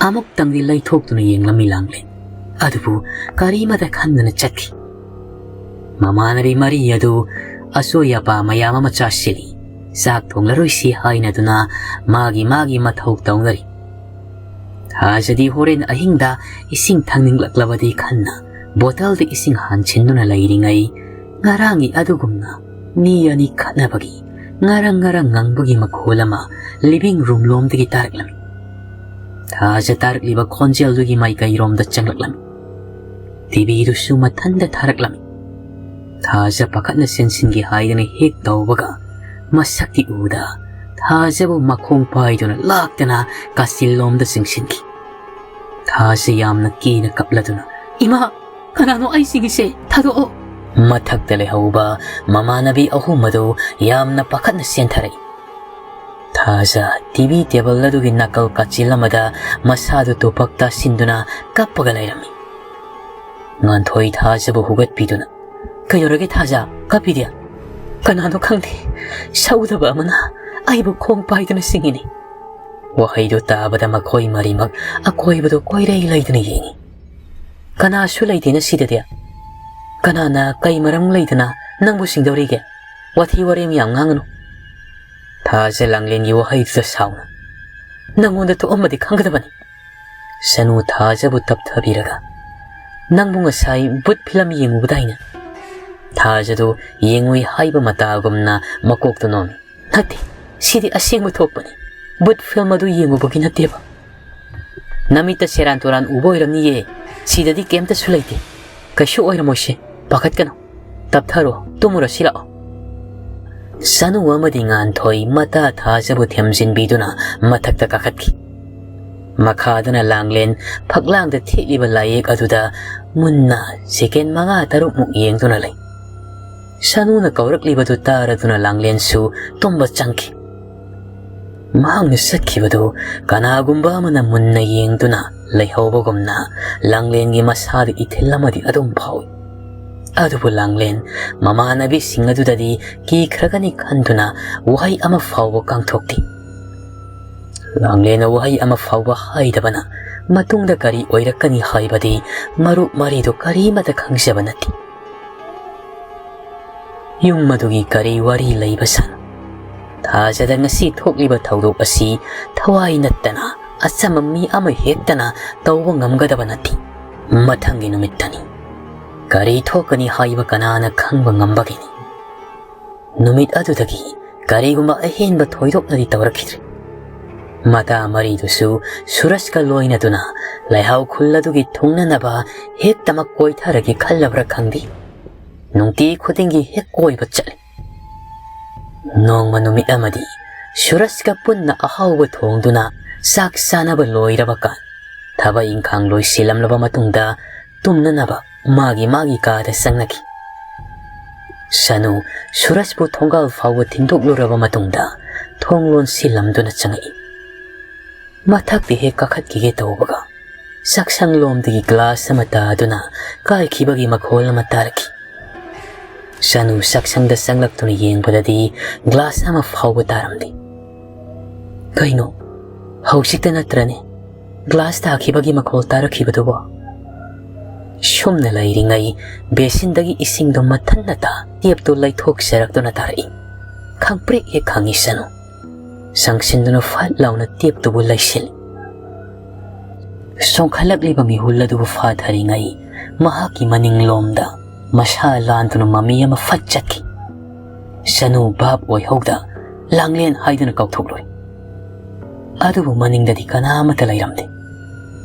ꯑꯃꯨꯛꯇꯪꯗꯤ ꯂꯩꯊꯣꯛꯇꯨꯅ ꯌꯦꯡꯂꯝꯃꯤ ꯂꯥꯡꯂꯦꯟ꯫ ꯑꯗꯨꯕꯨ ꯀꯔꯤꯃꯇ ꯈꯟꯗꯅ ꯆꯠꯈꯤ꯫ ꯃꯃꯥꯟꯅꯕꯤ ꯃꯔꯤ ꯑꯗꯨ ꯑꯆꯣꯏ ꯑꯄꯥ ꯃꯌꯥꯝ ꯑꯃ ꯆꯥꯁꯤꯜꯂꯤ꯫ ꯆꯥꯛ ꯊꯣꯡꯂꯔꯣꯏꯁꯤ ꯍꯥꯏꯅꯗꯨꯅ ꯃꯥꯒꯤ ꯃꯥꯒꯤ ꯃꯊꯧ ꯇꯧꯅꯔꯤ꯫ ꯊꯥꯖꯗꯤ ꯍꯣꯔꯦꯟ ꯑꯍꯤꯡꯗ ꯏꯁꯤꯡ ꯊꯛꯅꯤꯡꯂꯛꯂꯕꯗꯤ ꯈꯟꯅ ꯕꯣꯇꯜꯗ ꯏꯁꯤꯡ ꯍꯥꯟꯁꯤꯟꯗꯨꯅ ꯂꯩꯔꯤꯉꯩ, ꯉꯔꯥꯡꯒꯤ ꯑꯗꯨꯒꯨꯝꯅ ꯃꯤ ꯑꯅꯤ ꯈꯠꯅꯕꯒꯤ ꯉꯔꯪ ꯉꯔꯪ ꯉꯪꯕꯒꯤ ꯃꯈꯣꯜ ꯑꯃ ꯂꯤꯚꯤꯡ ꯔꯨꯝ ꯂꯣꯝꯗꯒꯤ ꯇꯥꯔꯛꯂꯝꯃꯤ꯫ ꯊꯥꯖ ꯇꯥꯔꯛꯂꯤꯕ ꯈꯣꯟꯖꯦꯜꯗꯨꯒꯤ ꯃꯥꯏꯀꯩꯔꯣꯝꯗ ꯆꯪꯂꯛꯂꯝꯃꯤ꯫ ꯇꯤꯚꯤꯗꯨꯁꯨ ꯃꯊꯟꯇ ꯊꯥꯔꯛꯂꯝꯃꯤ꯫ ꯊꯥꯖ ꯄꯥꯈꯠꯅ ꯆꯦꯟꯁꯤꯟꯒꯦ ꯍꯥꯏꯗꯅ ꯍꯦꯛ ꯇꯧꯕꯒ, ꯃꯁꯛꯇꯤ ꯎꯗ ꯊꯥꯖꯕꯨ ꯃꯈꯣꯡ ꯄꯥꯏꯗꯨꯅ ꯂꯥꯛꯇꯅ ꯀꯥꯆꯤꯜꯂꯣꯝꯗ ꯆꯤꯡꯁꯤꯟꯈꯤ꯫ ꯊꯥꯖ ꯌꯥꯝꯅ ꯀꯤꯅ ꯀꯞꯂꯗꯨꯅ, "ꯏꯃꯥ, ꯀꯅꯥꯅꯣ ꯑꯩ ꯆꯤꯡꯉꯤꯁꯦ? ꯊꯥꯗꯣꯛꯑꯣ!" ꯃꯊꯛꯇ ꯂꯩꯍꯧꯕ ꯃꯃꯥꯟꯅꯕꯤ ꯑꯍꯨꯝ ꯑꯗꯨ ꯌꯥꯝꯅ ꯄꯥꯈꯠꯅ ꯆꯦꯟꯊꯔꯛꯏ꯫ ꯊꯥꯖ ꯇꯤꯚꯤ ꯇꯦꯕꯜ ꯑꯗꯨꯒꯤ ꯅꯥꯀꯜ ꯀꯥꯆꯤꯜ ꯑꯃꯗ ꯃꯁꯥꯗꯨ ꯇꯨꯄꯛ ꯇꯥꯁꯤꯟꯗꯨꯅ ꯀꯞꯄꯒ ꯂꯩꯔꯝꯃꯤ꯫ ꯉꯥꯟꯊꯣꯏ ꯊꯥꯖꯕꯨ ꯍꯧꯒꯠꯄꯤꯗꯨꯅ, "ꯀꯩꯗꯧꯔꯒꯦ ꯊꯥꯖ? ꯀꯞꯄꯤꯗꯤ?" "ꯀꯅꯥꯅꯣ ꯈꯪꯗꯦ, ꯁꯧꯗꯕ ꯑꯃꯅ ꯑꯩꯕꯨ ꯈꯣꯡ ꯄꯥꯏꯗꯨꯅ ꯆꯤꯡꯉꯤꯅꯤ"꯫ ꯋꯥꯍꯩꯗꯨ ꯇꯥꯕꯗ ꯃꯈꯣꯏ ꯃꯔꯤꯃꯛ ꯑꯀꯣꯏꯕꯗꯨ ꯀꯣꯏꯔꯩ ꯂꯩꯗꯨꯅ ꯌꯦꯡꯉꯤ꯫ "ꯀꯅꯥꯁꯨ ꯂꯩꯇꯦꯅ ꯁꯤꯗꯗꯤ"꯫ "ꯀꯅꯥꯅ ꯀꯩ ꯃꯔꯝ ꯂꯩꯗꯅ ꯅꯪꯕꯨ ꯁꯤꯡꯗꯧꯔꯤꯒꯦ? ꯋꯥꯊꯤ ꯋꯥꯔꯦꯝ ꯌꯥꯝ ꯉꯥꯡꯒꯅꯨ꯫" ꯊꯥꯖ ꯂꯥꯡꯂꯦꯟꯒꯤ ꯋꯥꯍꯩꯗꯨꯗ ꯁꯥꯎꯅ, "ꯅꯪꯉꯣꯟꯗ ꯊꯣꯛꯑꯝꯃꯗꯤ ꯈꯪꯒꯗꯕꯅꯤ꯫" ꯁꯅꯨ ꯊꯥꯖꯕꯨ ꯇꯞꯊꯕꯤꯔꯒ, "ꯅꯪꯕꯨ ꯉꯁꯥꯏ ꯚꯨꯠ ꯐꯤꯂꯝ ꯌꯦꯡꯉꯨꯕꯗꯥꯏꯅꯦ?" ꯊꯥꯖꯗꯨ ꯌꯦꯡꯉꯨꯏ ꯍꯥꯏꯕ ꯃꯇꯥꯒꯨꯝꯅ ꯃꯀꯣꯛꯇꯨ ꯅꯣꯝꯃꯤ꯫ "ꯅꯠꯇꯦ, ꯁꯤꯗꯤ ꯑꯁꯦꯡꯕ ꯊꯣꯛꯄꯅꯤ꯫ ꯚꯨꯠ ꯐꯤꯂꯝ ꯑꯗꯨ ꯌꯦꯡꯉꯨꯕꯒꯤ ꯅꯠꯇꯦꯕ꯫ ꯅꯃꯤꯠꯇ ꯁꯦꯔꯥꯟ ꯇꯨꯔꯥꯟ ꯎꯕ ꯑꯣꯏꯔꯝꯅꯤꯌꯦ꯫ ꯁꯤꯗꯗꯤ ꯀꯩꯝꯇꯁꯨ ꯂꯩꯇꯦ꯫ ꯀꯩꯁꯨ ꯑꯣꯏꯔꯝꯃꯣꯏꯁꯦ꯫ ꯄꯥꯈꯠꯀꯅꯨ꯫ ꯇꯞꯊꯔꯣ, ꯇꯨꯝꯃꯨꯔꯁꯤ ꯂꯥꯛꯑꯣ꯫" ꯁꯅꯨ ꯑꯃꯗꯤ ꯉꯥꯟꯊꯣꯏ ꯃꯇꯥ ꯊꯥꯖꯕꯨ ꯊꯦꯝꯖꯤꯟꯕꯤꯗꯨꯅ ꯃꯊꯛꯇ ꯀꯥꯈꯠꯈꯤ꯫ ꯃꯈꯥꯗꯅ ꯂꯥꯡꯂꯦꯟ ꯐꯛꯂꯥꯡꯗ ꯊꯦꯠꯂꯤꯕ ꯂꯥꯏꯌꯦꯛ ꯑꯗꯨꯗ ꯃꯨꯟꯅ ꯁꯦꯀꯦꯟ ꯃꯉꯥ ꯇꯔꯨꯛꯃꯨꯛ ꯌꯦꯡꯗꯨꯅ ꯂꯩ꯫ ꯁꯅꯨꯅ ꯀꯧꯔꯛꯂꯤꯕꯗꯨ ꯇꯥꯔꯗꯨꯅ ꯂꯥꯡꯂꯦꯟꯁꯨ ꯇꯨꯝꯕ ꯆꯪꯈꯤ꯫ ꯃꯍꯥꯛꯅ ꯆꯠꯈꯤꯕꯗꯨ ꯀꯅꯥꯒꯨꯝꯕ ꯑꯃꯅ ꯃꯨꯟꯅ ꯌꯦꯡꯗꯨꯅ ꯂꯩꯍꯧꯕꯒꯨꯝꯅ ꯂꯥꯡꯂꯦꯟꯒꯤ ꯃꯁꯥꯗ ꯏꯊꯤꯜ ꯑꯃꯗꯤ ꯑꯗꯨꯝ ꯐꯥꯎꯏ꯫ ꯑꯗꯨꯕꯨ ꯂꯥꯡꯂꯦꯟ ꯃꯃꯥꯟꯅꯕꯤꯁꯤꯡ ꯑꯗꯨꯗꯗꯤ ꯀꯤꯈ꯭ꯔꯒꯅꯤ ꯈꯟꯗꯨꯅ ꯋꯥꯍꯩ ꯑꯃ ꯐꯥꯎꯕ ꯀꯥꯡꯊꯣꯛꯇꯦ꯫ ꯂꯥꯡꯂꯦꯟꯅ ꯋꯥꯍꯩ ꯑꯃ ꯐꯥꯎꯕ ꯍꯥꯏꯗꯕꯅ ꯃꯇꯨꯡꯗ ꯀꯔꯤ ꯑꯣꯏꯔꯛꯀꯅꯤ ꯍꯥꯏꯕꯗꯤ ꯃꯔꯨꯞ ꯃꯔꯤꯗꯨ ꯀꯔꯤꯃꯠꯇ ꯈꯪꯖꯕ ꯅꯠꯇꯦ꯫ ꯌꯨꯝ ꯑꯗꯨꯒꯤ ꯀꯔꯤ ꯋꯥꯔꯤ ꯂꯩꯕ ꯁꯥꯅꯣ? ꯊꯥꯖꯗ ꯉꯁꯤ ꯊꯣꯛꯂꯤꯕ ꯊꯧꯗꯣꯛ ꯑꯁꯤ ꯊꯋꯥꯏ ꯅꯠꯇꯅ ꯑꯆꯝꯕ ꯃꯤ ꯑꯃ ꯍꯦꯛꯇꯅ ꯇꯧꯕ ꯉꯝꯒꯗꯕ ꯅꯠꯇꯦ꯫ ꯃꯊꯪꯒꯤ ꯅꯨꯃꯤꯠꯇꯅꯤ꯫ ꯀꯔꯤ ꯊꯣꯛꯀꯅꯤ ꯍꯥꯏꯕ ꯀꯅꯥꯅ ꯈꯪꯕ ꯉꯝꯕꯒꯦꯅꯤ? ꯅꯨꯃꯤꯠ ꯑꯗꯨꯗꯒꯤ ꯀꯔꯤꯒꯨꯝꯕ ꯑꯍꯦꯟꯕ ꯊꯣꯏꯗꯣꯛꯅꯗꯤ ꯇꯧꯔꯛꯈꯤꯗ꯭ꯔꯦ꯫ ꯃꯇꯥ ꯃꯔꯤꯗꯨꯁꯨ ꯁꯨꯔꯖꯀ ꯂꯣꯏꯅꯗꯨꯅ ꯂꯩꯍꯥꯎ ꯈꯨꯜ ꯑꯗꯨꯒꯤ ꯊꯨꯡꯅꯅꯕ ꯍꯦꯛꯇꯃꯛ ꯀꯣꯏꯊꯔꯒꯦ ꯈꯜꯂꯕ꯭ꯔꯥ ꯈꯪꯗꯦ, ꯅꯨꯡꯇꯤ ꯈꯨꯗꯤꯡꯒꯤ ꯍꯦꯛ ꯀꯣꯏꯕ ꯆꯠꯂꯤ꯫ ꯅꯣꯡꯃ ꯅꯨꯃꯤꯠ ꯑꯃꯗꯤ ꯁꯨꯔꯖꯀ ꯄꯨꯟꯅ ꯑꯍꯥꯎꯕ ꯊꯣꯡꯗꯨꯅ ꯆꯥꯛ ꯆꯥꯅꯕ ꯂꯣꯏꯔꯕ ꯀꯥꯟ, ꯊꯕꯛ ꯏꯪꯈꯥꯡ ꯂꯣꯏꯁꯤꯜꯂꯝꯂꯕ ꯃꯇꯨꯡꯗ ꯇꯨꯝꯅꯅꯕ ꯃꯥꯒꯤ ꯃꯥꯒꯤ ꯀꯥꯗ ꯆꯪꯅꯈꯤ꯫ ꯁꯅꯨ ꯁꯨꯔꯖꯄꯨ ꯊꯣꯡꯒꯥꯜ ꯐꯥꯎꯕ ꯊꯤꯟꯗꯣꯛꯂꯨꯔꯕ ꯃꯇꯨꯡꯗ ꯊꯣꯡ ꯂꯣꯟꯁꯤꯜꯂꯝꯗꯨꯅ ꯆꯪꯉꯛꯏ꯫ ꯃꯊꯛꯇ ꯍꯦꯛ ꯀꯥꯈꯠꯈꯤꯒꯦ ꯇꯧꯕꯒ ꯆꯥꯛꯁꯪꯂꯣꯝꯗꯒꯤ ꯒ꯭ꯂꯥꯁ ꯑꯃ ꯇꯥꯗꯨꯅ ꯀꯥꯏꯈꯤꯕꯒꯤ ꯃꯈꯣꯜ ꯑꯃ ꯇꯥꯔꯛꯈꯤ꯫ ꯁꯅꯨ ꯆꯥꯛꯁꯪꯗ ꯆꯪꯂꯛꯇꯨꯅ ꯌꯦꯡꯕꯗꯗꯤ ꯒ꯭ꯂꯥꯁ ꯑꯃ ꯐꯥꯎꯕ ꯇꯥꯔꯝꯗꯦ꯫ "ꯀꯩꯅꯣ, ꯍꯧꯖꯤꯛꯇ ꯅꯠꯇ꯭ꯔꯅꯦ ꯒ꯭ꯂꯥꯁ ꯇꯥꯈꯤꯕꯒꯤ ꯃꯈꯣꯜ ꯇꯥꯔꯛꯈꯤꯕꯗꯨꯕꯣ?" ꯁꯨꯝꯅ ꯂꯩꯔꯤꯉꯩ ꯕꯦꯁꯤꯟꯗꯒꯤ ꯏꯁꯤꯡꯗꯣ ꯃꯊꯟꯅꯇ ꯇꯦꯞꯇꯨ ꯂꯩꯊꯣꯛꯆꯔꯛꯇꯨꯅ ꯇꯥꯔꯛꯏ꯫ ꯈꯪꯄ꯭ꯔꯦꯛ ꯍꯦꯛ ꯈꯪꯉꯤ ꯁꯅꯨ꯫ ꯁꯪꯁꯤꯟꯗꯨꯅ ꯐꯠ ꯂꯥꯎꯅ ꯇꯦꯞꯇꯨꯕꯨ ꯂꯩꯁꯤꯜꯂꯤ꯫ ꯆꯣꯡꯈꯠꯂꯛꯂꯤꯕ ꯃꯤꯍꯨꯜ ꯑꯗꯨꯕꯨ ꯐꯥꯊꯔꯤꯉꯩ ꯃꯍꯥꯛꯀꯤ ꯃꯅꯤꯡꯂꯣꯝꯗ ꯃꯁꯥ ꯂꯥꯟꯗꯨꯅ ꯃꯃꯤ ꯑꯃ ꯐꯠ ꯆꯠꯈꯤ꯫ ꯁꯅꯨ ꯚꯥꯞ ꯑꯣꯏꯍꯧꯗ ꯂꯥꯡꯂꯦꯟ ꯍꯥꯏꯗꯨꯅ ꯀꯥꯎꯊꯣꯛꯂꯨꯔꯦ꯫ ꯑꯗꯨꯕꯨ ꯃꯅꯤꯡꯗꯗꯤ ꯀꯅꯥ ꯑꯃꯠꯇ ꯂꯩꯔꯝꯗꯦ꯫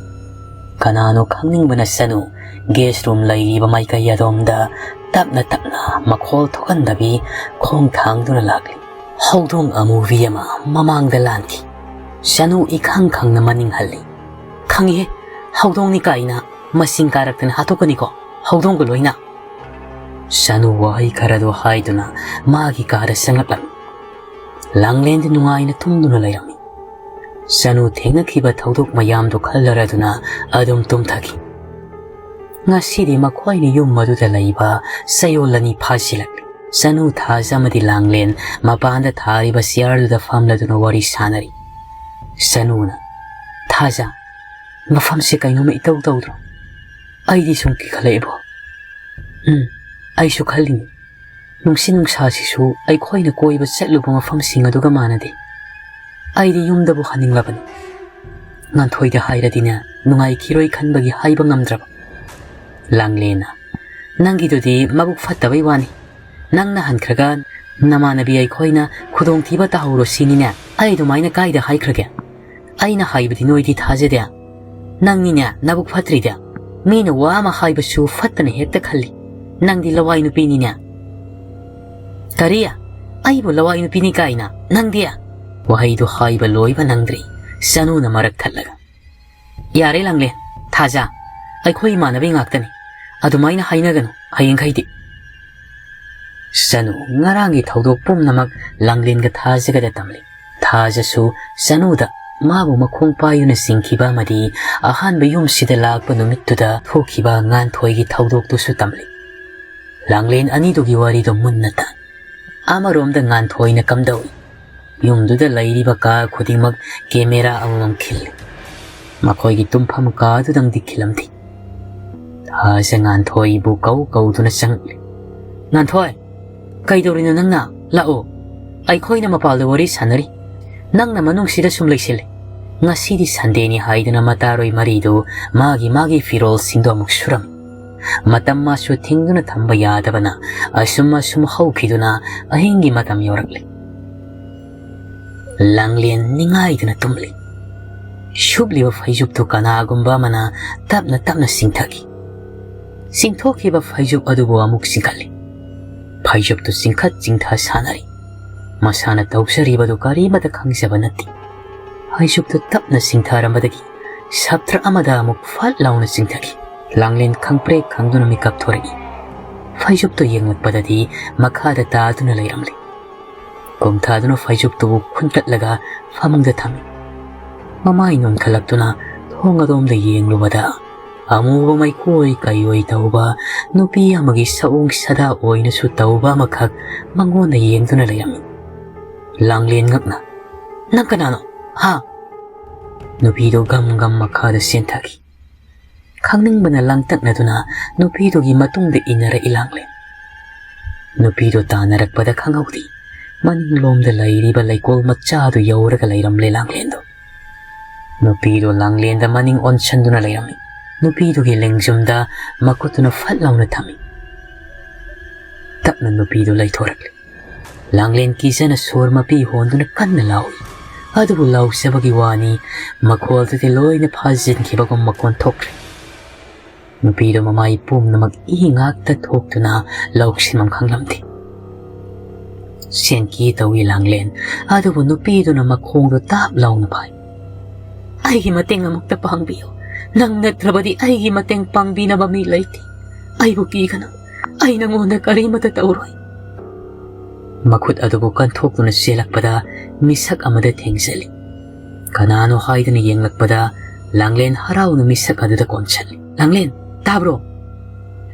ꯀꯅꯥꯅꯣ ꯈꯪꯅꯤꯡꯕꯅ ꯁꯅꯨ ꯒꯦꯁ ꯔꯨꯝ ꯂꯩꯔꯤꯕ ꯃꯥꯏꯀꯩ ꯑꯗꯣꯝꯗ ꯇꯞꯅ ꯇꯞꯅ ꯃꯈꯣꯜ ꯊꯣꯛꯍꯟꯗꯕꯤ ꯈꯣꯡ ꯊꯥꯡꯗꯨꯅ ꯂꯥꯛꯂꯤ꯫ ꯍꯧꯗꯣꯡ ꯑꯃꯨꯕꯤ ꯑꯃ ꯃꯃꯥꯡꯗ ꯂꯥꯟꯈꯤ꯫ ꯁꯅꯨ ꯏꯈꯪ ꯈꯪꯅ ꯃꯅꯤꯡ ꯍꯜꯂꯤ꯫ "ꯈꯪꯉꯤꯍꯦ, ꯍꯧꯗꯣꯡꯅꯤ ꯀꯥꯏꯅ ꯃꯁꯤꯡ ꯀꯥꯔꯛꯇꯅ ꯍꯥꯠꯇꯣꯛꯀꯅꯤꯀꯣ, ꯍꯧꯗꯣꯡꯒ ꯂꯣꯏꯅ!" ꯁꯅꯨ ꯋꯥꯍꯩ ꯈꯔꯗꯣ ꯍꯥꯏꯗꯨꯅ ꯃꯥꯒꯤ ꯀꯥꯗ ꯆꯪꯂꯛꯂꯝꯃꯤ꯫ ꯂꯥꯡꯂꯦꯟꯗꯤ ꯅꯨꯡꯉꯥꯏꯅ ꯇꯨꯝꯗꯨꯅ ꯂꯩꯔꯝꯃꯤ꯫ ꯁꯅꯨ ꯊꯦꯡꯅꯈꯤꯕ ꯊꯧꯗꯣꯛ ꯃꯌꯥꯝꯗꯨ ꯈꯜꯂꯔꯗꯨꯅ ꯑꯗꯨꯝ ꯇꯨꯝꯊꯈꯤ꯫ ꯉꯁꯤꯗꯤ ꯃꯈꯣꯏꯅ ꯌꯨꯝ ꯑꯗꯨꯗ ꯂꯩꯕ ꯆꯌꯣꯜ ꯑꯅꯤ ꯐꯥꯖꯤꯜꯂꯛꯂꯤ꯫ ꯁꯅꯨ, ꯊꯥꯖ ꯑꯃꯗꯤ ꯂꯥꯡꯂꯦꯟ ꯃꯄꯥꯟꯗ ꯊꯥꯔꯤꯕ ꯆꯤꯌꯥꯔꯗꯨꯗ ꯐꯝꯂꯗꯨꯅ ꯋꯥꯔꯤ ꯁꯥꯟꯅꯔꯤ꯫ ꯁꯅꯨꯅ, "ꯊꯥꯖ, ꯃꯐꯝꯁꯦ ꯀꯩꯅꯣꯝꯃ ꯏꯇꯧ ꯇꯧꯗ꯭ꯔꯣ? ꯑꯩꯗꯤ ꯁꯨꯝ ꯀꯤꯈꯠꯂꯛꯑꯦꯕꯣ꯫" "ꯎꯝ, ꯑꯩꯁꯨ ꯈꯜꯂꯤꯅꯤ꯫ ꯅꯨꯡꯁꯤꯠ ꯅꯨꯡꯁꯥꯁꯤꯁꯨ ꯑꯩꯈꯣꯏꯅ ꯀꯣꯏꯕ ꯆꯠꯂꯨꯕ ꯃꯐꯝꯁꯤꯡ ꯑꯗꯨꯒ ꯃꯥꯟꯅꯗꯦ꯫ ꯑꯩꯗꯤ ꯌꯨꯝꯗꯕꯨ ꯍꯟꯅꯤꯡꯂꯕꯅꯤ꯫ ꯉꯥꯟꯊꯣꯏꯗ ꯍꯥꯏꯔꯗꯤꯅꯦ, ꯅꯨꯡꯉꯥꯏꯈꯤꯔꯣꯏ ꯈꯟꯕꯒꯤ ꯍꯥꯏꯕ ꯉꯝꯗ꯭ꯔꯕ꯫" ꯂꯥꯡꯂꯦꯟꯅ, "ꯅꯪꯒꯤꯗꯨꯗꯤ ꯃꯕꯨꯛ ꯐꯠꯇꯕꯩ ꯋꯥꯅꯤ꯫ ꯅꯪꯅ ꯍꯟꯈ꯭ꯔꯒ ꯅꯃꯥꯟꯅꯕꯤ ꯑꯩꯈꯣꯏꯅ ꯈꯨꯗꯣꯡꯊꯤꯕ ꯇꯥꯍꯧꯔꯣ ꯁꯤꯅꯤꯅꯦ꯫ ꯑꯩ ꯑꯗꯨꯃꯥꯏꯅ ꯀꯥꯏꯗ ꯍꯥꯏꯈ꯭ꯔꯒꯦ? ꯑꯩꯅ ꯍꯥꯏꯕꯗꯤ ꯅꯣꯏꯗꯤ ꯊꯥꯖꯗꯦ꯫ ꯅꯪꯅꯤꯅꯦ ꯅꯕꯨꯛ ꯐꯠꯇ꯭ꯔꯤꯗꯦ꯫ ꯃꯤꯅ ꯋꯥ ꯑꯃ ꯍꯥꯏꯕꯁꯨ ꯐꯠꯇꯅ ꯍꯦꯛꯇ ꯈꯜꯂꯤ꯫ ꯅꯪꯗꯤ ꯂꯋꯥꯏ ꯅꯨꯄꯤꯅꯤꯅꯦ꯫" "ꯀꯔꯤ? ꯑꯩꯕꯨ ꯂꯋꯥꯏ ꯅꯨꯄꯤꯅꯤ ꯀꯥꯏꯅ? ꯅꯪꯗꯤ?" ꯋꯥꯍꯩꯗꯨ ꯍꯥꯏꯕ ꯂꯣꯏꯕ ꯅꯪꯗ꯭ꯔꯤ, ꯁꯅꯨꯅ ꯃꯔꯛ ꯊꯠꯂꯒ, "ꯌꯥꯔꯦ ꯂꯥꯡꯂꯦꯟ, ꯊꯥꯖ, ꯑꯩꯈꯣꯏ ꯏꯃꯥꯟꯅꯕꯤ ꯉꯥꯛꯇꯅꯤ꯫ ꯑꯗꯨꯃꯥꯏꯅ ꯍꯥꯏꯅꯒꯅꯨ ꯍꯌꯦꯡꯈꯩꯗꯤ꯫" ꯁꯅꯨ ꯉꯔꯥꯡꯒꯤ ꯊꯧꯗꯣꯛ ꯄꯨꯝꯅꯃꯛ ꯂꯥꯡꯂꯦꯟꯒ ꯊꯥꯖꯒꯗ ꯇꯝꯂꯤ꯫ ꯊꯥꯖꯁꯨ ꯁꯅꯨꯗ ꯃꯥꯕꯨ ꯃꯈꯣꯡ ꯄꯥꯏꯗꯨꯅ ꯆꯤꯡꯈꯤꯕ ꯑꯃꯗꯤ ꯑꯍꯥꯟꯕ ꯌꯨꯝꯁꯤꯗ ꯂꯥꯛꯄ ꯅꯨꯃꯤꯠꯇꯨꯗ ꯊꯣꯛꯈꯤꯕ ꯉꯥꯟꯊꯣꯏꯒꯤ ꯊꯧꯗꯣꯛꯇꯨꯁꯨ ꯇꯝꯂꯤ꯫ ꯂꯥꯡꯂꯦꯟ ꯑꯅꯤꯗꯨꯒꯤ ꯋꯥꯔꯤꯗꯣ ꯃꯨꯟꯅ ꯇꯥꯏ꯫ ꯑꯃꯔꯣꯝꯗ ꯉꯥꯟꯊꯣꯏꯅ ꯀꯝꯗꯧꯏ? ꯌꯨꯝꯗꯨꯗ ꯂꯩꯔꯤꯕ ꯀꯥ ꯈꯨꯗꯤꯡꯃꯛ ꯀꯦꯃꯦꯔꯥ ꯑꯃꯃꯝ ꯈꯤꯜꯂꯤ꯫ ꯃꯈꯣꯏꯒꯤ ꯇꯨꯝꯐꯝ ꯀꯥꯗꯨꯗꯪꯗꯤ ꯈꯤꯜꯂꯝꯗꯦ꯫ ꯍꯥꯏꯁꯦ ꯉꯥꯟꯊꯣꯏꯕꯨ ꯀꯧ ꯀꯧꯗꯨꯅ ꯆꯪꯂꯛꯂꯤ꯫ "ꯉꯥꯟꯊꯣꯏ, ꯀꯩꯗꯧꯔꯤꯅꯣ ꯅꯪꯅ? ꯂꯥꯛꯑꯣ, ꯑꯩꯈꯣꯏꯅ ꯃꯄꯥꯜꯗ ꯋꯥꯔꯤ ꯁꯥꯟꯅꯔꯤ, ꯅꯪꯅ ꯃꯅꯨꯡꯁꯤꯗ ꯁꯨꯝ ꯂꯩꯁꯤꯜꯂꯦ꯫ ꯉꯁꯤꯗꯤ ꯁꯟꯗꯦꯅꯤ ꯍꯥꯏꯗꯨꯅ ꯃꯇꯥꯔꯣꯏ ꯃꯔꯤꯗꯨ ꯃꯥꯒꯤ ꯃꯥꯒꯤ ꯐꯤꯔꯣꯜꯁꯤꯡꯗꯣ ꯑꯃꯨꯛ ꯁꯨꯔꯝꯃꯤ꯫ ꯃꯇꯝ ꯃꯥꯁꯨ ꯊꯤꯡꯗꯨꯅ ꯊꯝꯕ ꯌꯥꯗꯕꯅ ꯑꯁꯨꯝ ꯑꯁꯨꯝ ꯍꯧꯈꯤꯗꯨꯅ ꯑꯍꯤꯡꯒꯤ ꯃꯇꯝ ꯌꯧꯔꯛꯂꯦ꯫ ꯂꯥꯡꯂꯦꯟ ꯅꯤꯡꯉꯥꯏꯗꯨꯅ ꯇꯨꯝꯂꯤ꯫ ꯁꯨꯞꯂꯤꯕ ꯐꯩꯖꯨꯞꯇꯨ ꯀꯅꯥꯒꯨꯝꯕ ꯑꯃꯅ ꯇꯞꯅ ꯇꯞꯅ ꯆꯤꯡꯊꯈꯤ꯫ ꯆꯤꯡꯊꯣꯛꯈꯤꯕ ꯐꯩꯖꯨꯞ ꯑꯗꯨꯕꯨ ꯑꯃꯨꯛ ꯆꯤꯡꯈꯠꯂꯤ꯫ ꯐꯩꯖꯨꯞꯇꯨ ꯆꯤꯡꯈꯠ ꯆꯤꯡꯊ ꯁꯥꯟꯅꯔꯤ꯫ ꯃꯁꯥꯅ ꯇꯧꯖꯔꯤꯕꯗꯨ ꯀꯔꯤꯃꯠꯇ ꯈꯪꯖꯕ ꯅꯠꯇꯦ꯫ ꯐꯩꯖꯨꯞꯇꯨ ꯇꯞꯅ ꯆꯤꯡꯊꯔꯝꯕꯗꯒꯤ ꯁꯞꯇ꯭ꯔ ꯑꯃꯗ ꯑꯃꯨꯛ ꯐꯠ ꯂꯥꯎꯅ ꯆꯤꯡꯊꯈꯤ꯫ ꯂꯥꯡꯂꯦꯟ ꯈꯪꯄ꯭ꯔꯦꯛ ꯈꯪꯗꯨꯅ ꯃꯤꯀꯞ ꯊꯣꯔꯛꯏ꯫ ꯐꯩꯖꯨꯞꯇꯨ ꯌꯦꯡꯂꯛꯄꯗꯗꯤ ꯃꯈꯥꯗ ꯇꯥꯗꯨꯅ ꯂꯩꯔꯝꯂꯦ꯫ ꯀꯨꯝꯊꯗꯨꯅ ꯐꯩꯖꯨꯞꯇꯨꯕꯨ ꯈꯨꯟꯀꯠꯂꯒ ꯐꯃꯨꯡꯗ ꯊꯝꯃꯤ꯫ ꯃꯃꯥꯏ ꯅꯣꯟꯈꯠꯂꯛꯇꯨꯅ ꯊꯣꯡ ꯑꯗꯣꯝꯗ ꯌꯦꯡꯂꯨꯕꯗ ꯑꯃꯨꯕ ꯃꯩꯈꯣꯏ ꯀꯩꯑꯣꯏ ꯇꯧꯕ ꯅꯨꯄꯤ ꯑꯃꯒꯤ ꯁꯑꯣꯡ ꯁꯥꯗꯥ ꯑꯣꯏꯅꯁꯨ ꯇꯧꯕ ꯑꯃꯈꯛ ꯃꯉꯣꯟꯗ ꯌꯦꯡꯗꯨꯅ ꯂꯩꯔꯝꯃꯤ꯫ ꯂꯥꯡꯂꯦꯟ ꯉꯛꯅ, "ꯅꯪ ꯀꯅꯥꯅꯣ? ꯍꯥ?" ꯅꯨꯄꯤꯗꯨ ꯒꯝ ꯒꯝ ꯃꯈꯥꯗ ꯆꯦꯟꯊꯈꯤ꯫ ꯈꯪꯅꯤꯡꯕꯅ ꯂꯥꯡꯇꯛꯅꯗꯨꯅ ꯅꯨꯄꯤꯗꯨꯒꯤ ꯃꯇꯨꯡꯗ ꯏꯟꯅꯔꯛꯏ ꯂꯥꯡꯂꯦꯟ꯫ ꯅꯨꯄꯤꯗꯨ ꯇꯥꯟꯅꯔꯛꯄꯗ ꯈꯪꯍꯧꯗꯦ, ꯃꯅꯤꯡꯂꯣꯝꯗ ꯂꯩꯔꯤꯕ ꯂꯩꯀꯣꯜ ꯃꯆꯥꯗꯨ ꯌꯧꯔꯒ ꯂꯩꯔꯝꯂꯦ ꯂꯥꯡꯂꯦꯟꯗꯣ꯫ ꯅꯨꯄꯤꯗꯨ ꯂꯥꯡꯂꯦꯟꯗ ꯃꯅꯤꯡ ꯑꯣꯟꯁꯤꯟꯗꯨꯅ ꯂꯩꯔꯝꯃꯤ꯫ ꯅꯨꯄꯤꯗꯨꯒꯤ ꯂꯦꯡꯖꯨꯝꯗ ꯃꯈꯨꯠꯇꯨꯅ ꯐꯠ ꯂꯥꯎꯅ ꯊꯝꯃꯤ꯫ ꯇꯞꯅ ꯅꯨꯄꯤꯗꯨ ꯂꯩꯊꯣꯔꯛꯂꯦ꯫ ꯂꯥꯡꯂꯦꯟ ꯀꯤꯖꯅ ꯁꯣꯔ ꯃꯄꯤ ꯍꯣꯟꯗꯨꯅ ꯀꯟꯅ ꯂꯥꯎꯏ꯫ ꯑꯗꯨꯕꯨ ꯂꯥꯎꯖꯕꯒꯤ ꯋꯥꯅꯤ, ꯃꯈꯣꯜꯗꯨꯗꯤ ꯂꯣꯏꯅ ꯐꯥꯖꯤꯟꯈꯤꯕꯒꯨꯝ ꯃꯈꯣꯟ ꯊꯣꯛꯈ꯭ꯔꯦ꯫ ꯅꯨꯄꯤꯗꯨ ꯃꯃꯥꯏ ꯄꯨꯝꯅꯃꯛ ꯏ ꯉꯥꯛꯇ ꯊꯣꯛꯇꯨꯅ ꯂꯧꯁꯤꯟꯐꯝ ꯈꯪꯂꯝꯗꯦ꯫ ꯁꯦꯟꯀꯤ ꯇꯧꯏ ꯂꯥꯡꯂꯦꯟ, ꯑꯗꯨꯕꯨ ꯅꯨꯄꯤꯗꯨꯅ ꯃꯈꯣꯡꯗꯨ ꯇꯥꯞ ꯂꯥꯎꯅ ꯐꯥꯏ꯫ "ꯑꯩꯒꯤ ꯃꯇꯦꯡ ꯑꯃꯨꯛꯇ ꯄꯥꯡꯕꯤꯌꯨ꯫ ꯅꯪ ꯅꯠꯇ꯭ꯔꯕꯗꯤ ꯑꯩꯒꯤ ꯃꯇꯦꯡ ꯄꯥꯡꯕꯤꯅꯕ ꯃꯤ ꯂꯩꯇꯦ꯫ ꯑꯩꯕꯨ ꯀꯤꯒꯅꯨ꯫ ꯑꯩ ꯅꯉꯣꯟꯗ ꯀꯔꯤꯃꯠꯇ ꯇꯧꯔꯣꯏ꯫" ꯃꯈꯨꯠ ꯑꯗꯨꯕꯨ ꯀꯟꯊꯣꯛꯇꯨꯅ ꯆꯦꯜꯂꯛꯄꯗ ꯃꯤꯁꯛ ꯑꯃꯗ ꯊꯦꯡꯖꯜꯂꯤ꯫ ꯀꯅꯥꯅꯣ ꯍꯥꯏꯗꯨꯅ ꯌꯦꯡꯂꯛꯄꯗ ꯂꯥꯡꯂꯦꯟ ꯍꯔꯥꯎꯅ ꯃꯤꯁꯛ ꯑꯗꯨꯗ ꯀꯣꯟꯁꯜꯂꯤ꯫ "ꯂꯥꯡꯂꯦꯟ, ꯇꯥꯕ꯭ꯔꯣ?"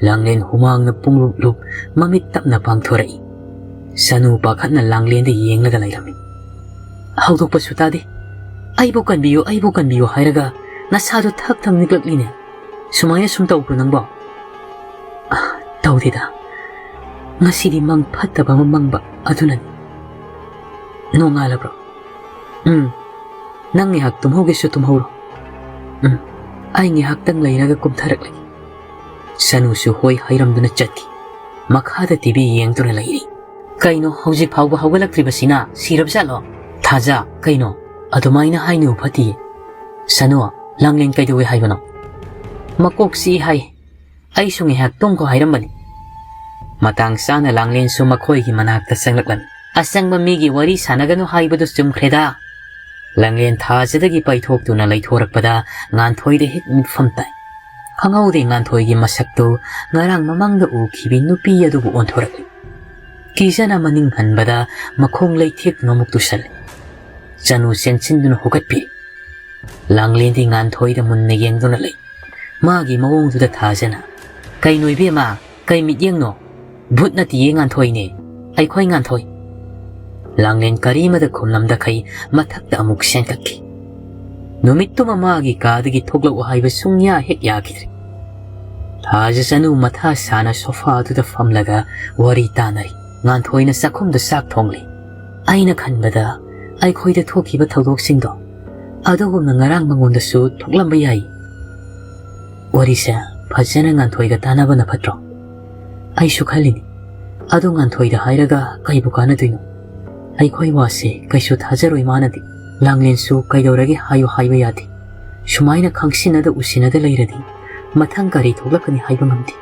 ꯂꯥꯡꯂꯦꯟ ꯍꯨꯃꯥꯡꯅ ꯄꯨꯡꯂꯨꯞ ꯂꯨꯞ ꯃꯃꯤꯠ ꯇꯞꯅ ꯄꯥꯡꯊꯣꯔꯛꯏ꯫ ꯁꯅꯨ ꯄꯥꯈꯠꯅ ꯂꯥꯡꯂꯦꯟꯗ ꯌꯦꯡꯂꯒ ꯂꯩꯔꯝꯃꯤ꯫ "ꯍꯧꯗꯣꯛꯄꯁꯨ ꯇꯥꯗꯦ꯫ ꯑꯩꯕꯨ ꯀꯟꯕꯤꯌꯨ, ꯑꯩꯕꯨ ꯀꯟꯕꯤꯌꯨ ꯍꯥꯏꯔꯒ ꯅꯁꯥꯗꯣ ꯊꯛ ꯊꯛ ꯅꯤꯛꯂꯛꯂꯤꯅꯦ꯫ ꯁꯨꯃꯥꯏꯅ ꯁꯨꯝ ꯇꯧꯕ꯭ꯔꯣ ꯅꯪꯕꯣ? ꯑ, ꯇꯧꯗꯦꯗ꯫ ꯉꯁꯤꯗꯤ ꯃꯪ ꯐꯠꯇꯕ ꯑꯃ ꯃꯪꯕ ꯑꯗꯨꯅꯅꯤ꯫ ꯅꯣꯡꯉꯥꯜꯂꯕ꯭ꯔꯣ? ꯎꯝ, ꯅꯪ ꯉꯥꯏꯍꯥꯛ ꯇꯨꯝꯍꯧꯒꯦꯁꯨ ꯇꯨꯝꯍꯧꯔꯣ꯫ ꯎꯝ, ꯑꯩ ꯉꯥꯏꯍꯥꯛꯇꯪ ꯂꯩꯔꯒ ꯀꯨꯝꯊꯔꯛꯂꯒꯦ꯫ ꯁꯅꯨꯁꯨ ꯍꯣꯏ ꯍꯥꯏꯔꯝꯗꯨꯅ ꯆꯠꯈꯤ꯫ ꯃꯈꯥꯗ ꯇꯤꯚꯤ ꯌꯦꯡꯗꯨꯅ ꯂꯩꯔꯤ꯫ ꯀꯩꯅꯣ ꯍꯧꯖꯤꯛ ꯐꯥꯎꯕ ꯍꯧꯒꯠꯂꯛꯇ꯭ꯔꯤꯕꯁꯤꯅ? ꯁꯤꯔꯕꯖꯥꯠꯂꯣ? ꯊꯥꯖ, ꯀꯩꯅꯣ? ꯑꯗꯨꯃꯥꯏꯅ ꯍꯥꯏꯅꯨ ꯐꯠꯇꯤꯌꯦ꯫ ꯁꯅꯨ, ꯂꯥꯡꯂꯦꯟ ꯀꯩꯗꯧꯋꯦ ꯍꯥꯏꯕꯅꯣ? ꯃꯀꯣꯛ ꯆꯤꯛꯏ ꯍꯥꯏ꯫ ꯑꯩꯁꯨ ꯉꯥꯏꯍꯥꯛ ꯇꯨꯝꯈꯣ ꯍꯥꯏꯔꯝꯕꯅꯤ꯫ ꯃꯇꯥꯡ ꯆꯥꯅ ꯂꯥꯡꯂꯦꯟꯁꯨ ꯃꯈꯣꯏꯒꯤ ꯃꯅꯥꯛꯇ ꯆꯪꯂꯛꯂꯝꯃꯤ꯫ ꯑꯆꯪꯕ ꯃꯤꯒꯤ ꯋꯥꯔꯤ ꯁꯥꯟꯅꯒꯅꯨ ꯍꯥꯏꯕꯗꯨ ꯆꯨꯝꯈ꯭ꯔꯦꯗ꯫ ꯂꯥꯡꯂꯦꯟ ꯊꯥꯖꯗꯒꯤ ꯄꯥꯏꯊꯣꯛꯇꯨꯅ ꯂꯩꯊꯣꯔꯛꯄꯗ ꯉꯥꯟꯊꯣꯏꯗ ꯍꯦꯛ ꯃꯤꯠꯐꯝ ꯇꯥꯏ꯫ ꯈꯪꯍꯧꯗꯦ ꯉꯥꯟꯊꯣꯏꯒꯤ ꯃꯁꯛꯇꯨ ꯉꯔꯥꯡ ꯃꯃꯥꯡꯗ ꯎꯈꯤꯕꯤ ꯅꯨꯄꯤ ꯑꯗꯨꯕꯨ ꯑꯣꯟꯊꯣꯔꯛꯂꯤ꯫ ꯀꯤꯖꯅ ꯃꯅꯤꯡ ꯍꯟꯕꯗ ꯃꯈꯣꯡ ꯂꯩꯊꯦꯛꯇꯨꯅ ꯑꯃꯨꯛ ꯇꯨꯁꯜꯂꯤ꯫ ꯆꯅꯨ ꯆꯦꯟꯁꯤꯟꯗꯨꯅ ꯍꯨꯒꯠꯄꯤꯔꯤ꯫ ꯂꯥꯡꯂꯦꯟꯗꯤ ꯉꯥꯟꯊꯣꯏꯗ ꯃꯨꯟꯅ ꯌꯦꯡꯗꯨꯅ ꯂꯩ꯫ ꯃꯥꯒꯤ ꯃꯑꯣꯡꯗꯨꯗ ꯊꯥꯖꯅ, "ꯀꯩꯅꯣ ꯏꯕꯦꯝꯃ, ꯀꯩ ꯃꯤꯠꯌꯦꯡꯅꯣ? ꯚꯨꯠ ꯅꯠꯇꯤꯌꯦ ꯉꯥꯟꯊꯣꯏꯅꯦ, ꯑꯩꯈꯣꯏ ꯉꯥꯟꯊꯣꯏ꯫" ꯂꯥꯡꯂꯦꯟ ꯀꯔꯤꯃꯗ ꯈꯨꯝꯂꯝꯗꯈꯩ ꯃꯊꯛꯇ ꯑꯃꯨꯛ ꯆꯦꯟꯈꯠꯈꯤ꯫ ꯅꯨꯃꯤꯠꯇꯨꯃ ꯃꯥꯒꯤ ꯀꯥꯗꯒꯤ ꯊꯣꯛꯂꯛꯎ ꯍꯥꯏꯕ ꯁꯨꯡꯌꯥ ꯍꯦꯛ ꯌꯥꯈꯤꯗ꯭ꯔꯦ꯫ ꯊꯥꯖ ꯆꯅꯨ ꯃꯊꯥ ꯁꯥꯅ ꯁꯣꯐꯥꯗꯨꯗ ꯐꯝꯂꯒ ꯋꯥꯔꯤ ꯇꯥꯅꯔꯤ꯫ ꯉꯥꯟꯊꯣꯏꯅ ꯆꯥꯛꯈꯨꯝꯗ ꯆꯥꯛ ꯊꯣꯡꯂꯤ꯫ ꯑꯩꯅ ꯈꯟꯕꯗ ꯑꯩꯈꯣꯏꯗ ꯊꯣꯛꯈꯤꯕ ꯊꯧꯗꯣꯛꯁꯤꯡꯗꯣ ꯑꯗꯨꯒꯨꯝꯅ ꯉꯔꯥꯡ ꯃꯉꯣꯟꯗꯁꯨ ꯊꯣꯛꯂꯝꯕ ꯌꯥꯏ꯫ ꯋꯥꯔꯤꯁꯦ ꯐꯖꯅ ꯉꯥꯟꯊꯣꯏꯒ ꯇꯥꯟꯅꯕꯅ ꯐꯠꯇ꯭ꯔꯣ? ꯑꯩꯁꯨ ꯈꯜꯂꯤꯅꯤ꯫ ꯑꯗꯣ ꯉꯥꯟꯊꯣꯏꯗ ꯍꯥꯏꯔꯒ ꯀꯩꯕꯨ ꯀꯥꯟꯅꯗꯣꯏꯅꯣ? ꯑꯩꯈꯣꯏ ꯋꯥꯁꯦ ꯀꯩꯁꯨ ꯊꯥꯖꯔꯣꯏ ꯃꯥꯅꯗꯤ꯫ ꯂꯥꯡꯂꯦꯟꯁꯨ ꯀꯩꯗꯧꯔꯒꯦ ꯍꯥꯏꯌꯨ ꯍꯥꯏꯕ ꯌꯥꯗꯦ꯫ ꯁꯨꯃꯥꯏꯅ ꯈꯪꯁꯤꯟꯅꯗ ꯎꯁꯤꯟꯅꯗ ꯂꯩꯔꯗꯤ ꯃꯊꯪ ꯀꯔꯤ ꯊꯣꯛꯂꯛꯀꯅꯤ ꯍꯥꯏꯕ ꯉꯝꯗꯦ꯫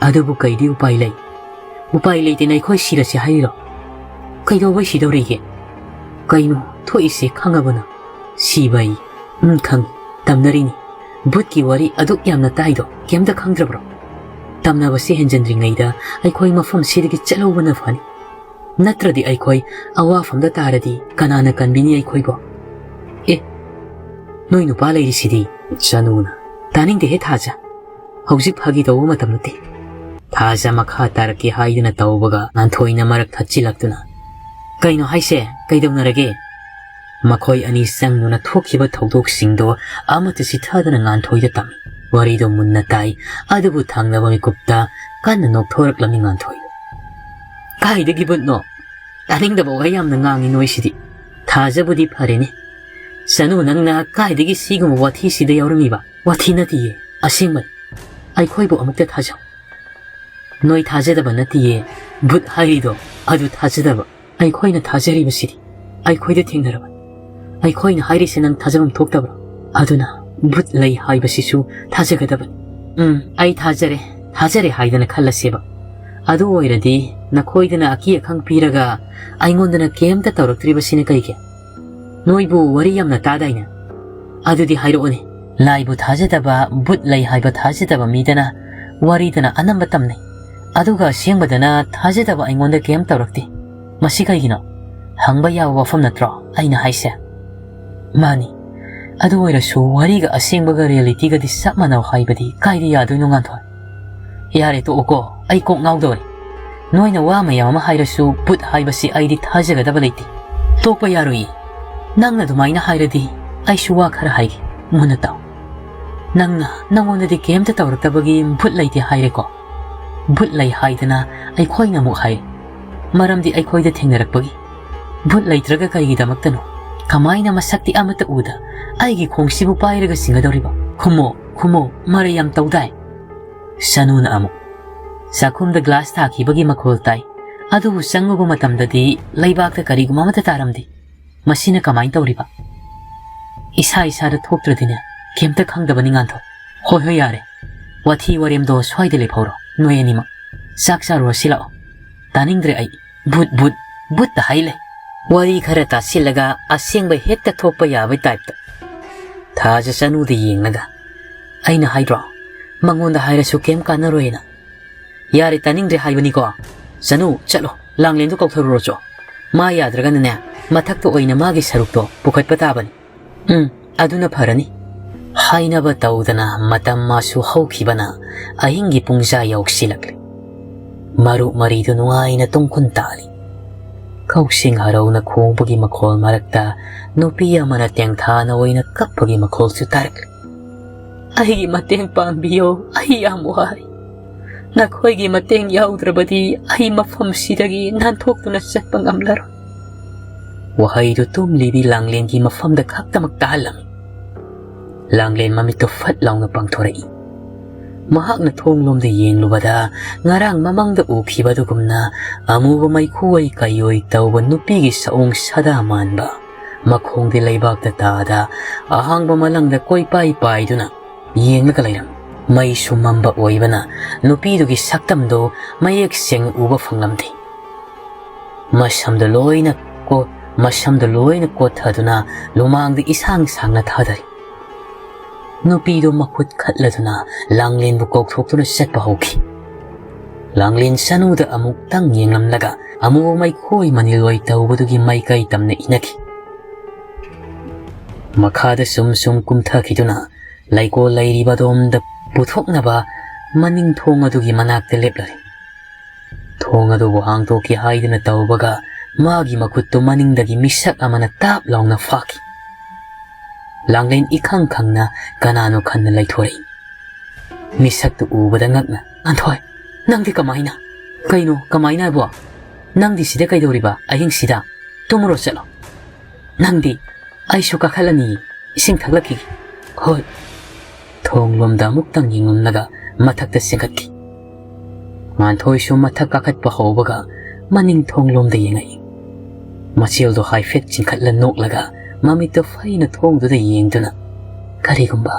ꯑꯗꯨꯕꯨ ꯀꯩꯗꯤ ꯎꯄꯥꯏ ꯂꯩ? ꯎꯄꯥꯏ ꯂꯩꯇꯦꯅ ꯑꯩꯈꯣꯏ ꯁꯤꯔꯁꯤ ꯍꯥꯏꯔꯤꯔꯣ? ꯀꯩꯗꯧꯕꯩ ꯁꯤꯗꯧꯔꯤꯒꯦ? ꯀꯩꯅꯣ ꯊꯣꯛꯏꯁꯦ ꯈꯪꯉꯕꯅ? ꯁꯤꯕꯩ? ꯎꯝ, ꯈꯪꯉꯤ꯫ ꯇꯝꯅꯔꯤꯅꯤ꯫ ꯚꯨꯠꯀꯤ ꯋꯥꯔꯤ ꯑꯗꯨꯛ ꯌꯥꯝꯅ ꯇꯥꯏꯗꯣ ꯀꯩꯝꯇ ꯈꯪꯗ꯭ꯔꯕ꯭ꯔꯣ? ꯇꯝꯅꯕꯁꯤ ꯍꯦꯟꯖꯤꯟꯗ꯭ꯔꯤꯉꯩꯗ ꯑꯩꯈꯣꯏ ꯃꯐꯝꯁꯤꯗꯒꯤ ꯆꯠꯍꯧꯕꯅ ꯐꯅꯤ꯫ ꯅꯠꯇ꯭ꯔꯗꯤ ꯑꯩꯈꯣꯏ ꯑꯋꯥꯐꯝꯗ ꯇꯥꯔꯗꯤ ꯀꯅꯥꯅ ꯀꯟꯕꯤꯅꯤ ꯑꯩꯈꯣꯏꯕꯣ? ꯑꯦ, ꯅꯣꯏ ꯅꯨꯄꯥ ꯂꯩꯔꯤꯁꯤꯗꯤ꯫ ꯆꯅꯨꯅ, "ꯇꯥꯅꯤꯡꯗꯦꯍꯦ ꯊꯥꯖ, ꯍꯧꯖꯤꯛ ꯐꯥꯒꯤ ꯇꯧꯕ ꯃꯇꯝ ꯅꯠꯇꯦ꯫" ꯊꯥꯖ ꯃꯈꯥ ꯇꯥꯔꯛꯀꯦ ꯍꯥꯏꯗꯨꯅ ꯇꯧꯕꯒ ꯉꯥꯟꯊꯣꯏꯅ ꯃꯔꯛ ꯊꯠꯆꯤꯜꯂꯛꯇꯨꯅ, "ꯀꯩꯅꯣ ꯍꯥꯏꯁꯦ? ꯀꯩꯗꯧꯅꯔꯒꯦ?" ꯃꯈꯣꯏ ꯑꯅꯤ ꯆꯪꯗꯨꯅ ꯊꯣꯛꯈꯤꯕ ꯊꯧꯗꯣꯛꯁꯤꯡꯗꯣ ꯑꯃꯠꯇ ꯆꯤꯊꯗꯅ ꯉꯥꯟꯊꯣꯏꯗ ꯇꯝꯃꯤ꯫ ꯋꯥꯔꯤꯗꯣ ꯃꯨꯟꯅ ꯇꯥꯏ, ꯑꯗꯨꯕꯨ ꯊꯪꯅꯕ ꯃꯤꯀꯨꯞꯇ ꯀꯟꯅ ꯅꯣꯛꯊꯣꯔꯛꯂꯝꯃꯤ ꯉꯥꯟꯊꯣꯏ꯫ "ꯀꯥꯏꯗꯒꯤ ꯕꯨꯠꯅꯣ? ꯇꯥꯅꯤꯡꯗꯕ ꯋꯥꯍꯩ ꯌꯥꯝꯅ ꯉꯥꯡꯉꯤ ꯅꯣꯏꯁꯤꯗꯤ꯫ ꯊꯥꯖꯕꯨꯗꯤ ꯐꯔꯦꯅꯦ꯫ ꯁꯅꯨ, ꯅꯪꯅ ꯀꯥꯏꯗꯒꯤ ꯁꯤꯒꯨꯝꯕ ꯋꯥꯊꯤꯁꯤꯗ ꯌꯥꯎꯔꯝꯃꯤꯕ?" "ꯋꯥꯊꯤ ꯅꯠꯇꯤꯌꯦ, ꯑꯁꯦꯡꯕꯅꯤ꯫ ꯑꯩꯈꯣꯏꯕꯨ ꯑꯃꯨꯛꯇ ꯊꯥꯖꯧ꯫ ꯅꯣꯏ ꯊꯥꯖꯗꯕ ꯅꯠꯇꯤꯌꯦ, ꯕꯨꯠ ꯍꯥꯏꯔꯤꯗꯣ ꯑꯗꯨ ꯊꯥꯖꯗꯕ꯫ ꯑꯩꯈꯣꯏꯅ ꯊꯥꯖꯔꯤꯕꯁꯤꯗꯤ ꯑꯩꯈꯣꯏꯗ ꯊꯦꯡꯅꯔꯕꯅꯤ꯫ ꯑꯩꯈꯣꯏꯅ ꯍꯥꯏꯔꯤꯁꯦ ꯅꯪ ꯊꯥꯖꯐꯝ ꯊꯣꯛꯇꯕ꯭ꯔꯥ? ꯑꯗꯨꯅ ꯕꯨꯠ ꯂꯩ ꯍꯥꯏꯕꯁꯤꯁꯨ ꯊꯥꯖꯒꯗꯕꯅꯤ꯫" "ꯎꯝ, ꯑꯩ ꯊꯥꯖꯔꯦ, ꯊꯥꯖꯔꯦ ꯍꯥꯏꯗꯅ ꯈꯜꯂꯁꯦꯕ꯫ ꯑꯗꯨ ꯑꯣꯏꯔꯗꯤ ꯅꯈꯣꯏꯗꯅ ꯑꯀꯤ ꯑꯈꯪ ꯄꯤꯔꯒ ꯑꯩꯉꯣꯟꯗꯅ ꯀꯩꯝꯇ ꯇꯧꯔꯛꯇ꯭ꯔꯤꯕꯁꯤꯅ ꯀꯩꯒꯤ? ꯅꯣꯏꯕꯨ ꯋꯥꯔꯤ ꯌꯥꯝꯅ ꯇꯥꯗꯥꯏꯅꯦ? ꯑꯗꯨꯗꯤ ꯍꯥꯏꯔꯛꯑꯣꯅꯦ꯫ ꯂꯥꯏꯕꯨ ꯊꯥꯖꯗꯕ, ꯕꯨꯠ ꯂꯩ ꯍꯥꯏꯕ ꯊꯥꯖꯗꯕ ꯃꯤꯗꯅ ꯋꯥꯔꯤꯗꯅ ꯑꯅꯝꯕ ꯇꯝꯅꯩ꯫ ꯑꯗꯨꯒ ꯑꯁꯦꯡꯕꯗꯅ ꯊꯥꯖꯗꯕ ꯑꯩꯉꯣꯟꯗ ꯀꯩꯝ ꯇꯧꯔꯛꯇꯦ꯫ ꯃꯁꯤ ꯀꯩꯒꯤꯅꯣ? ꯍꯪꯕ ꯌꯥꯕ ꯋꯥꯐꯝ ꯅꯠꯇ꯭ꯔꯣ ꯑꯩꯅ ꯍꯥꯏꯁꯦ?" "ꯃꯥꯅꯤ꯫ ꯑꯗꯨ ꯑꯣꯏꯔꯁꯨ ꯋꯥꯔꯤꯒ ꯑꯁꯦꯡꯕꯒ ꯔꯤꯌꯦꯂꯤꯇꯤꯒꯗꯤ ꯆꯞ ꯃꯥꯟꯅꯧ ꯍꯥꯏꯕꯗꯤ ꯀꯥꯏꯗ ꯌꯥꯗꯣꯏꯅꯣ, ꯉꯥꯟꯊꯣꯏ?" "ꯌꯥꯔꯦ, ꯇꯣꯛꯑꯣꯀꯣ, ꯑꯩ ꯀꯣꯛ ꯉꯥꯎꯗꯧꯔꯦ꯫ ꯅꯣꯏꯅ ꯋꯥ ꯃꯌꯥꯝ ꯑꯃ ꯍꯥꯏꯔꯁꯨ ꯕꯨꯠ ꯍꯥꯏꯕꯁꯤ ꯑꯩꯗꯤ ꯊꯥꯖꯒꯗꯕ ꯂꯩꯇꯦ꯫" "ꯇꯣꯛꯄ ꯌꯥꯔꯣꯏꯌꯦ꯫ ꯅꯪꯅ ꯑꯗꯨꯃꯥꯏꯅ ꯍꯥꯏꯔꯗꯤ ꯑꯩꯁꯨ ꯋꯥ ꯈꯔ ꯍꯥꯏꯒꯦ, ꯃꯨꯟꯅ ꯇꯥꯎ꯫ ꯅꯪꯅ ꯅꯪꯉꯣꯟꯗꯗꯤ ꯀꯩꯝꯇ ꯇꯧꯔꯛꯇꯕꯒꯤ ꯕꯨꯠ ꯂꯩꯇꯦ ꯍꯥꯏꯔꯦꯀꯣ? ꯕꯨꯠ ꯂꯩ ꯍꯥꯏꯗꯅ ꯑꯩꯈꯣꯏꯅ ꯑꯃꯨꯛ ꯍꯥꯏ, ꯃꯔꯝꯗꯤ ꯑꯩꯈꯣꯏꯗ ꯊꯦꯡꯅꯔꯛꯄꯒꯤ꯫ ꯕꯨꯠ ꯂꯩꯇ꯭ꯔꯒ ꯀꯔꯤꯒꯤꯗꯃꯛꯇꯅꯣ? ꯀꯃꯥꯏꯅ ꯃꯁꯛꯇꯤ ꯑꯃꯠꯇ ꯎꯗ ꯑꯩꯒꯤ ꯈꯣꯡꯁꯤꯕꯨ ꯄꯥꯏꯔꯒ ꯆꯤꯡꯒꯗꯧꯔꯤꯕ? ꯈꯨꯝꯃꯣ, ꯈꯨꯝꯃꯣ, ꯃꯔꯩ ꯌꯥꯝ ꯇꯧꯗꯥꯏ꯫" ꯁꯅꯨꯅ ꯑꯃꯨꯛ ꯆꯥꯛꯈꯨꯝꯗ ꯒ꯭ꯂꯥꯁ ꯊꯥꯈꯤꯕꯒꯤ ꯃꯈꯣꯜ ꯇꯥꯏ꯫ ꯑꯗꯨꯕꯨ ꯆꯪꯉꯨꯕ ꯃꯇꯝꯗꯗꯤ ꯂꯩꯕꯥꯛꯇ ꯀꯔꯤꯒꯨꯝꯕ ꯑꯃꯠꯇ ꯇꯥꯔꯝꯗꯦ꯫ ꯃꯁꯤꯅ ꯀꯃꯥꯏꯅ ꯇꯧꯔꯤꯕ? ꯏꯁꯥ ꯏꯁꯥꯗ ꯊꯣꯛꯇ꯭ꯔꯗꯤꯅꯦ, ꯀꯩꯝꯇ ꯈꯪꯗꯕꯅꯤ, ꯉꯥꯟꯊꯣꯏ꯫ ꯍꯣꯏ, ꯍꯣꯏ, ꯌꯥꯔꯦ꯫ ꯋꯥꯊꯤ ꯋꯥꯔꯦꯝꯗꯣ ꯁ꯭ꯋꯥꯏꯗ ꯂꯩꯐꯧꯔꯣ, ꯅꯣꯏ ꯑꯅꯤꯃꯛ꯫ ꯆꯥꯛ ꯆꯥꯔꯨꯔꯁꯤ ꯂꯥꯛꯑꯣ꯫ ꯇꯥꯅꯤꯡꯗ꯭ꯔꯦ ꯑꯩ꯫ ꯕꯨꯠ, ꯕꯨꯠ, ꯕꯨꯠꯇ ꯍꯥꯏ ꯂꯩ꯫ ꯋꯥꯔꯤ ꯈꯔ ꯇꯥꯁꯤꯜꯂꯒ ꯑꯁꯦꯡꯕ ꯍꯦꯛꯇ ꯊꯣꯛꯄ ꯌꯥꯕꯩ ꯇꯥꯏꯞꯇ꯫ ꯊꯥꯖ ꯆꯅꯨꯗ ꯌꯦꯡꯂꯒ, "ꯑꯩꯅ ꯍꯥꯏꯗ꯭ꯔꯣ, ꯃꯉꯣꯟꯗ ꯍꯥꯏꯔꯁꯨ ꯀꯩꯝ ꯀꯥꯟꯅꯔꯣꯏꯅ?" "ꯌꯥꯔꯦ, ꯇꯥꯅꯤꯡꯗ꯭ꯔꯦ ꯍꯥꯏꯕꯅꯤꯀꯣ꯫ ꯆꯅꯨ, ꯆꯠꯂꯣ, ꯂꯥꯡꯂꯦꯟꯗꯣ ꯀꯧꯊꯔꯨꯔꯣ ꯆꯣ꯫ ꯃꯥ ꯌꯥꯗ꯭ꯔꯒꯅꯅꯦ, ꯃꯊꯛꯇ ꯑꯣꯏꯅ ꯃꯥꯒꯤ ꯁꯔꯨꯛꯇꯣ ꯄꯨꯈꯠꯄ ꯇꯥꯕꯅꯤ꯫" "ꯎꯝ, ꯑꯗꯨꯅ ꯐꯔꯅꯤ꯫" ꯍꯥꯏꯅꯕ ꯇꯧꯗꯅ ꯃꯇꯝ ꯃꯥꯁꯨ ꯍꯧꯈꯤꯕꯅ ꯑꯍꯤꯡꯒꯤ ꯄꯨꯡꯖꯥ ꯌꯧꯁꯤꯜꯂꯛꯂꯦ꯫ ꯃꯔꯨꯞ ꯃꯔꯤꯗꯨ ꯅꯨꯡꯉꯥꯏꯅ ꯇꯨꯝꯈꯨꯟ ꯇꯥꯜꯂꯤ꯫ ꯀꯧꯁꯤꯡ ꯍꯔꯧꯅ ꯈꯣꯡꯕꯒꯤ ꯃꯈꯣꯜ ꯃꯔꯛꯇ ꯅꯨꯄꯤ ꯑꯃꯅ ꯇꯦꯡꯊꯥꯅ ꯑꯣꯏꯅ ꯀꯞꯄꯒꯤ ꯃꯈꯣꯜꯁꯨ ꯇꯥꯔꯛꯂꯤ꯫ ꯑꯩꯒꯤ ꯃꯇꯦꯡ ꯄꯥꯡꯕꯤꯌꯣ, ꯑꯩ ꯌꯥꯝ ꯋꯥꯏ꯫ ꯅꯈꯣꯏꯒꯤ ꯃꯇꯦꯡ ꯌꯥꯎꯗ꯭ꯔꯕꯗꯤ ꯑꯩ ꯃꯐꯝꯁꯤꯗꯒꯤ ꯅꯥꯟꯊꯣꯛꯇꯨꯅ ꯆꯠꯄ ꯉꯝꯂꯔꯣꯏ꯫" ꯋꯥꯍꯩꯗꯨ ꯇꯨꯝꯂꯤꯕꯤ ꯂꯥꯡꯂꯦꯟꯒꯤ ꯃꯐꯝꯗ ꯈꯛꯇꯃꯛ ꯇꯥꯍꯜꯂꯝꯃꯤ꯫ ꯂꯥꯡꯂꯦꯟ ꯃꯃꯤꯠꯇꯨ ꯐꯠ ꯂꯥꯎꯅ ꯄꯥꯡꯊꯣꯔꯛꯏ꯫ ꯃꯍꯥꯛꯅ ꯊꯣꯡꯂꯣꯝꯗ ꯌꯦꯡꯂꯨꯕꯗ, ꯉꯔꯥꯡ ꯃꯃꯥꯡꯗ ꯎꯈꯤꯕ ꯑꯗꯨꯒꯨꯝꯅ ꯑꯃꯨꯕ ꯃꯩꯈꯨ ꯑꯣꯏ ꯀꯩꯑꯣꯏ ꯇꯧꯕ ꯅꯨꯄꯤꯒꯤ ꯁꯑꯣꯡ ꯁꯥꯗꯥ ꯃꯥꯟꯕ, ꯃꯈꯣꯡꯗꯤ ꯂꯩꯕꯥꯛꯇ ꯇꯥꯗ, ꯑꯍꯥꯡꯕ ꯃꯂꯪꯗ ꯀꯣꯏꯄꯥꯏ ꯄꯥꯏꯗꯨꯅ ꯌꯦꯡꯂꯒ ꯂꯩꯔꯝꯃꯤ꯫ ꯃꯩꯁꯨ ꯃꯝꯕ ꯑꯣꯏꯕꯅ ꯅꯨꯄꯤꯗꯨꯒꯤ ꯁꯛꯇꯝꯗꯨ ꯃꯌꯦꯛ ꯁꯦꯡꯅ ꯎꯕ ꯐꯪꯂꯝꯗꯦ꯫ ꯃꯁꯝꯗꯨ ꯂꯣꯏꯅ ꯀꯣ-, ꯃꯁꯝꯗꯨ ꯂꯣꯏꯅ ꯀꯣꯠꯊꯗꯨꯅ ꯂꯨꯃꯥꯡꯗ ꯏꯁꯥꯡ ꯁꯥꯡꯅ ꯊꯥꯗꯔꯤ꯫ ꯅꯨꯄꯤꯗꯨ ꯃꯈꯨꯠ ꯈꯠꯂꯗꯨꯅ ꯂꯥꯡꯂꯦꯟꯕꯨ ꯀꯧꯊꯣꯛꯇꯨꯅ ꯆꯠꯄ ꯍꯧꯈꯤ꯫ ꯂꯥꯡꯂꯦꯟ ꯁꯅꯨꯗ ꯑꯃꯨꯛꯇꯪ ꯌꯦꯡꯂꯝꯂꯒ ꯑꯃꯨꯕ ꯃꯩꯈꯣꯏ ꯃꯅꯤꯜ ꯑꯣꯏ ꯇꯧꯕꯗꯨꯒꯤ ꯃꯥꯏꯀꯩ ꯇꯝꯅ ꯏꯅꯈꯤ꯫ ꯃꯈꯥꯗ ꯁꯨꯝ ꯁꯨꯝ ꯀꯨꯝꯊꯈꯤꯗꯨꯅ ꯂꯩꯀꯣꯜ ꯂꯩꯔꯤꯕ ꯑꯗꯣꯝꯗ ꯄꯨꯊꯣꯛꯅꯕ ꯃꯅꯤꯡ ꯊꯣꯡ ꯑꯗꯨꯒꯤ ꯃꯅꯥꯛꯇ ꯂꯦꯞꯂꯔꯦ꯫ ꯊꯣꯡ ꯑꯗꯨꯕꯨ ꯍꯥꯡꯗꯣꯛꯀꯦ ꯍꯥꯏꯗꯨꯅ ꯇꯧꯕꯒ ꯃꯥꯒꯤ ꯃꯈꯨꯠꯇꯨ ꯃꯅꯤꯡꯗꯒꯤ ꯃꯤꯁꯛ ꯑꯃꯅ ꯇꯥꯞ ꯂꯥꯎꯅ ꯐꯥꯈꯤ꯫ ꯂꯥꯡꯂꯦꯟ ꯏꯈꯪ ꯈꯪꯅ ꯀꯅꯥꯅꯣ ꯈꯟꯅ ꯂꯩꯊꯣꯔꯛꯏ꯫ ꯃꯤꯁꯛꯇꯨ ꯎꯕꯗ ꯉꯛꯅ, "ꯉꯥꯟꯊꯣꯏ, ꯅꯪꯗꯤ ꯀꯃꯥꯏꯅ? ꯀꯩꯅꯣ, ꯀꯃꯥꯏꯅ ꯍꯥꯏꯕꯣ? ꯅꯪꯗꯤ ꯁꯤꯗ ꯀꯩꯗꯧꯔꯤꯕ ꯑꯍꯤꯡꯁꯤꯗ? ꯇꯨꯝꯃꯨꯔꯣ ꯆꯠꯂꯣ꯫ ꯅꯪꯗꯤ, ꯑꯩꯁꯨ ꯀꯥꯈꯠꯂꯅꯤ, ꯏꯁꯤꯡ ꯊꯛꯂꯛꯈꯤꯒꯦ꯫" "ꯍꯣꯏ꯫" ꯊꯣꯡꯂꯣꯝꯗ ꯑꯃꯨꯛꯇꯪ ꯌꯦꯡꯂꯝꯂꯒ ꯃꯊꯛꯇ ꯆꯦꯟꯈꯠꯈꯤ꯫ ꯉꯥꯟꯊꯣꯏꯁꯨ ꯃꯊꯛ ꯀꯥꯈꯠꯄ ꯍꯧꯕꯒ ꯃꯅꯤꯡ ꯊꯣꯡꯂꯣꯝꯗ ꯌꯦꯡꯉꯛꯏ꯫ ꯃꯆꯦꯜꯗꯣ ꯍꯥꯏꯐꯦꯠ ꯆꯤꯡꯈꯠꯂ ꯅꯣꯛꯂꯒ ꯃꯃꯤꯠꯇꯣ ꯐꯩꯅ ꯊꯣꯡꯗꯨꯗ ꯌꯦꯡꯗꯨꯅ, "ꯀꯔꯤꯒꯨꯝꯕ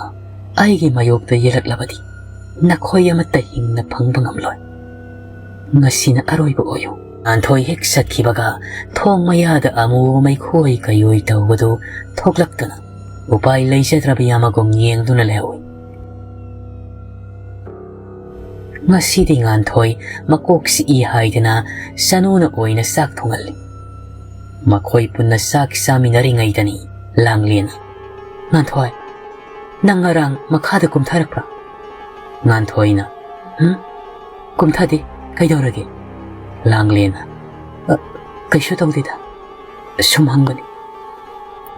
ꯑꯩꯒꯤ ꯃꯥꯌꯣꯛꯇ ꯌꯦꯜꯂꯛꯂꯕꯗꯤ ꯅꯈꯣꯏ ꯑꯃꯠꯇ ꯍꯤꯡꯅ ꯐꯪꯕ ꯉꯝꯂꯣꯏ꯫ ꯉꯁꯤꯅ ꯑꯔꯣꯏꯕ ꯑꯣꯏꯌꯨ꯫" ꯉꯥꯟꯊꯣꯏ ꯍꯦꯛ ꯆꯠꯈꯤꯕꯒ ꯊꯣꯡ ꯃꯌꯥꯗ ꯑꯃꯨꯕ ꯃꯩꯈꯣꯏ ꯀꯩꯑꯣꯏ ꯇꯧꯕꯗꯨ ꯊꯣꯛꯂꯛꯇꯨꯅ ꯎꯄꯥꯏ ꯂꯩꯖꯗ꯭ꯔꯕ ꯌꯥꯝꯃꯒꯨꯝ ꯌꯦꯡꯗꯨꯅ ꯂꯩꯍꯧꯏ꯫ ꯉꯁꯤꯗꯤ ꯉꯥꯟꯊꯣꯏ ꯃꯀꯣꯛ ꯆꯤꯛꯏ ꯍꯥꯏꯗꯅ ꯁꯅꯨꯅ ꯑꯣꯏꯅ ꯆꯥꯛ ꯊꯣꯡꯍꯜꯂꯤ꯫ ꯃꯈꯣꯏ ꯄꯨꯟꯅ ꯆꯥꯛ ꯆꯥꯃꯤꯟꯅꯔꯤꯉꯩꯗꯅꯤ ꯂꯥꯡꯂꯦꯟꯅ, "ꯉꯥꯟꯊꯣꯏ, ꯅꯪ ꯉꯔꯥꯡ ꯃꯈꯥꯗ ꯀꯨꯝꯊꯔꯛꯄ꯭ꯔꯥ?" ꯉꯥꯟꯊꯣꯏꯅ, "ꯎꯝ, ꯀꯨꯝꯊꯗꯦ, ꯀꯩꯗꯧꯔꯒꯦ?" ꯂꯥꯡꯂꯦꯟꯅ, "ꯑ, ꯀꯩꯁꯨ ꯇꯧꯗꯦꯗ, ꯁꯨꯝ ꯍꯪꯕꯅꯤ꯫"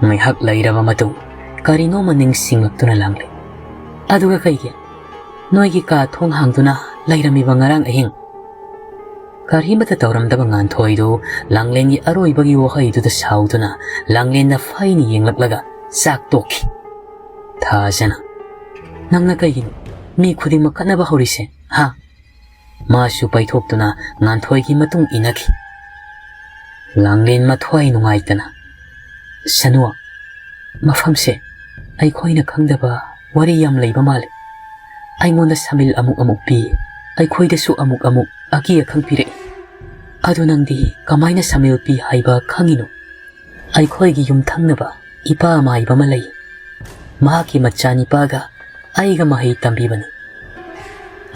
ꯉꯥꯏꯍꯥꯛ ꯂꯩꯔꯕ ꯃꯇꯨꯡ ꯀꯔꯤꯅꯣꯃ ꯅꯤꯡꯁꯤꯡꯂꯛꯇꯨꯅ ꯂꯥꯡꯂꯦꯟ, ꯑꯗꯨꯒ ꯀꯩꯒꯤ? ꯅꯣꯏꯒꯤ ꯀꯥ ꯊꯣꯡ ꯍꯥꯡꯗꯨꯅ ꯂꯩꯔꯝꯃꯤꯕ ꯉꯔꯥꯡ ꯑꯍꯤꯡ?" ꯀꯔꯤꯃꯠꯇ ꯇꯧꯔꯝꯗꯕ ꯉꯥꯟꯊꯣꯏꯗꯨ ꯂꯥꯡꯂꯦꯟꯒꯤ ꯑꯔꯣꯏꯕꯒꯤ ꯋꯥꯍꯩꯗꯨꯗ ꯁꯥꯎꯗꯨꯅ ꯂꯥꯡꯂꯦꯟꯗ ꯐꯩꯅ ꯌꯦꯡꯂꯛꯂꯒ ꯆꯥꯛ ꯇꯣꯛꯈꯤ꯫ ꯊꯥꯖꯅ, "ꯅꯪꯅ ꯀꯩꯒꯤꯅꯣ ꯃꯤ ꯈꯨꯗꯤꯡꯃꯛ ꯈꯠꯅꯕ ꯍꯧꯔꯤꯁꯦ, ꯍꯥ?" ꯃꯥꯁꯨ ꯄꯩꯊꯣꯛꯇꯨꯅ ꯉꯥꯟꯊꯣꯏꯒꯤ ꯃꯇꯨꯡ ꯏꯟꯅꯈꯤ꯫ ꯂꯥꯡꯂꯦꯟ ꯃꯊ꯭ꯋꯥꯏ ꯅꯨꯡꯉꯥꯏꯇꯅ, "ꯁꯅꯨ, ꯃꯐꯝꯁꯦ ꯑꯩꯈꯣꯏꯅ ꯈꯪꯗꯕ ꯋꯥꯔꯤ ꯌꯥꯝ ꯂꯩꯕ ꯃꯥꯜꯂꯦ꯫ ꯑꯩꯉꯣꯟꯗ ꯁꯃꯤꯜ ꯑꯃꯨꯛ ꯑꯃꯨꯛ ꯄꯤ, ꯑꯩꯈꯣꯏꯗꯁꯨ ꯑꯃꯨꯛ ꯑꯃꯨꯛ ꯑꯀꯤ ꯑꯈꯪ ꯄꯤꯔꯛꯏ꯫ ꯑꯗꯨ ꯅꯪꯗꯤ ꯀꯃꯥꯏꯅ ꯁꯃꯤꯜ ꯄꯤ ꯍꯥꯏꯕ ꯈꯪꯉꯤꯅꯣ?" "ꯑꯩꯈꯣꯏꯒꯤ ꯌꯨꯝꯊꯪꯅꯕ ꯏꯄꯥ ꯃꯥꯏꯕ ꯑꯃ ꯂꯩ꯫ ꯃꯍꯥꯛꯀꯤ ꯃꯆꯥꯅꯤꯄꯥꯒ ꯑꯩꯒ ꯃꯍꯩ ꯇꯝꯕꯤꯕꯅꯤ꯫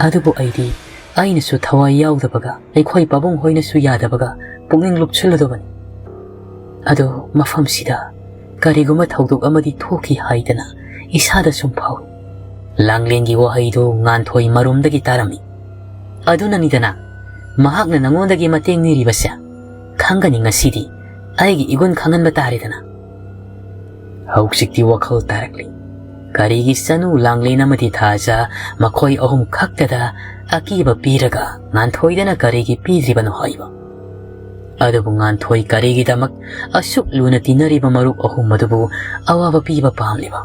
ꯑꯗꯨꯕꯨ ꯑꯩꯗꯤ ꯑꯩꯅꯁꯨ ꯊꯋꯥꯏ ꯌꯥꯎꯗꯕꯒ, ꯑꯩꯈꯣꯏ ꯄꯥꯕꯨꯡ ꯍꯣꯏꯅꯁꯨ ꯌꯥꯗꯕꯒ ꯄꯨꯛꯅꯤꯡ ꯂꯨꯞꯁꯤꯜꯂꯨꯗꯕꯅꯤ꯫ ꯑꯗꯣ ꯃꯐꯝꯁꯤꯗ ꯀꯔꯤꯒꯨꯝꯕ ꯊꯧꯗꯣꯛ ꯑꯃꯗꯤ ꯊꯣꯛꯈꯤ ꯍꯥꯏꯗꯅ ꯏꯁꯥꯗ ꯁꯨꯝ ꯐꯥꯎꯏ꯫ ꯂꯥꯡꯂꯦꯟꯒꯤ ꯋꯥꯍꯩꯗꯨ ꯉꯥꯟꯊꯣꯏ ꯃꯔꯨꯝꯗꯒꯤ ꯇꯥꯔꯝꯃꯤ꯫ "ꯑꯗꯨꯅꯅꯤꯗꯅ ꯃꯍꯥꯛꯅ ꯅꯉꯣꯟꯗꯒꯤ ꯃꯇꯦꯡ ꯅꯤꯔꯤꯕꯁꯦ꯫ ꯈꯪꯒꯅꯤ ꯉꯁꯤꯗꯤ꯫ ꯑꯩꯒꯤ ꯏꯒꯨꯟ ꯈꯪꯍꯟꯕ ꯇꯥꯔꯦꯗꯅ꯫" ꯍꯧꯖꯤꯛꯇꯤ ꯋꯥꯈꯜ ꯇꯥꯔꯛꯂꯤ꯫ ꯀꯔꯤꯒꯤ ꯁꯅꯨ, ꯂꯥꯡꯂꯦꯟ ꯑꯃꯗꯤ ꯊꯥꯖ ꯃꯈꯣꯏ ꯑꯍꯨꯝ ꯈꯛꯇꯗ ꯑꯀꯤꯕ ꯄꯤꯔꯒ ꯉꯥꯟꯊꯣꯏꯗꯅ ꯀꯔꯤꯒꯤ ꯄꯤꯗ꯭ꯔꯤꯕꯅꯣ ꯍꯥꯏꯕ? ꯑꯗꯨꯕꯨ ꯉꯥꯟꯊꯣꯏ ꯀꯔꯤꯒꯤꯗꯃꯛ ꯑꯁꯨꯛ ꯂꯨꯅ ꯇꯤꯟꯅꯔꯤꯕ ꯃꯔꯨꯞ ꯑꯍꯨꯝ ꯑꯗꯨꯕꯨ ꯑꯋꯥꯕ ꯄꯤꯕ ꯄꯥꯝꯂꯤꯕ?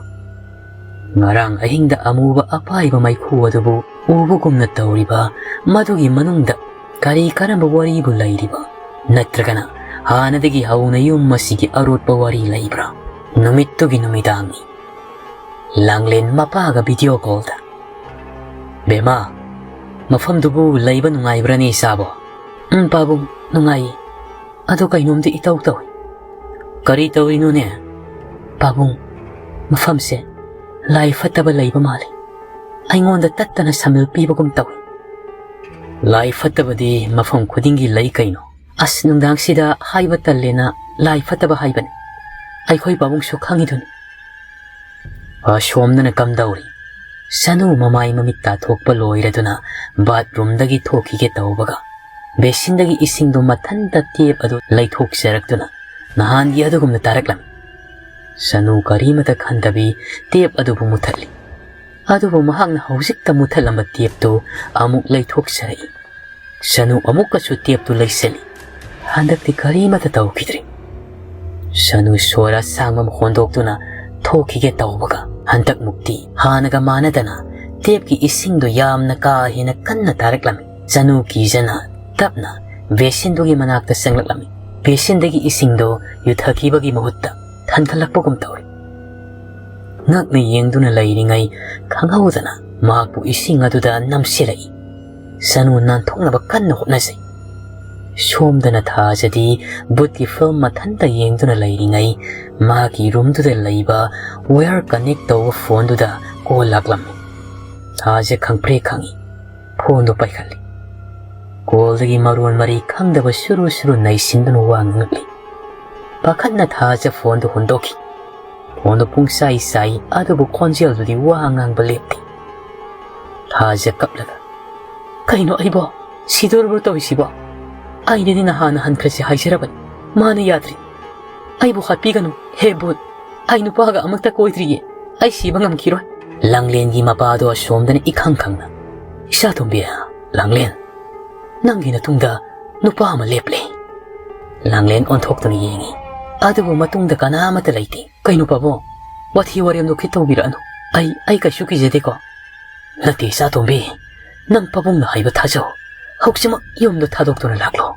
ꯉꯔꯥꯡ ꯑꯍꯤꯡꯗ ꯑꯃꯨꯕ ꯑꯄꯥꯏꯕ ꯃꯩꯈꯨ ꯑꯗꯨꯕꯨ ꯎꯕꯒꯨꯝꯅ ꯇꯧꯔꯤꯕ ꯃꯗꯨꯒꯤ ꯃꯅꯨꯡꯗ ꯀꯔꯤ ꯀꯔꯝꯕ ꯋꯥꯔꯤꯕꯨ ꯂꯩꯔꯤꯕ? ꯅꯠꯇ꯭ꯔꯒꯅ ꯍꯥꯟꯅꯗꯒꯤ ꯍꯧꯅ ꯌꯨꯝ ꯑꯁꯤꯒꯤ ꯑꯔꯣꯠꯄ ꯋꯥꯔꯤ ꯂꯩꯕ꯭ꯔꯥ? ꯅꯨꯃꯤꯠꯇꯨꯒꯤ ꯅꯨꯃꯤꯗꯥꯡꯅꯤ꯫ ꯂꯥꯡꯂꯦꯟ ꯃꯄꯥꯒ ꯚꯤꯗꯤꯑꯣ ꯀꯣꯜꯗ꯫ "ꯕꯦꯃꯥ, ꯃꯐꯝꯗꯨꯕꯨ ꯂꯩꯕ ꯅꯨꯡꯉꯥꯏꯕ꯭ꯔꯥꯅꯦ ꯏꯆꯥꯕꯣ?" "ꯎꯝ ꯄꯥꯕꯨꯡ, ꯅꯨꯡꯉꯥꯏꯌꯦ꯫ ꯑꯗꯣ ꯀꯩꯅꯣꯝꯗꯤ ꯏꯇꯧ ꯇꯧꯏ꯫" "ꯀꯔꯤ ꯇꯧꯔꯤꯅꯣꯅꯦ?" "ꯄꯥꯕꯨꯡ, ꯃꯐꯝꯁꯦ ꯂꯥꯏ ꯐꯠꯇꯕ ꯂꯩꯕ ꯃꯥꯜꯂꯤ꯫ ꯑꯩꯉꯣꯟꯗ ꯇꯠꯇꯅ ꯁꯃꯤꯜ ꯄꯤꯕꯒꯨꯝ ꯇꯧꯏ꯫" "ꯂꯥꯏ ꯐꯠꯇꯕꯗꯤ ꯃꯐꯝ ꯈꯨꯗꯤꯡꯒꯤ ꯂꯩ ꯀꯩꯅꯣ?" "ꯑꯁ, ꯅꯨꯡꯗꯥꯡꯁꯤꯗ ꯍꯥꯏꯕ ꯇꯜꯂꯦꯅ ꯂꯥꯏ ꯐꯠꯇꯕ ꯍꯥꯏꯕꯅꯤ꯫ ꯑꯩꯈꯣꯏ ꯄꯥꯕꯨꯡꯁꯨ ꯈꯪꯉꯤꯗꯨꯅꯤ꯫" ꯑꯁꯣꯝꯗꯅ ꯀꯝꯗꯧꯔꯤ? ꯁꯅꯨ ꯃꯃꯥꯏ ꯃꯃꯤꯠ ꯇꯥꯊꯣꯛꯄ ꯂꯣꯏꯔꯗꯨꯅ ꯕꯥꯠꯔꯨꯝꯗꯒꯤ ꯊꯣꯛꯈꯤꯒꯦ ꯇꯧꯕꯒ, ꯕꯦꯁꯤꯟꯗꯒꯤ ꯏꯁꯤꯡꯗꯨ ꯃꯊꯟꯇ ꯇꯦꯞ ꯑꯗꯨ ꯂꯩꯊꯣꯛꯆꯔꯛꯇꯨꯅ ꯅꯍꯥꯟꯒꯤ ꯑꯗꯨꯒꯨꯝꯅ ꯇꯥꯔꯛꯂꯝꯃꯤ꯫ ꯁꯅꯨ ꯀꯔꯤꯃꯇ ꯈꯟꯗꯕꯤ ꯇꯦꯞ ꯑꯗꯨꯕꯨ ꯃꯨꯊꯠꯂꯤ꯫ ꯑꯗꯨꯕꯨ ꯃꯍꯥꯛꯅ ꯍꯧꯖꯤꯛꯇ ꯃꯨꯊꯠꯂꯝꯕ ꯇꯦꯞꯇꯨ ꯑꯃꯨꯛ ꯂꯩꯊꯣꯛꯆꯔꯛꯏ꯫ ꯁꯅꯨ ꯑꯃꯨꯛꯀꯁꯨ ꯇꯦꯞꯇꯨ ꯂꯩꯁꯤꯜꯂꯤ꯫ ꯍꯟꯗꯛꯇꯤ ꯀꯔꯤꯃꯠꯇ ꯇꯧꯈꯤꯗ꯭ꯔꯦ꯫ ꯁꯅꯨ ꯁꯣꯔ ꯑꯁꯥꯡꯕ ꯑꯃ ꯍꯣꯟꯗꯣꯛꯇꯨꯅ ꯊꯣꯛꯈꯤꯒꯦ ꯇꯧꯕꯒ, ꯍꯟꯗꯛꯃꯨꯛꯇꯤ ꯍꯥꯟꯅꯒ ꯃꯥꯟꯅꯗꯅ ꯇꯦꯞꯀꯤ ꯏꯁꯤꯡꯗꯣ ꯌꯥꯝꯅ ꯀꯥ ꯍꯦꯟꯅ ꯀꯟꯅ ꯇꯥꯔꯛꯂꯝꯃꯤ꯫ ꯁꯅꯨ ꯀꯤꯖꯅ ꯇꯞꯅ ꯕꯦꯁꯤꯟꯗꯨꯒꯤ ꯃꯅꯥꯛꯇ ꯆꯪꯂꯛꯂꯝꯃꯤ꯫ ꯕꯦꯁꯤꯟꯗꯒꯤ ꯏꯁꯤꯡꯗꯣ ꯌꯨꯊꯈꯤꯕꯒꯤ ꯃꯍꯨꯠꯇ ꯊꯟꯒꯠꯂꯛꯄꯒꯨꯝ ꯇꯧꯔꯤ꯫ ꯉꯛꯅ ꯌꯦꯡꯗꯨꯅ ꯂꯩꯔꯤꯉꯩ ꯈꯪꯍꯧꯗꯅ ꯃꯍꯥꯛꯄꯨ ꯏꯁꯤꯡ ꯑꯗꯨꯗ ꯅꯝꯁꯤꯜꯂꯛꯏ꯫ ꯁꯅꯨ ꯅꯥꯟꯊꯣꯛꯅꯕ ꯀꯟꯅ ꯍꯣꯠꯅꯖꯩ꯫ ꯁꯣꯝꯗꯅ ꯊꯥꯖꯗꯤ ꯕꯨꯠꯀꯤ ꯐꯤꯂꯝ ꯃꯊꯟꯇ ꯌꯦꯡꯗꯨꯅ ꯂꯩꯔꯤꯉꯩ ꯃꯥꯒꯤ ꯔꯨꯝꯗꯨꯗ ꯂꯩꯕ ꯋꯥꯌꯔ ꯀꯅꯦꯛ ꯇꯧꯕ ꯐꯣꯟꯗꯨꯗ ꯀꯣꯜ ꯂꯥꯛꯂꯝꯃꯤ꯫ ꯊꯥꯖ ꯈꯪꯄ꯭ꯔꯦꯛ ꯈꯪꯏ꯫ ꯐꯣꯟꯗꯨ ꯄꯥꯏꯈꯠꯂꯤ꯫ ꯀꯣꯜꯗꯒꯤ ꯃꯔꯣꯟ ꯃꯔꯤ ꯈꯪꯗꯕ ꯁꯨꯔꯨ ꯁꯨꯔꯨ ꯅꯩꯁꯤꯟꯗꯨꯅ ꯋꯥ ꯉꯥꯡꯂꯛꯂꯤ꯫ ꯄꯥꯈꯠꯅ ꯊꯥꯖ ꯐꯣꯟꯗꯨ ꯍꯨꯟꯗꯣꯛꯈꯤ꯫ ꯐꯣꯟꯗꯨ ꯄꯨꯡꯁꯥꯏ ꯁꯥꯏ, ꯑꯗꯨꯕꯨ ꯈꯣꯟꯖꯦꯜꯗꯨꯗꯤ ꯋꯥ ꯉꯥꯡꯕ ꯂꯦꯞꯇꯦ꯫ ꯊꯥꯖ ꯀꯞꯂꯒ, "ꯀꯩꯅꯣ ꯑꯩꯕꯣ? ꯁꯤꯗꯣꯔꯕ꯭ꯔꯣ ꯇꯧꯔꯤꯁꯤꯕꯣ? ꯑꯩꯅꯗꯤ ꯅꯍꯥꯟꯅ ꯍꯟꯈ꯭ꯔꯁꯤ ꯍꯥꯏꯖꯔꯕꯅꯤ꯫ ꯃꯥꯅ ꯌꯥꯗ꯭ꯔꯤ꯫ ꯑꯩꯕꯨ ꯍꯥꯠꯄꯤꯒꯅꯨ, ꯍꯦ ꯚꯨꯠ꯫ ꯑꯩ ꯅꯨꯄꯥꯒ ꯑꯃꯠꯇ ꯀꯣꯏꯗ꯭ꯔꯤꯌꯦ꯫ ꯑꯩ ꯁꯤꯕ ꯉꯝꯈꯤꯔꯣꯏ꯫" ꯂꯥꯡꯂꯦꯟꯒꯤ ꯃꯄꯥꯗꯣ ꯑꯁꯣꯝꯗꯅ ꯏꯈꯪ ꯈꯪꯅ, "ꯏꯆꯥꯇꯣꯝꯕꯤ, ꯂꯥꯡꯂꯦꯟ, ꯅꯪꯒꯤ ꯅꯇꯨꯡꯗ ꯅꯨꯄꯥ ꯑꯃ ꯂꯦꯞꯂꯦ꯫" ꯂꯥꯡꯂꯦꯟ ꯑꯣꯟꯊꯣꯛꯇꯨꯅ ꯌꯦꯡꯉꯤ꯫ ꯑꯗꯨꯕꯨ ꯃꯇꯨꯡꯗ ꯀꯅꯥ ꯑꯃꯠꯇ ꯂꯩꯇꯦ꯫ "ꯀꯩꯅꯣ ꯄꯥꯕꯨꯡ? ꯋꯥꯊꯤ ꯋꯥꯔꯦꯝꯗꯣ ꯈꯤꯠ ꯇꯧꯕꯤꯔꯛꯑꯅꯨ꯫ ꯑꯩ, ꯑꯩ ꯀꯩꯁꯨ ꯀꯤꯖꯗꯦꯀꯣ꯫" "ꯅꯠꯇꯦ ꯏꯆꯥꯇꯣꯝꯕꯤ, ꯅꯪ ꯄꯥꯕꯨꯡꯅ ꯍꯥꯏꯕ ꯊꯥꯖꯧ꯫ ꯍꯧꯖꯤꯛꯃꯛ ꯌꯨꯝꯗꯣ ꯊꯥꯗꯣꯛꯇꯨꯅ ꯂꯥꯛꯂꯣ꯫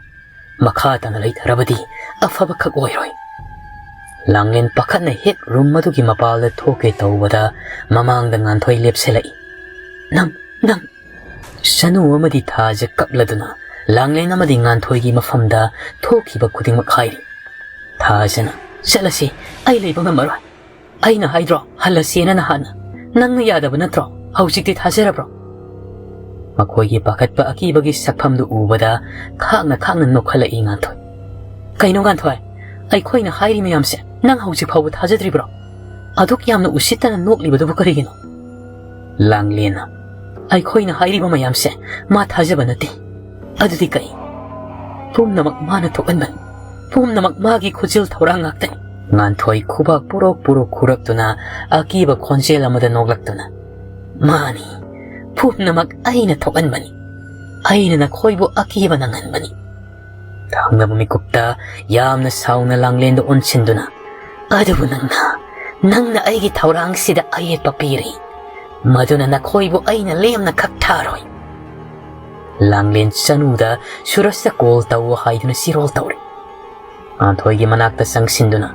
ꯃꯈꯥ ꯇꯥꯅ ꯂꯩꯊꯔꯕꯗꯤ ꯑꯐꯕꯈꯛ ꯑꯣꯏꯔꯣꯏ꯫" ꯂꯥꯡꯂꯦꯟ ꯄꯥꯈꯠꯅ ꯍꯦꯛ ꯔꯨꯝ ꯑꯗꯨꯒꯤ ꯃꯄꯥꯜꯗ ꯊꯣꯛꯀꯦ ꯇꯧꯕꯗ ꯃꯃꯥꯡꯗ ꯉꯥꯟꯊꯣꯏ ꯂꯦꯞꯁꯤꯜꯂꯛꯏ꯫ "ꯅꯪ, ꯅꯪ!" ꯁꯅꯨ ꯑꯃꯗꯤ ꯊꯥꯖ ꯀꯞꯂꯗꯨꯅ ꯂꯥꯡꯂꯦꯟ ꯑꯃꯗꯤ ꯉꯥꯟꯊꯣꯏꯒꯤ ꯃꯐꯝꯗ ꯊꯣꯛꯈꯤꯕ ꯈꯨꯗꯤꯡꯃꯛ ꯍꯥꯏꯔꯤ꯫ ꯊꯥꯖꯅ, "ꯆꯠꯂꯁꯤ, ꯑꯩ ꯂꯩꯕ ꯉꯝꯃꯔꯣꯏ꯫ ꯑꯩꯅ ꯍꯥꯏꯗ꯭ꯔꯣ ꯍꯜꯂꯁꯦꯅ ꯅꯍꯥꯟꯅ? ꯅꯪꯅ ꯌꯥꯗꯕ ꯅꯠꯇ꯭ꯔꯣ? ꯍꯧꯖꯤꯛꯇꯤ ꯊꯥꯖꯔꯕ꯭ꯔꯣ?" ꯃꯈꯣꯏꯒꯤ ꯄꯥꯈꯠꯄ ꯑꯀꯤꯕꯒꯤ ꯁꯛꯐꯝꯗꯨ ꯎꯕꯗ ꯈꯥꯛꯅ ꯈꯥꯛꯅ ꯅꯣꯛꯈꯠꯂꯛꯏ ꯉꯥꯟꯊꯣꯏ꯫ "ꯀꯩꯅꯣ ꯉꯥꯟꯊꯣꯏ? ꯑꯩꯈꯣꯏꯅ ꯍꯥꯏꯔꯤ ꯃꯌꯥꯝꯁꯦ ꯅꯪ ꯍꯧꯖꯤꯛ ꯐꯥꯎꯕ ꯊꯥꯖꯗ꯭ꯔꯤꯕ꯭ꯔꯣ? ꯑꯗꯨꯛ ꯌꯥꯝꯅ ꯎꯁꯤꯠꯇꯅ ꯅꯣꯛꯂꯤꯕꯗꯨꯕꯨ ꯀꯔꯤꯒꯤꯅꯣ?" ꯂꯥꯡꯂꯦꯟꯅ, "ꯑꯩꯈꯣꯏꯅ ꯍꯥꯏꯔꯤꯕ ꯃꯌꯥꯝꯁꯦ ꯃꯥ ꯊꯥꯖꯕ ꯅꯠꯇꯦ꯫ ꯑꯗꯨꯗꯤ ꯀꯔꯤ? ꯄꯨꯝꯅꯃꯛ ꯃꯥꯅ ꯊꯣꯛꯍꯟꯕꯅꯤ꯫ ꯄꯨꯝꯅꯃꯛ ꯃꯥꯒꯤ ꯈꯨꯖꯤꯜ ꯊꯧꯔꯥꯡ ꯉꯥꯛꯇꯅꯤ꯫" ꯉꯥꯟꯊꯣꯏ ꯈꯨꯕꯥꯛ ꯄꯨꯔꯣꯛ ꯄꯨꯔꯣꯛ ꯈꯨꯔꯛꯇꯨꯅ ꯑꯀꯤꯕ ꯈꯣꯟꯖꯦꯜ ꯑꯃꯗ ꯅꯣꯛꯂꯛꯇꯨꯅ, ꯃꯥꯅꯤ, ꯄꯨꯝꯅꯃꯛ ꯑꯩꯅ ꯊꯣꯛꯍꯟꯕꯅꯤ꯫ ꯑꯩꯅ ꯅꯈꯣꯏꯕꯨ ꯑꯀꯤꯕ ꯅꯪꯍꯟꯕꯅꯤ꯫ ꯊꯪꯅꯕ ꯃꯤꯀꯨꯞꯇ ꯌꯥꯝꯅ ꯁꯥꯎꯅ ꯂꯥꯡꯂꯦꯟꯗ ꯑꯣꯟꯁꯤꯟꯗꯨꯅ, "ꯑꯗꯨꯕꯨ ꯅꯪꯅ, ꯅꯪꯅ ꯑꯩꯒꯤ ꯊꯧꯔꯥꯡꯁꯤꯗ ꯑꯌꯦꯠꯄ ꯄꯤꯔꯤ꯫ ꯃꯗꯨꯅ ꯅꯈꯣꯏꯕꯨ ꯑꯩꯅ ꯂꯦꯝꯅ ꯈꯛ ꯊꯥꯔꯣꯏ꯫" ꯂꯥꯡꯂꯦꯟ ꯆꯅꯨꯗ ꯁꯨꯔꯖꯇ ꯀꯣꯜ ꯇꯧ ꯍꯥꯏꯗꯨꯅ ꯆꯤꯔꯣꯜ ꯇꯧꯔꯦ꯫ ꯉꯥꯟꯊꯣꯏꯒꯤ ꯃꯅꯥꯛꯇ ꯆꯪꯁꯤꯟꯗꯨꯅ,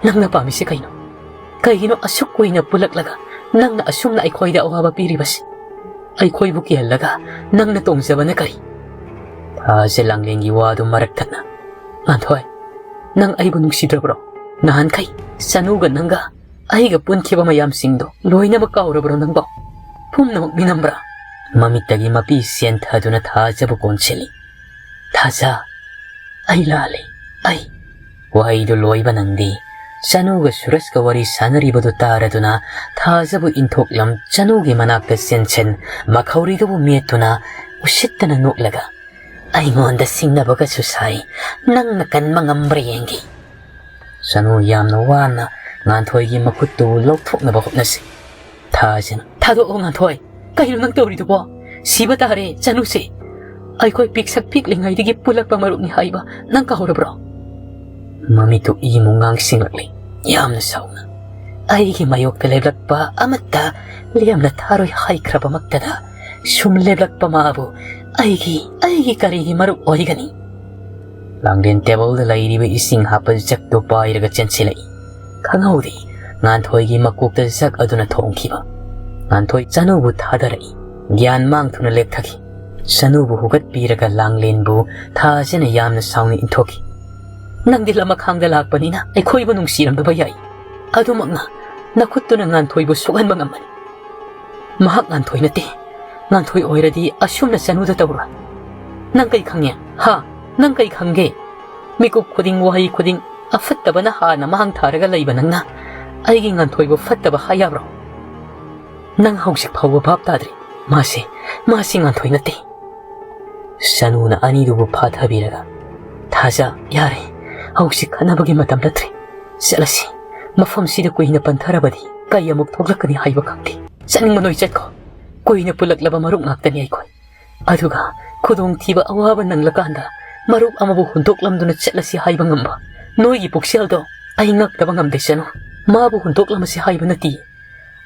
"ꯅꯪꯅ ꯄꯥꯝꯃꯤꯁꯤ ꯀꯩꯅꯣ? ꯀꯩꯒꯤꯅꯣ ꯑꯁꯨꯛ ꯀꯨꯏꯅ ꯄꯨꯜꯂꯛꯂꯒ ꯅꯪꯅ ꯑꯁꯨꯝꯅ ꯑꯩꯈꯣꯏꯗ ꯑꯋꯥꯕ ꯄꯤꯔꯤꯕꯁꯤ? ꯑꯩꯈꯣꯏꯕꯨ ꯀꯤꯍꯜꯂꯒ ꯅꯪꯅ ꯇꯣꯡꯖꯕꯅ ꯀꯔꯤ?" ꯊꯥꯖ ꯂꯥꯡꯂꯦꯟꯒꯤ ꯋꯥꯗꯨ ꯃꯔꯛ ꯊꯠꯅ, "ꯉꯥꯟꯊꯣꯏ, ꯅꯪ ꯑꯩꯕꯨ ꯅꯨꯡꯁꯤꯗ꯭ꯔꯕ꯭ꯔꯣ? ꯅꯍꯥꯟꯈꯩ ꯆꯅꯨꯒ ꯅꯪꯒ ꯑꯩꯒ ꯄꯨꯟꯈꯤꯕ ꯃꯌꯥꯝꯁꯤꯡꯗꯣ ꯂꯣꯏꯅꯃꯛ ꯀꯥꯎꯔꯕ꯭ꯔꯣ ꯅꯪꯕꯣ? ꯄꯨꯝꯅꯃꯛ ꯃꯤꯅꯝꯕ꯭ꯔꯥ?" ꯃꯃꯤꯠꯇꯒꯤ ꯃꯄꯤ ꯆꯦꯟꯊꯗꯨꯅ ꯊꯥꯖꯕꯨ ꯀꯣꯟꯁꯤꯜꯂꯤ꯫ "ꯊꯥꯖ, ꯑꯩ ꯂꯥꯜꯂꯦ, ꯑꯩ꯫" ꯋꯥꯍꯩꯗꯨ ꯂꯣꯏꯕ ꯅꯪꯗꯦ꯫ ꯆꯅꯨꯒ ꯁꯨꯔꯖꯀ ꯋꯥꯔꯤ ꯁꯥꯟꯅꯔꯤꯕꯗꯨ ꯇꯥꯔꯗꯨꯅ ꯊꯥꯖꯕꯨ ꯏꯟꯊꯣꯛꯂꯝ ꯆꯅꯨꯒꯤ ꯃꯅꯥꯛꯇ ꯆꯦꯟꯁꯤꯟ, ꯃꯈꯧꯔꯤꯗꯨꯕꯨ ꯃꯦꯠꯇꯨꯅ ꯎꯁꯤꯠꯇꯅ ꯅꯣꯛꯂꯒ, "ꯑꯩꯉꯣꯟꯗ ꯁꯤꯡꯅꯕꯒꯁꯨ ꯁꯥꯏ, ꯅꯪꯅ ꯀꯟꯕ ꯉꯝꯕ꯭ꯔꯥ ꯌꯦꯡꯒꯦ꯫" ꯆꯅꯨ ꯌꯥꯝꯅ ꯋꯥꯅ ꯉꯥꯟꯊꯣꯏꯒꯤ ꯃꯈꯨꯠꯇꯨ ꯂꯧꯊꯣꯛꯅꯕ ꯍꯣꯠꯅꯁꯤ꯫ ꯊꯥꯖꯅ, "ꯊꯥꯗꯣꯛꯑꯣ ꯉꯥꯟꯊꯣꯏ, ꯀꯩꯅꯣ ꯅꯪ ꯇꯧꯔꯤꯗꯨꯕꯣ? ꯁꯤꯕ ꯇꯥꯔꯦ ꯆꯅꯨꯁꯦ꯫ ꯑꯩꯈꯣꯏ ꯄꯤꯛꯁꯛ ꯄꯤꯛꯂꯤꯉꯩꯗꯒꯤ ꯄꯨꯜꯂꯛꯄ ꯃꯔꯨꯞꯅꯤ ꯍꯥꯏꯕ ꯅꯪ ꯀꯥꯎꯔꯕ꯭ꯔꯣ?" ꯃꯃꯤꯠꯇꯨ ꯏꯃꯨ ꯉꯥꯡꯁꯤꯡꯂꯛꯂꯤ꯫ ꯌꯥꯝꯅ ꯁꯥꯎꯅ, "ꯑꯩꯒꯤ ꯃꯥꯌꯣꯛꯇ ꯂꯦꯞꯂꯛꯄ ꯑꯃꯠꯇ ꯂꯦꯝꯅ ꯊꯥꯔꯣꯏ ꯍꯥꯏꯈ꯭ꯔꯕꯃꯛꯇꯗ ꯁꯨꯝ ꯂꯦꯞꯂꯛꯄ ꯃꯥꯕꯨ ꯑꯩꯒꯤ, ꯑꯩꯒꯤ ꯀꯔꯤꯒꯤ ꯃꯔꯨꯞ ꯑꯣꯏꯒꯅꯤ?" ꯂꯥꯡꯂꯦꯟ ꯇꯦꯕꯜꯗ ꯂꯩꯔꯤꯕ ꯏꯁꯤꯡ ꯍꯥꯞꯄ ꯖꯛꯇꯨ ꯄꯥꯏꯔꯒ ꯆꯦꯟꯁꯤꯜꯂꯛꯏ꯫ ꯈꯪꯍꯧꯗꯦ ꯉꯥꯟꯊꯣꯏꯒꯤ ꯃꯀꯣꯛꯇ ꯖꯛ ꯑꯗꯨꯅ ꯊꯣꯝꯈꯤꯕ꯫ ꯉꯥꯟꯊꯣꯏ ꯆꯅꯨꯕꯨ ꯊꯥꯗꯔꯛꯏ꯫ ꯒ꯭ꯌꯥꯟ ꯃꯥꯡꯊꯨꯅ ꯂꯦꯞꯊꯈꯤ꯫ ꯆꯅꯨꯕꯨ ꯍꯨꯒꯠꯄꯤꯔꯒ ꯂꯥꯡꯂꯦꯟꯕꯨ ꯊꯥꯖꯅ ꯌꯥꯝꯅ ꯁꯥꯎꯅ ꯏꯟꯊꯣꯛꯈꯤ꯫ "ꯅꯪꯗꯤ ꯂꯃꯈꯥꯡꯗ ꯂꯥꯛꯄꯅꯤꯅ ꯑꯩꯈꯣꯏꯕꯨ ꯅꯨꯡꯁꯤꯔꯝꯗꯕ ꯌꯥꯏ꯫ ꯑꯗꯨꯃꯛꯅ ꯅꯈꯨꯠꯇꯨꯅ ꯉꯥꯟꯊꯣꯏꯕꯨ ꯁꯣꯛꯍꯟꯕ ꯉꯝꯃꯅꯤ꯫ ꯃꯍꯥꯛ ꯉꯥꯟꯊꯣꯏ ꯅꯠꯇꯦ꯫ ꯉꯥꯟꯊꯣꯏ ꯑꯣꯏꯔꯗꯤ ꯑꯁꯨꯝꯅ ꯆꯅꯨꯗ ꯇꯧꯔꯣꯏ꯫ ꯅꯪ ꯀꯩ ꯈꯪꯉꯦ? ꯍꯥ? ꯅꯪ ꯀꯩ ꯈꯪꯒꯦ? ꯃꯤꯀꯨꯞ ꯈꯨꯗꯤꯡ, ꯋꯥꯍꯩ ꯈꯨꯗꯤꯡ ꯑꯐꯠꯇꯕꯅ ꯍꯥꯟꯅ ꯃꯥꯡ ꯊꯥꯔꯒ ꯂꯩꯕ ꯅꯪꯅ ꯑꯩꯒꯤ ꯉꯥꯟꯊꯣꯏꯕꯨ ꯐꯠꯇꯕ ꯍꯥꯏ ꯌꯥꯕ꯭ꯔꯣ? ꯅꯪ ꯍꯧꯖꯤꯛ ꯐꯥꯎꯕ ꯚꯥꯞ ꯇꯥꯗ꯭ꯔꯤ꯫ ꯃꯥꯁꯤ, ꯃꯥꯁꯤ ꯉꯥꯟꯊꯣꯏ ꯅꯠꯇꯦ꯫" ꯆꯅꯨꯅ ꯑꯅꯤꯗꯨꯕꯨ ꯐꯥꯊꯕꯤꯔꯒ, "ꯊꯥꯖ, ꯌꯥꯔꯦ꯫ ꯍꯧꯖꯤꯛ ꯈꯠꯅꯕꯒꯤ ꯃꯇꯝ ꯅꯠꯇ꯭ꯔꯦ꯫ ꯆꯠꯂꯁꯤ꯫ ꯃꯐꯝꯁꯤꯗ ꯀꯨꯏꯅ ꯄꯟꯊꯔꯕꯗꯤ ꯀꯩ ꯑꯃꯨꯛ ꯊꯣꯛꯂꯛꯀꯅꯤ ꯍꯥꯏꯕ ꯈꯪꯗꯦ꯫" ꯆꯠꯅꯤꯡꯕ ꯅꯣꯏ ꯆꯠꯈꯣ꯫ ꯀꯨꯏꯅ ꯄꯨꯜꯂꯛꯂꯕ ꯃꯔꯨꯞ ꯉꯥꯛꯇꯅꯤ ꯑꯩꯈꯣꯏ꯫ ꯑꯗꯨꯒ ꯈꯨꯗꯣꯡꯊꯤꯕ ꯑꯋꯥꯕ ꯅꯪꯂꯀꯥꯟꯗ ꯃꯔꯨꯞ ꯑꯃꯕꯨ ꯍꯨꯟꯗꯣꯛꯂꯝꯗꯨꯅ ꯆꯠꯂꯁꯤ ꯍꯥꯏꯕ ꯉꯝꯕ ꯅꯣꯏꯒꯤ ꯄꯨꯛꯆꯦꯜꯗꯣ ꯑꯩ ꯉꯛꯇꯕ ꯉꯝꯗꯦ ꯁꯅꯨ꯫ ꯃꯥꯕꯨ ꯍꯨꯟꯗꯣꯛꯂꯝꯃꯁꯤ ꯍꯥꯏꯕ ꯅꯠꯇꯦ꯫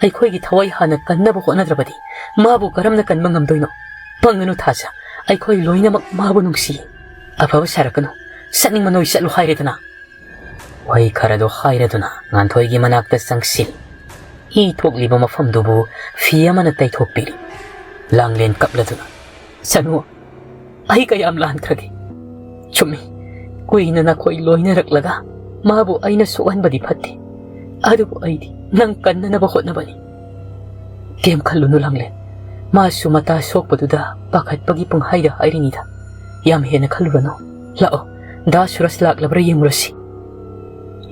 ꯑꯩꯈꯣꯏꯒꯤ ꯊꯋꯥꯏ ꯍꯥꯟꯅ ꯀꯟꯅꯕ ꯍꯣꯠꯅꯗ꯭ꯔꯕꯗꯤ ꯃꯥꯕꯨ ꯀꯔꯝꯅ ꯀꯟꯕ ꯉꯝꯗꯣꯏꯅꯣ? ꯄꯪꯒꯅꯨ ꯊꯥꯖ, ꯑꯩꯈꯣꯏ ꯂꯣꯏꯅꯃꯛ ꯃꯥꯕꯨ ꯅꯨꯡꯁꯤ꯫ ꯑꯐꯕ ꯁꯥꯔꯛꯀꯅꯨ, ꯆꯠꯅꯤꯡꯕ ꯅꯣꯏ ꯆꯠꯂꯨ ꯍꯥꯏꯔꯦꯗꯅ꯫ ꯋꯥꯍꯩ ꯈꯔꯗꯣ ꯍꯥꯏꯔꯗꯨꯅ ꯉꯥꯟꯊꯣꯏꯒꯤ ꯃꯅꯥꯛꯇ ꯆꯪꯁꯤꯜ꯫ ꯏ ꯊꯣꯛꯂꯤꯕ ꯃꯐꯝꯗꯨꯕꯨ ꯐꯤ ꯑꯃꯅ ꯇꯩꯊꯣꯛꯄꯤꯔꯤ꯫ ꯂꯥꯡꯂꯦꯟ ꯀꯞꯂꯗꯨꯅ, "ꯁꯅꯨ, ꯑꯩ ꯀꯌꯥꯝ ꯂꯥꯟꯈ꯭ꯔꯒꯦ? ꯆꯨꯝꯃꯤ, ꯀꯨꯏꯅ ꯅꯈꯣꯏ ꯂꯣꯏꯅꯔꯛꯂꯒ ꯃꯥꯕꯨ ꯑꯩꯅ ꯁꯣꯛꯍꯟꯕꯗꯤ ꯐꯠꯇꯦ꯫ ꯑꯗꯨꯕꯨ ꯑꯩꯗꯤ ꯅꯪ ꯀꯟꯅꯅꯕ ꯍꯣꯠꯅꯕꯅꯤ꯫ ꯀꯩꯝ ꯈꯜꯂꯨꯅꯨ ꯂꯥꯡꯂꯦꯟ, ꯃꯥꯁꯨ ꯃꯇꯥ ꯁꯣꯛꯄꯗꯨꯗ ꯄꯥꯈꯠꯄꯒꯤ ꯄꯨꯡꯍꯥꯏꯗ ꯍꯥꯏꯔꯤꯅꯤꯗ꯫ ꯌꯥꯝ ꯍꯦꯟꯅ ꯈꯜꯂꯨꯔꯅꯨ꯫ ꯂꯥꯛꯑꯣ, ꯗꯥ ꯁꯨꯔꯖ ꯂꯥꯛꯂꯕ꯭ꯔꯥ ꯌꯦꯡꯉꯨꯔꯁꯤ꯫"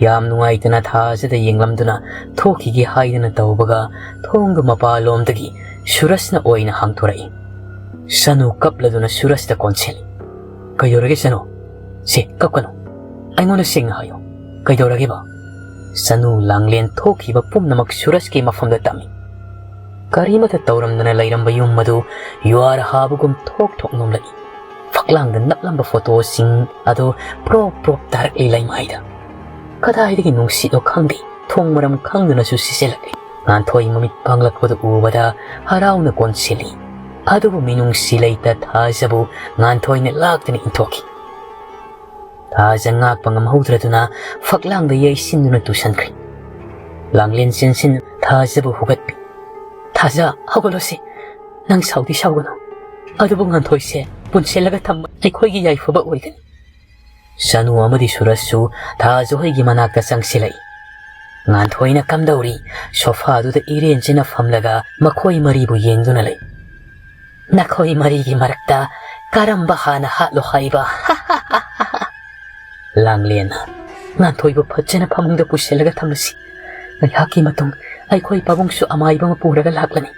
ꯌꯥꯝ ꯅꯨꯡꯉꯥꯏꯇꯅ ꯊꯥꯖꯗ ꯌꯦꯡꯂꯝꯗꯨꯅ ꯊꯣꯛꯈꯤꯒꯦ ꯍꯥꯏꯗꯅ ꯇꯧꯕꯒ ꯊꯣꯡꯒꯤ ꯃꯄꯥꯂꯣꯝꯗꯒꯤ ꯁꯨꯔꯖꯅ ꯑꯣꯏꯅ ꯍꯥꯡꯊꯣꯔꯛꯏ꯫ ꯁꯅꯨ ꯀꯞꯂꯗꯨꯅ ꯁꯨꯔꯖꯇ ꯀꯣꯟꯁꯤꯜꯂꯤ꯫ "ꯀꯩꯗꯧꯔꯒꯦ ꯁꯅꯨ? ꯁꯦ, ꯀꯞꯀꯅꯨ꯫ ꯑꯩꯉꯣꯟꯗ ꯁꯦꯡꯅ ꯍꯥꯏꯌꯨ꯫ ꯀꯩꯗꯧꯔꯒꯦꯕ?" ꯁꯅꯨ ꯂꯥꯡꯂꯦꯟ ꯊꯣꯛꯈꯤꯕ ꯄꯨꯝꯅꯃꯛ ꯁꯨꯔꯖꯀꯤ ꯃꯐꯝꯗ ꯇꯝꯃꯤ꯫ ꯀꯔꯤꯃꯠꯇ ꯇꯧꯔꯝꯗꯅ ꯂꯩꯔꯝꯕ ꯌꯨꯝ ꯑꯗꯨ ꯌꯨꯍꯥꯔ ꯍꯥꯕꯒꯨꯝ ꯊꯣꯛ ꯊꯣꯛ ꯅꯣꯝꯂꯛꯏ꯫ ꯐꯛꯂꯥꯡꯗ ꯅꯞꯂꯝꯕ ꯐꯣꯇꯣꯁꯤꯡ ꯑꯗꯨ ꯄ꯭ꯔꯣꯞ ꯄ꯭ꯔꯣꯞ ꯇꯥꯔꯛꯂꯤ ꯂꯩꯃꯥꯏꯗ꯫ ꯀꯗꯥꯏꯗꯒꯤ ꯅꯨꯡꯁꯤꯠꯅꯣ ꯈꯪꯗꯦ, ꯊꯣꯡ ꯃꯔꯝ ꯈꯪꯗꯅꯁꯨ ꯁꯤꯠꯆꯤꯜꯂꯛꯂꯤ꯫ ꯉꯥꯟꯊꯣꯏ ꯃꯃꯤꯠ ꯄꯥꯡꯂꯛꯄꯗꯨ ꯎꯕꯗ ꯍꯔꯥꯎꯅ ꯀꯣꯟꯁꯤꯜꯂꯤ꯫ ꯑꯗꯨꯕꯨ ꯃꯤꯅꯨꯡꯁꯤ ꯂꯩꯇ ꯊꯥꯖꯕꯨ ꯉꯥꯟꯊꯣꯏꯅ ꯂꯥꯛꯇꯅ ꯏꯟꯊꯣꯛꯈꯤ꯫ ꯊꯥꯖ ꯉꯥꯛꯄ ꯉꯝꯍꯧꯗ꯭ꯔꯗꯨꯅ ꯐꯛꯂꯥꯡꯗ ꯌꯩꯁꯤꯟꯗꯨꯅ ꯇꯨꯁꯟꯈ꯭ꯔꯦ꯫ ꯂꯥꯡꯂꯦꯟ ꯆꯦꯟꯁꯤꯟ ꯊꯥꯖꯕꯨ ꯍꯧꯒꯠꯄꯤ꯫ "ꯊꯥꯖ, ꯍꯧꯒꯠꯂꯣꯁꯦ꯫ ꯅꯪ ꯁꯥꯎꯗꯤ ꯁꯥꯎꯒꯅꯨ꯫ ꯑꯗꯨꯕꯨ ꯉꯥꯟꯊꯣꯏꯁꯦ ꯄꯨꯟꯁꯤꯜꯂꯒ ꯊꯝꯕ ꯑꯩꯈꯣꯏꯒꯤ ꯌꯥꯏꯐꯕ ꯑꯣꯏꯒꯅꯤ꯫" ꯁꯅꯨ ꯑꯃꯗꯤ ꯁꯨꯔꯖꯁꯨ ꯊꯥꯖ ꯍꯣꯏꯒꯤ ꯃꯅꯥꯛꯇ ꯆꯪꯁꯤꯜꯂꯛꯏ꯫ ꯉꯥꯟꯊꯣꯏꯅ ꯀꯝꯗꯧꯔꯤ? ꯁꯣꯐꯥꯗꯨꯗ ꯏꯔꯦꯟꯖꯅ ꯐꯝꯂꯒ ꯃꯈꯣꯏ ꯃꯔꯤꯕꯨ ꯌꯦꯡꯗꯨꯅ ꯂꯩ꯫ "ꯅꯈꯣꯏ ꯃꯔꯤꯒꯤ ꯃꯔꯛꯇ ꯀꯔꯝꯕ ꯍꯥꯟꯅ ꯍꯥꯠꯂꯣ ꯍꯥꯏꯕ?" ꯂꯥꯡꯂꯦꯟꯅ ꯉꯥꯟꯊꯣꯏꯕꯨ ꯐꯖꯅ ꯐꯃꯨꯡꯗ ꯄꯨꯁꯤꯜꯂꯒ ꯊꯝꯂꯁꯤ꯫ ꯉꯥꯏꯍꯥꯛꯀꯤ ꯃꯇꯨꯡ ꯑꯩꯈꯣꯏ ꯄꯥꯕꯨꯡꯁꯨ ꯑꯃꯥꯏꯕ ꯑꯃ ꯄꯨꯔꯒ ꯂꯥꯛꯂꯅꯤ꯫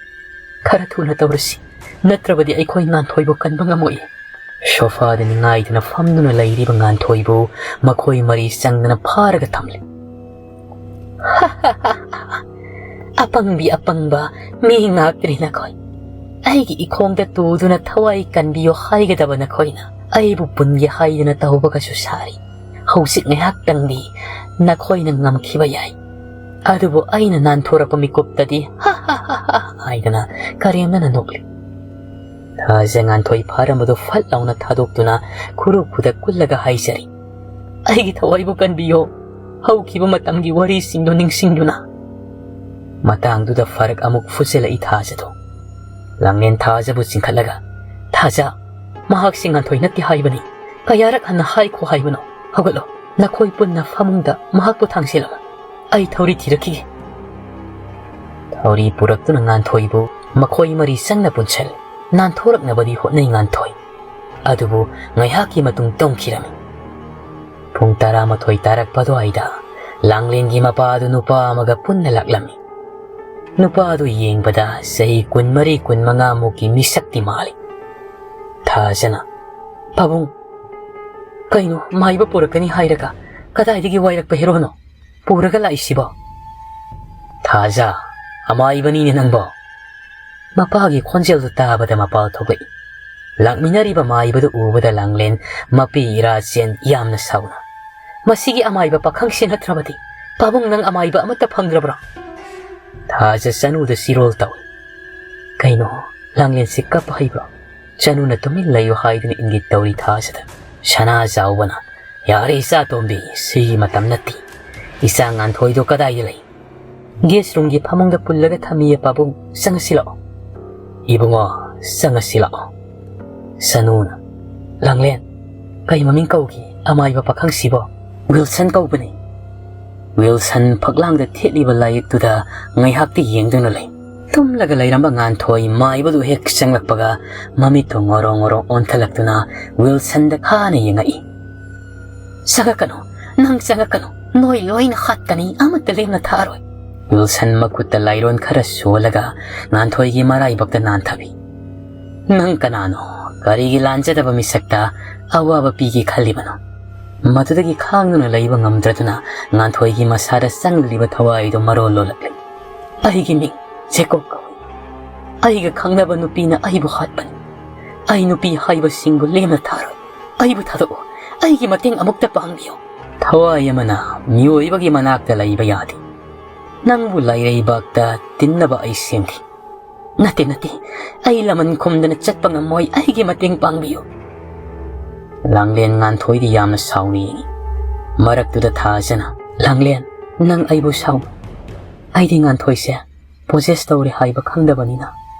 ꯈꯔ ꯊꯨꯅ ꯇꯧꯔꯁꯤ, ꯅꯠꯇ꯭ꯔꯕꯗꯤ ꯑꯩꯈꯣꯏ ꯉꯥꯟꯊꯣꯏꯕꯨ ꯀꯟꯕ ꯉꯝꯃꯣꯏ꯫ ꯁꯣꯐꯥꯗ ꯅꯤꯡꯉꯥꯏꯗꯅ ꯐꯝꯗꯨꯅ ꯂꯩꯔꯤꯕ ꯉꯥꯟꯊꯣꯏꯕꯨ ꯃꯈꯣꯏ ꯃꯔꯤ ꯆꯪꯗꯅ ꯐꯥꯔꯒ ꯊꯝꯂꯦ꯫ ꯑꯄꯪꯕꯤ ꯑꯄꯪꯕ ꯃꯤ ꯉꯥꯛꯇꯅꯤ ꯅꯈꯣꯏ꯫ ꯑꯩꯒꯤ ꯏꯈꯣꯡꯗ ꯇꯨꯗꯨꯅ ꯊꯋꯥꯏ ꯀꯟꯕꯤꯌꯣ ꯍꯥꯏꯒꯗꯕ ꯅꯈꯣꯏꯅ ꯑꯩꯕꯨ ꯄꯨꯟꯒꯦ ꯍꯥꯏꯗꯨꯅ ꯇꯧꯕꯒꯁꯨ ꯁꯥꯔꯤ꯫ ꯍꯧꯖꯤꯛ ꯉꯥꯏꯍꯥꯛꯇꯪꯗꯤ ꯅꯈꯣꯏꯅ ꯉꯝꯈꯤꯕ ꯌꯥꯏ, ꯑꯗꯨꯕꯨ ꯑꯩꯅ ꯅꯥꯟꯊꯣꯔꯛꯄ ꯃꯤꯀꯨꯞꯇꯗꯤ ꯍꯥ ꯍꯥ ꯍꯥ ꯍꯥ ꯍꯥꯏꯗꯅ ꯀꯔꯦꯝꯅꯅ ꯅꯣꯛꯂꯤ꯫ ꯊꯥꯖ ꯉꯥꯟꯊꯣꯏ ꯐꯥꯔꯝꯕꯗꯨ ꯐꯠ ꯂꯥꯎꯅ ꯊꯥꯗꯣꯛꯇꯨꯅ ꯈꯨꯔꯨ ꯈꯨꯗ ꯀꯨꯜꯂꯒ ꯍꯥꯏꯖꯔꯤ, ꯑꯩꯒꯤ ꯊꯋꯥꯏꯕꯨ ꯀꯟꯕꯤꯌꯣ, ꯍꯧꯈꯤꯕ ꯃꯇꯝꯒꯤ ꯋꯥꯔꯤꯁꯤꯡꯗꯨ ꯅꯤꯡꯁꯤꯡꯗꯨꯅ꯫ ꯃꯇꯥꯡꯗꯨꯗ ꯐꯔꯛ ꯑꯃꯨꯛ ꯐꯨꯖꯤꯜꯂꯛꯏ ꯊꯥꯖꯗꯣ꯫ ꯂꯥꯡꯂꯦꯟ ꯊꯥꯖꯕꯨ ꯆꯤꯡꯈꯠꯂꯒ, ꯊꯥꯖ, ꯃꯍꯥꯛꯁꯤ ꯉꯥꯟꯊꯣꯏ ꯅꯠꯇꯦ ꯍꯥꯏꯕꯅꯤ, ꯀꯌꯥꯔꯛ ꯍꯟꯅ ꯍꯥꯏꯈꯣ ꯍꯥꯏꯕꯅꯣ? ꯍꯧꯒꯠꯂꯣ, ꯅꯈꯣꯏ ꯄꯨꯟꯅ ꯐꯃꯨꯡꯗ ꯃꯍꯥꯛꯄꯨ ꯊꯥꯡꯖꯤꯜꯂꯝꯃꯨ꯫ ꯑꯩ ꯊꯧꯔꯤ ꯊꯤꯔꯛꯈꯤꯒꯦ꯫ ꯊꯧꯔꯤ ꯄꯨꯔꯛꯇꯨꯅ ꯉꯥꯟꯊꯣꯏꯕꯨ ꯃꯈꯣꯏ ꯃꯔꯤ ꯆꯪꯅ ꯄꯨꯟꯁꯤꯜꯂꯤ꯫ ꯅꯥꯟꯊꯣꯔꯛꯅꯕꯗꯤ ꯍꯣꯠꯅꯩ ꯉꯥꯟꯊꯣꯏ, ꯑꯗꯨꯕꯨ ꯉꯥꯏꯍꯥꯛꯀꯤ ꯃꯇꯨꯡ ꯇꯨꯝꯈꯤꯔꯝꯃꯤ꯫ ꯄꯨꯡ ꯇꯔꯥꯃꯥꯊꯣꯏ ꯇꯥꯔꯛꯄ ꯑꯗꯨꯋꯥꯏꯗ ꯂꯥꯡꯂꯦꯟꯒꯤ ꯃꯄꯥꯗꯨ ꯅꯨꯄꯥ ꯑꯃꯒ ꯄꯨꯟꯅ ꯂꯥꯛꯂꯝꯃꯤ꯫ ꯅꯨꯄꯥ ꯑꯗꯨ ꯌꯦꯡꯕꯗ ꯆꯍꯤ ꯀꯨꯟꯃꯔꯤ ꯀꯨꯟꯃꯉꯥ ꯃꯨꯛꯀꯤ ꯃꯤꯁꯛꯇꯤ ꯃꯥꯜꯂꯤ꯫ ꯊꯥꯖꯅ, "ꯄꯥꯕꯨꯡ, ꯀꯩꯅꯣ ꯃꯥꯏꯕ ꯄꯨꯔꯛꯀꯅꯤ ꯍꯥꯏꯔꯒ ꯀꯗꯥꯏꯗꯒꯤ ꯋꯥꯏꯔꯛꯄ ꯍꯦꯔꯣꯅꯣ ꯄꯨꯔꯒ ꯂꯥꯛꯏꯁꯤꯕꯣ?" "ꯊꯥꯖ, ꯑꯃꯥꯏꯕꯅꯤꯅꯦ ꯅꯪꯕꯣ!" ꯃꯄꯥꯒꯤ ꯈꯣꯟꯖꯦꯜꯗꯨ ꯇꯥꯕꯗ ꯃꯄꯥꯜ ꯊꯣꯛꯂꯛꯏ꯫ ꯂꯥꯛꯃꯤꯟꯅꯔꯤꯕ ꯃꯥꯏꯕꯗꯨ ꯎꯕꯗ ꯂꯥꯡꯂꯦꯟ ꯃꯄꯤ ꯏꯔꯥ ꯆꯦꯟ ꯌꯥꯝꯅ ꯁꯥꯎꯅ, "ꯃꯁꯤꯒꯤ ꯑꯃꯥꯏꯕ ꯄꯥꯈꯪꯁꯦ ꯅꯠꯇ꯭ꯔꯕꯗꯤ? ꯄꯥꯕꯨꯡ, ꯅꯪ ꯑꯃꯥꯏꯕ ꯑꯃꯠꯇ ꯐꯪꯗ꯭ꯔꯕ꯭ꯔꯣ?" ꯊꯥꯖ ꯆꯅꯨꯗ ꯆꯤꯔꯣꯜ ꯇꯧꯏ꯫ "ꯀꯩꯅꯣ, ꯂꯥꯡꯂꯦꯟꯁꯤ ꯀꯞꯄ ꯍꯩꯕ꯭ꯔꯣ?" ꯆꯅꯨꯅ ꯇꯨꯃꯤꯟ ꯂꯩꯌꯨ ꯍꯥꯏꯗꯨꯅ ꯏꯪꯒꯤꯠ ꯇꯧꯔꯤ ꯊꯥꯖꯗ꯫ ꯁꯅꯥ ꯆꯥꯎꯕꯅ, "ꯌꯥꯔꯦ ꯏꯆꯥ ꯇꯣꯝꯕꯤ, ꯁꯤꯒꯤ ꯃꯇꯝ ꯅꯠꯇꯦ꯫ ꯏꯆꯥ ꯉꯥꯟꯊꯣꯏꯗꯣ ꯀꯗꯥꯏꯗ ꯂꯩ?" "ꯒꯦꯁ ꯔꯨꯝꯒꯤ ꯐꯃꯨꯡꯗ ꯄꯨꯜꯂꯒ ꯊꯝꯃꯤꯌꯦ ꯄꯥꯕꯨꯡ, ꯆꯪꯉꯁꯤ ꯂꯥꯛꯑꯣ꯫" "ꯏꯕꯨꯡꯉꯣ, ꯆꯪꯉꯁꯤ ꯂꯥꯛꯑꯣ꯫" ꯆꯅꯨꯅ, "ꯂꯥꯡꯂꯦꯟ, ꯀꯩ ꯃꯃꯤꯡ ꯀꯧꯒꯦ ꯑꯃꯥꯏꯕ ꯄꯥꯈꯪꯁꯤꯕꯣ?" "ꯋꯤꯜꯁꯟ ꯀꯧꯕꯅꯤ꯫" ꯋꯤꯜꯁꯟ ꯐꯛꯂꯥꯡꯗ ꯊꯦꯠꯂꯤꯕ ꯂꯥꯏꯌꯦꯛꯇꯨꯗ ꯉꯥꯏꯍꯥꯛꯇꯤ ꯌꯦꯡꯗꯨꯅ ꯂꯩ꯫ ꯇꯨꯝꯂꯒ ꯂꯩꯔꯝꯕ ꯉꯥꯟꯊꯣꯏ ꯃꯥꯏꯕꯗꯨ ꯍꯦꯛ ꯆꯪꯂꯛꯄꯒ ꯃꯃꯤꯠꯇꯨ ꯉꯣꯔꯣ ꯉꯣꯔꯣ ꯑꯣꯟꯊꯂꯛꯇꯨꯅ ꯋꯤꯜꯁꯟꯗ ꯈꯥꯅ ꯌꯦꯡꯉꯛꯏ꯫ "ꯆꯪꯉꯛꯀꯅꯨ, ꯅꯪ ꯆꯪꯉꯛꯀꯅꯨ, ꯅꯣꯏ ꯂꯣꯏꯅ ꯍꯥꯠꯀꯅꯤ, ꯑꯃꯠꯇ ꯂꯦꯝꯅ ꯊꯥꯔꯣꯏ꯫" ꯋꯤꯜꯁꯟ ꯃꯈꯨꯠꯇ ꯂꯥꯏꯔꯣꯟ ꯈꯔ ꯁꯣꯜꯂꯒ ꯉꯥꯟꯊꯣꯏꯒꯤ ꯃꯔꯥꯏꯕꯛꯇ ꯅꯥꯟꯊꯕꯤ꯫ "ꯅꯪ ꯀꯅꯥꯅꯣ? ꯀꯔꯤꯒꯤ ꯂꯥꯟꯖꯗꯕ ꯃꯤꯁꯛꯇ ꯑꯋꯥꯕ ꯄꯤꯒꯦ ꯈꯜꯂꯤꯕꯅꯣ?" ꯃꯗꯨꯗꯒꯤ ꯈꯥꯡꯗꯨꯅ ꯂꯩꯕ ꯉꯝꯗ꯭ꯔꯗꯨꯅ ꯉꯥꯟꯊꯣꯏꯒꯤ ꯃꯁꯥꯗ ꯆꯪꯂꯤꯕ ꯊꯋꯥꯏꯗꯨ ꯃꯔꯣꯜ ꯂꯣꯜꯂꯛꯂꯤ꯫ ꯑꯩꯒꯤ ꯃꯤꯡ ꯖꯦꯀꯣꯕ ꯀꯧꯏ꯫ ꯑꯩꯒ ꯈꯪꯅꯕ ꯅꯨꯄꯤꯅ ꯑꯩꯕꯨ ꯍꯥꯠꯄꯅꯤ꯫ ꯑꯩ ꯅꯨꯄꯤ ꯍꯥꯏꯕꯁꯤꯡꯕꯨ ꯂꯦꯝꯅ ꯊꯥꯔꯣꯏ꯫ ꯑꯩꯕꯨ ꯊꯥꯗꯣꯛꯎ꯫ ꯑꯩꯒꯤ ꯃꯇꯦꯡ ꯑꯃꯨꯛꯇ ꯄꯥꯡꯕꯤꯌꯨ꯫ ꯊꯋꯥꯏ ꯑꯃꯅ ꯃꯤꯑꯣꯏꯕꯒꯤ ꯃꯅꯥꯛꯇ ꯂꯩꯕ ꯌꯥꯗꯦ꯫ ꯅꯪꯕꯨ ꯂꯩꯔꯩꯕꯥꯛꯇ ꯇꯤꯟꯅꯕ ꯑꯩ ꯁꯦꯝꯈꯤ꯫ ꯅꯠꯇꯦ, ꯅꯠꯇꯦ, ꯑꯩ ꯂꯃꯟ ꯈꯨꯝꯗꯅ ꯆꯠꯄ ꯉꯝꯃꯣꯏ꯫ ꯑꯩꯒꯤ ꯃꯇꯦꯡ ꯄꯥꯡꯕꯤꯌꯨ꯫ ꯂꯥꯡꯂꯦꯟ ꯉꯥꯟꯊꯣꯏꯗꯤ ꯌꯥꯝꯅ ꯁꯥꯎꯅ ꯌꯦꯡꯏ꯫ ꯃꯔꯛꯇꯨꯗ ꯊꯥꯖꯅ, "ꯂꯥꯡꯂꯦꯟ, ꯅꯪ ꯑꯩꯕꯨ ꯁꯥꯎꯅꯨ꯫ ꯑꯩꯗꯤ ꯉꯥꯟꯊꯣꯏꯁꯦ ꯄꯣꯖꯦꯁ ꯇꯧꯔꯦ ꯍꯥꯏꯕ ꯈꯪꯗꯕꯅꯤꯅ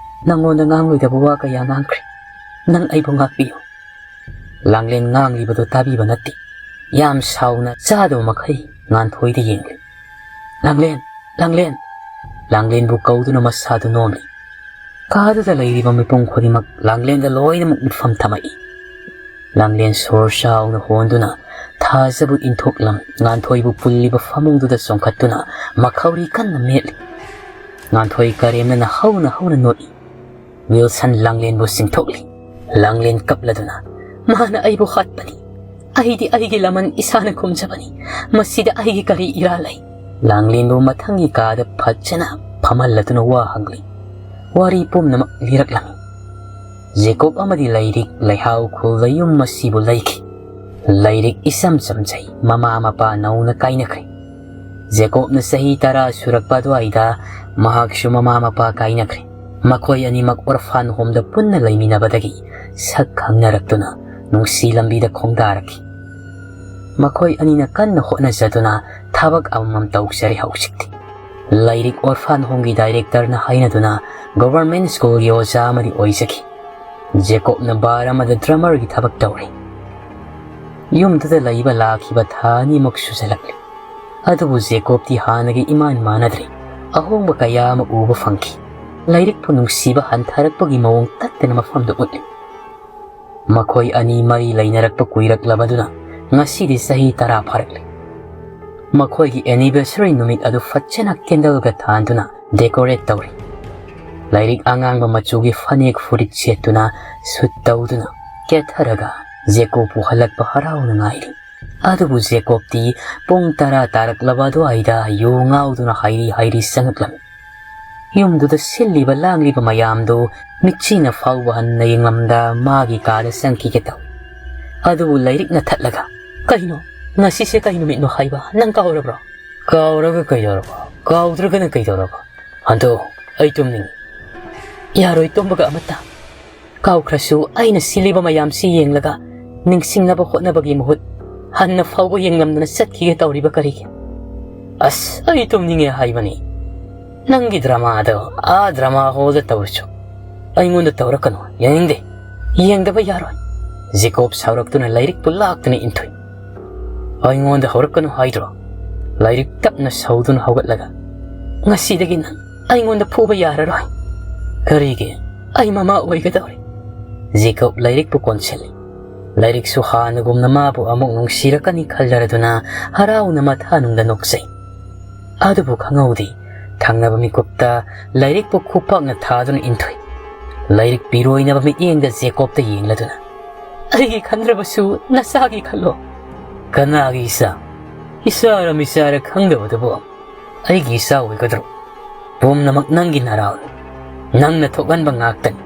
ꯅꯪꯉꯣꯟꯗ ꯉꯥꯡꯂꯣꯏꯗꯕ ꯋꯥ ꯀꯌꯥ ꯉꯥꯡꯈ꯭ꯔꯦ꯫ ꯅꯪ ꯑꯩꯕꯨ ꯉꯥꯛꯄꯤꯌꯨ꯫" ꯂꯥꯡꯂꯦꯟ ꯉꯥꯡꯂꯤꯕꯗꯨ ꯇꯥꯕꯤꯕ ꯅꯠꯇꯦ꯫ ꯌꯥꯝ ꯁꯥꯎꯅ ꯆꯥꯗꯕ ꯃꯈꯩ ꯉꯥꯟꯊꯣꯏꯗ ꯌꯦꯡꯂꯤ꯫ "ꯂꯥꯡꯂꯦꯟ! ꯂꯥꯡꯂꯦꯟ!" ꯂꯥꯡꯂꯦꯟꯕꯨ ꯀꯧꯗꯨꯅ ꯃꯁꯥꯗꯨ ꯅꯣꯝꯂꯤ꯫ ꯀꯥꯗꯨꯗ ꯂꯩꯔꯤꯕ ꯃꯤꯄꯨꯝ ꯈꯨꯗꯤꯡꯃꯛ ꯂꯥꯡꯂꯦꯟꯗ ꯂꯣꯏꯅꯃꯛ ꯃꯤꯠꯐꯝ ꯊꯝꯃꯛꯏ꯫ ꯂꯥꯡꯂꯦꯟ ꯁꯣꯔ ꯆꯥꯎꯅ ꯍꯣꯟꯗꯨꯅ ꯊꯥꯖꯕꯨ ꯏꯟꯊꯣꯛꯂꯝ ꯉꯥꯟꯊꯣꯏꯕꯨ ꯄꯨꯜꯂꯤꯕ ꯐꯃꯨꯡꯗꯨꯗ ꯆꯣꯡꯈꯠꯇꯨꯅ ꯃꯈꯧꯔꯤ ꯀꯟꯅ ꯃꯦꯠꯂꯤ꯫ ꯉꯥꯟꯊꯣꯏ ꯀꯔꯦꯝꯅꯅ ꯍꯧꯅ ꯍꯧꯅ ꯅꯣꯛꯏ꯫ ꯋꯤꯜꯁꯟ ꯂꯥꯡꯂꯦꯟꯕꯨ ꯆꯤꯡꯊꯣꯛꯂꯤ꯫ ꯂꯥꯡꯂꯦꯟ ꯀꯞꯂꯗꯨꯅ, "ꯃꯥꯅ ꯑꯩꯕꯨ ꯍꯥꯠꯄꯅꯤ꯫ ꯑꯩꯗꯤ ꯑꯩꯒꯤ ꯂꯃꯟ ꯏꯁꯥꯅ ꯈꯨꯝꯖꯕꯅꯤ꯫ ꯃꯁꯤꯗ ꯑꯩꯒꯤ ꯀꯔꯤ ꯏꯔꯥꯜ ꯂꯩ?" ꯂꯥꯡꯂꯦꯟꯕꯨ ꯃꯊꯪꯒꯤ ꯀꯥꯗ ꯐꯖꯅ ꯐꯝꯍꯜꯂꯗꯨꯅ ꯋꯥ ꯍꯪꯂꯤ꯫ ꯋꯥꯔꯤ ꯄꯨꯝꯅꯃꯛ ꯂꯤꯔꯛꯂꯝꯃꯤ꯫ ꯖꯦꯀꯣꯕ ꯑꯃꯗꯤ ꯂꯥꯏꯔꯤꯛ ꯂꯩꯍꯥꯎ ꯈꯨꯜꯗ ꯌꯨꯝ ꯑꯁꯤꯕꯨ ꯂꯩꯈꯤ꯫ ꯂꯥꯏꯔꯤꯛ ꯏꯆꯝ ꯆꯝꯖꯩ, ꯃꯃꯥ ꯃꯄꯥ ꯅꯧꯅ ꯀꯥꯏꯅꯈ꯭ꯔꯦ꯫ ꯖꯦꯀꯣꯕꯅ ꯆꯍꯤ ꯇꯔꯥ ꯁꯨꯔꯛꯄ ꯑꯗꯨꯋꯥꯏꯗ ꯃꯍꯥꯛꯁꯨ ꯃꯃꯥ ꯃꯄꯥ ꯀꯥꯏꯅꯈ꯭ꯔꯦ꯫ ꯃꯈꯣꯏ ꯑꯅꯤꯃꯛ ꯑꯣꯔꯐꯥꯟ ꯍꯣꯝꯗ ꯄꯨꯟꯅ ꯂꯩꯃꯤꯟꯅꯕꯗꯒꯤ ꯁꯛ ꯈꯪꯅꯔꯛꯇꯨꯅ ꯅꯨꯡꯁꯤ ꯂꯝꯕꯤꯗ ꯈꯣꯡꯗꯥꯔꯛꯈꯤ꯫ ꯃꯈꯣꯏ ꯑꯅꯤꯅ ꯀꯟꯅ ꯍꯣꯠꯅꯖꯗꯨꯅ ꯊꯕꯛ ꯑꯃꯃꯝ ꯇꯧꯖꯔꯦ ꯍꯧꯖꯤꯛꯇꯤ꯫ ꯂꯥꯏꯔꯤꯛ ꯑꯣꯔꯐꯥꯟ ꯍꯣꯝꯒꯤ ꯗꯥꯏꯔꯦꯛꯇꯔꯅ ꯍꯥꯏꯅꯗꯨꯅ ꯒꯣꯚꯔꯟꯃꯦꯟꯠ ꯁ꯭ꯀꯨꯜꯒꯤ ꯑꯣꯖꯥ ꯑꯃꯗꯤ ꯑꯣꯏꯖꯈꯤ꯫ ꯖꯦꯀꯣꯕꯅ ꯕꯥꯔ ꯑꯃꯗ ꯗ꯭ꯔꯃꯔꯒꯤ ꯊꯕꯛ ꯇꯧꯔꯤ꯫ ꯌꯨꯝꯗꯨꯗ ꯂꯩꯕ ꯂꯥꯛꯈꯤꯕ ꯊꯥ ꯑꯅꯤꯃꯨꯛ ꯁꯨꯖꯜꯂꯛꯂꯤ꯫ ꯑꯗꯨꯕꯨ ꯖꯦꯀꯣꯕꯇꯤ ꯍꯥꯟꯅꯒꯤ ꯏꯃꯥꯟ ꯃꯥꯟꯅꯗ꯭ꯔꯦ꯫ ꯑꯍꯣꯡꯕ ꯀꯌꯥ ꯑꯃ ꯎꯕ ꯐꯪꯈꯤ꯫ ꯂꯥꯏꯔꯤꯛꯄꯨ ꯅꯨꯡꯁꯤꯕ ꯍꯟꯊꯔꯛꯄꯒꯤ ꯃꯑꯣꯡ ꯇꯠꯇꯅ ꯃꯐꯝꯗ ꯎꯠꯂꯤ꯫ ꯃꯈꯣꯏ ꯑꯅꯤ ꯃꯔꯤ ꯂꯩꯅꯔꯛꯄ ꯀꯨꯏꯔꯛꯂꯕꯗꯨꯅ ꯉꯁꯤꯗꯤ ꯆꯍꯤ ꯇꯔꯥ ꯐꯥꯔꯛꯂꯤ꯫ ꯃꯈꯣꯏꯒꯤ ꯑꯦꯅꯤꯚꯔꯁꯔꯤ ꯅꯨꯃꯤꯠ ꯑꯗꯨ ꯐꯖꯅ ꯀꯦꯟꯗꯜꯒ ꯊꯥꯟꯗꯨꯅ ꯗꯦꯀꯣꯔꯦꯠ ꯇꯧꯔꯤ꯫ ꯂꯥꯏꯔꯤꯛ ꯑꯉꯥꯡꯕ ꯃꯆꯨꯒꯤ ꯐꯅꯦꯛ ꯐꯨꯔꯤꯠ ꯁꯦꯠꯇꯨꯅ ꯁꯨꯠ ꯇꯧꯗꯨꯅ ꯀꯦꯊꯔꯒ ꯖꯦꯀꯣꯕꯄꯨ ꯍꯜꯂꯛꯄ ꯍꯔꯥꯎꯅ ꯉꯥꯏꯔꯤ꯫ ꯑꯗꯨꯕꯨ ꯖꯦꯀꯣꯕꯇꯤ ꯄꯨꯡ ꯇꯔꯥ ꯇꯥꯔꯛꯂꯕ ꯑꯗꯨꯋꯥꯏꯗ ꯌꯨ ꯉꯥꯎꯗꯨꯅ ꯍꯥꯏꯔꯤ ꯍꯥꯏꯔꯤ ꯆꯪꯉꯛꯂꯝꯃꯤ꯫ ꯌꯨꯝꯗꯨꯗ ꯁꯤꯜꯂꯤꯕ ꯂꯥꯡꯂꯤꯕ ꯃꯌꯥꯝꯗꯨ ꯃꯤꯠꯁꯤꯅ ꯐꯥꯎꯕ ꯍꯟꯅ ꯌꯦꯡꯂꯝꯗ ꯃꯥꯒꯤ ꯀꯥꯗ ꯆꯪꯈꯤꯒꯦ ꯇꯧꯏ꯫ ꯑꯗꯨꯕꯨ ꯂꯥꯏꯔꯤꯛꯅ ꯊꯠꯂꯒ, "ꯀꯩꯅꯣ? ꯉꯁꯤꯁꯦ ꯀꯩ ꯅꯨꯃꯤꯠꯅꯣ ꯍꯥꯏꯕ? ꯅꯪ ꯀꯥꯎꯔꯕ꯭ꯔꯣ?" "ꯀꯥꯎꯔꯒ ꯀꯩꯗꯧꯔꯕ? ꯀꯥꯎꯗ꯭ꯔꯒꯅ ꯀꯩꯗꯧꯔꯕ? ꯍꯟꯗꯣ, ꯑꯩ ꯇꯨꯝꯅꯤꯡꯉꯤ꯫" "ꯌꯥꯔꯣꯏ ꯇꯨꯝꯕꯒ ꯑꯃꯠꯇ꯫ ꯀꯥꯎꯈ꯭ꯔꯁꯨ ꯑꯩꯅ ꯁꯤꯜꯂꯤꯕ ꯃꯌꯥꯝꯁꯤ ꯌꯦꯡꯂꯒ ꯅꯤꯡꯁꯤꯡꯅꯕ ꯍꯣꯠꯅꯕꯒꯤ ꯃꯍꯨꯠ ꯍꯟꯅ ꯐꯥꯎꯕ ꯌꯦꯡꯂꯝꯗꯅ ꯆꯠꯈꯤꯒꯦ ꯇꯧꯔꯤꯕ ꯀꯔꯤꯒꯤ?" "ꯑꯁ, ꯑꯩ ꯇꯨꯝꯅꯤꯡꯉꯦ ꯍꯥꯏꯕꯅꯤ꯫ ꯅꯪꯒꯤ ꯗ꯭ꯔꯃꯥꯗꯣ ꯑꯥ ꯗ꯭ꯔꯃꯥ ꯍꯣꯜꯗ ꯇꯧꯔꯁꯨ ꯑꯩꯉꯣꯟꯗ ꯇꯧꯔꯛꯀꯅꯨ, ꯌꯦꯡꯅꯤꯡꯗꯦ꯫" "ꯌꯦꯡꯗꯕ ꯌꯥꯔꯣꯏ꯫" ꯖꯦꯀꯣꯕ ꯁꯥꯎꯔꯛꯇꯨꯅ ꯂꯥꯏꯔꯤꯛꯄꯨ ꯂꯥꯛꯇꯨꯅ ꯏꯟꯊꯨꯏ꯫ "ꯑꯩꯉꯣꯟꯗ ꯍꯧꯔꯛꯀꯅꯨ ꯍꯥꯏꯗ꯭ꯔꯣ?" ꯂꯥꯏꯔꯤꯛ ꯇꯞꯅ ꯁꯧꯗꯨꯅ ꯍꯧꯒꯠꯂꯒ, "ꯉꯁꯤꯗꯒꯤ ꯅꯪ ꯑꯩꯉꯣꯟꯗ ꯐꯨꯕ ꯌꯥꯔꯔꯣꯏ꯫" "ꯀꯔꯤꯒꯤ? ꯑꯩ ꯃꯃꯥ ꯑꯣꯏꯒꯗꯧꯔꯦ꯫" ꯖꯦꯀꯣꯕ ꯂꯥꯏꯔꯤꯛꯄꯨ ꯀꯣꯟꯁꯤꯜꯂꯤ꯫ ꯂꯥꯏꯔꯤꯛꯁꯨ ꯍꯥꯟꯅꯒꯨꯝꯅ ꯃꯥꯕꯨ ꯑꯃꯨꯛ ꯅꯨꯡꯁꯤꯔꯛꯀꯅꯤ ꯈꯜꯂꯔꯗꯨꯅ ꯍꯔꯥꯎꯅ ꯃꯊꯥꯅꯨꯡꯗ ꯅꯣꯛꯆꯩ꯫ ꯑꯗꯨꯕꯨ ꯈꯪꯍꯧꯗꯦ, ꯊꯪꯅꯕ ꯃꯤꯀꯨꯞꯇ ꯂꯥꯏꯔꯤꯛꯄꯨ ꯈꯨꯄꯥꯛꯅ ꯊꯥꯗꯨꯅ ꯏꯟꯊꯨꯏ꯫ ꯂꯥꯏꯔꯤꯛ ꯄꯤꯔꯣꯏꯅꯕ ꯃꯤꯠꯌꯦꯡꯗ ꯖꯦꯀꯣꯕꯇ ꯌꯦꯡꯂꯗꯨꯅ, "ꯑꯩꯒꯤ ꯈꯟꯗ꯭ꯔꯕꯁꯨ ꯅꯆꯥꯒꯤ ꯈꯜꯂꯣ꯫" "ꯀꯅꯥꯒꯤ ꯏꯆꯥ? ꯏꯆꯥꯔ ꯃꯤꯆꯥꯔ ꯈꯪꯗꯕꯗꯨꯕꯨ ꯑꯩꯒꯤ ꯏꯆꯥ ꯑꯣꯏꯒꯗ꯭ꯔꯣ? ꯄꯨꯝꯅꯃꯛ ꯅꯪꯒꯤ ꯅꯔꯥꯜꯅꯤ꯫ ꯅꯪꯅ ꯊꯣꯛꯍꯟꯕ ꯉꯥꯛꯇꯅꯤ꯫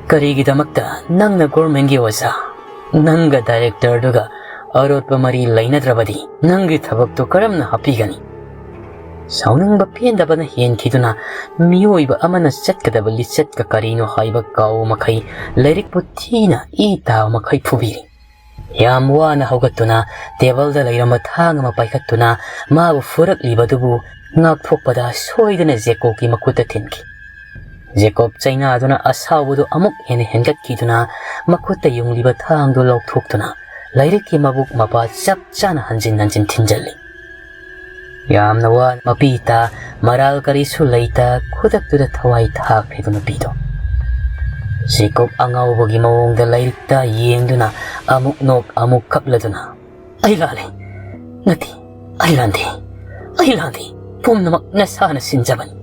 ꯀꯔꯤꯒꯤꯗꯃꯛꯇ ꯅꯪꯅ ꯒꯣꯔꯃꯦꯟꯒꯤ ꯑꯣꯖꯥ, ꯅꯪꯒ ꯗꯥꯏꯔꯦꯛꯇꯔꯗꯨꯒ ꯑꯔꯣꯠꯄ ꯃꯔꯤ ꯂꯩꯅꯗ꯭ꯔꯕꯗꯤ ꯅꯪꯒꯤ ꯊꯕꯛꯇꯨ ꯀꯔꯝꯅ ꯍꯥꯞꯄꯤꯒꯅꯤ?" ꯁꯥꯎꯅꯤꯡꯕ ꯄꯦꯟꯗꯕꯅ ꯍꯦꯟꯈꯤꯗꯨꯅ ꯃꯤꯑꯣꯏꯕ ꯑꯃꯅ ꯆꯠꯀꯗꯕ ꯂꯤꯆꯠꯀ ꯀꯔꯤꯅꯣ ꯍꯥꯏꯕ ꯀꯥꯎ ꯃꯈꯩ ꯂꯥꯏꯔꯤꯛꯄꯨ ꯊꯤꯅ ꯏ ꯇꯥꯕ ꯃꯈꯩ ꯐꯨꯕꯤꯔꯤ꯫ ꯌꯥꯝ ꯋꯥꯅ ꯍꯧꯒꯠꯇꯨꯅ ꯇꯦꯕꯜꯗ ꯂꯩꯔꯝꯕ ꯊꯥꯡ ꯑꯃ ꯄꯥꯏꯈꯠꯇꯨꯅ ꯃꯥꯕꯨ ꯐꯨꯔꯛꯂꯤꯕꯗꯨꯕꯨ ꯉꯥꯛꯊꯣꯛꯄꯗ ꯁꯣꯏꯗꯅ ꯖꯦꯀꯣꯕꯀꯤ ꯃꯈꯨꯠꯇ ꯊꯤꯟꯈꯤ꯫ ꯖꯦꯀꯣꯕ ꯆꯩꯅꯥꯗꯨꯅ ꯑꯁꯥꯎꯕꯗꯨ ꯑꯃꯨꯛ ꯍꯦꯟꯅ ꯍꯦꯟꯒꯠꯈꯤꯗꯨꯅ ꯃꯈꯨꯠꯇ ꯌꯨꯡꯂꯤꯕ ꯊꯥꯡꯗꯨ ꯂꯧꯊꯣꯛꯇꯨꯅ ꯂꯥꯏꯔꯤꯛꯀꯤ ꯃꯕꯨꯛ ꯃꯄꯥ ꯆꯞ ꯆꯥꯅ ꯍꯟꯖꯤꯟ ꯍꯟꯖꯤꯟ ꯊꯤꯟꯖꯜꯂꯤ꯫ ꯌꯥꯝꯅ ꯋꯥꯅ ꯃꯄꯤ ꯏꯇꯥ ꯃꯔꯥꯜ ꯀꯔꯤꯁꯨ ꯂꯩꯇ ꯈꯨꯗꯛꯇꯨꯗ ꯊꯋꯥꯏ ꯊꯥꯈ꯭ꯔꯤꯕ ꯅꯨꯄꯤꯗꯣ꯫ ꯖꯦꯀꯣꯕ ꯑꯉꯥꯎꯕꯒꯤ ꯃꯑꯣꯡꯗ ꯂꯥꯏꯔꯤꯛꯇ ꯌꯦꯡꯗꯨꯅ ꯑꯃꯨꯛ ꯅꯣꯛ ꯑꯃꯨꯛ ꯀꯞꯂꯗꯨꯅ, "ꯑꯩ ꯂꯥꯜꯂꯦ꯫ ꯅꯠꯇꯦ, ꯑꯩ ꯂꯥꯟꯗꯦ꯫ ꯑꯩ ꯂꯥꯟꯗꯦ꯫ ꯄꯨꯝꯅꯃꯛ ꯅꯁꯥꯅ ꯁꯤꯟꯖꯕꯅꯤ꯫"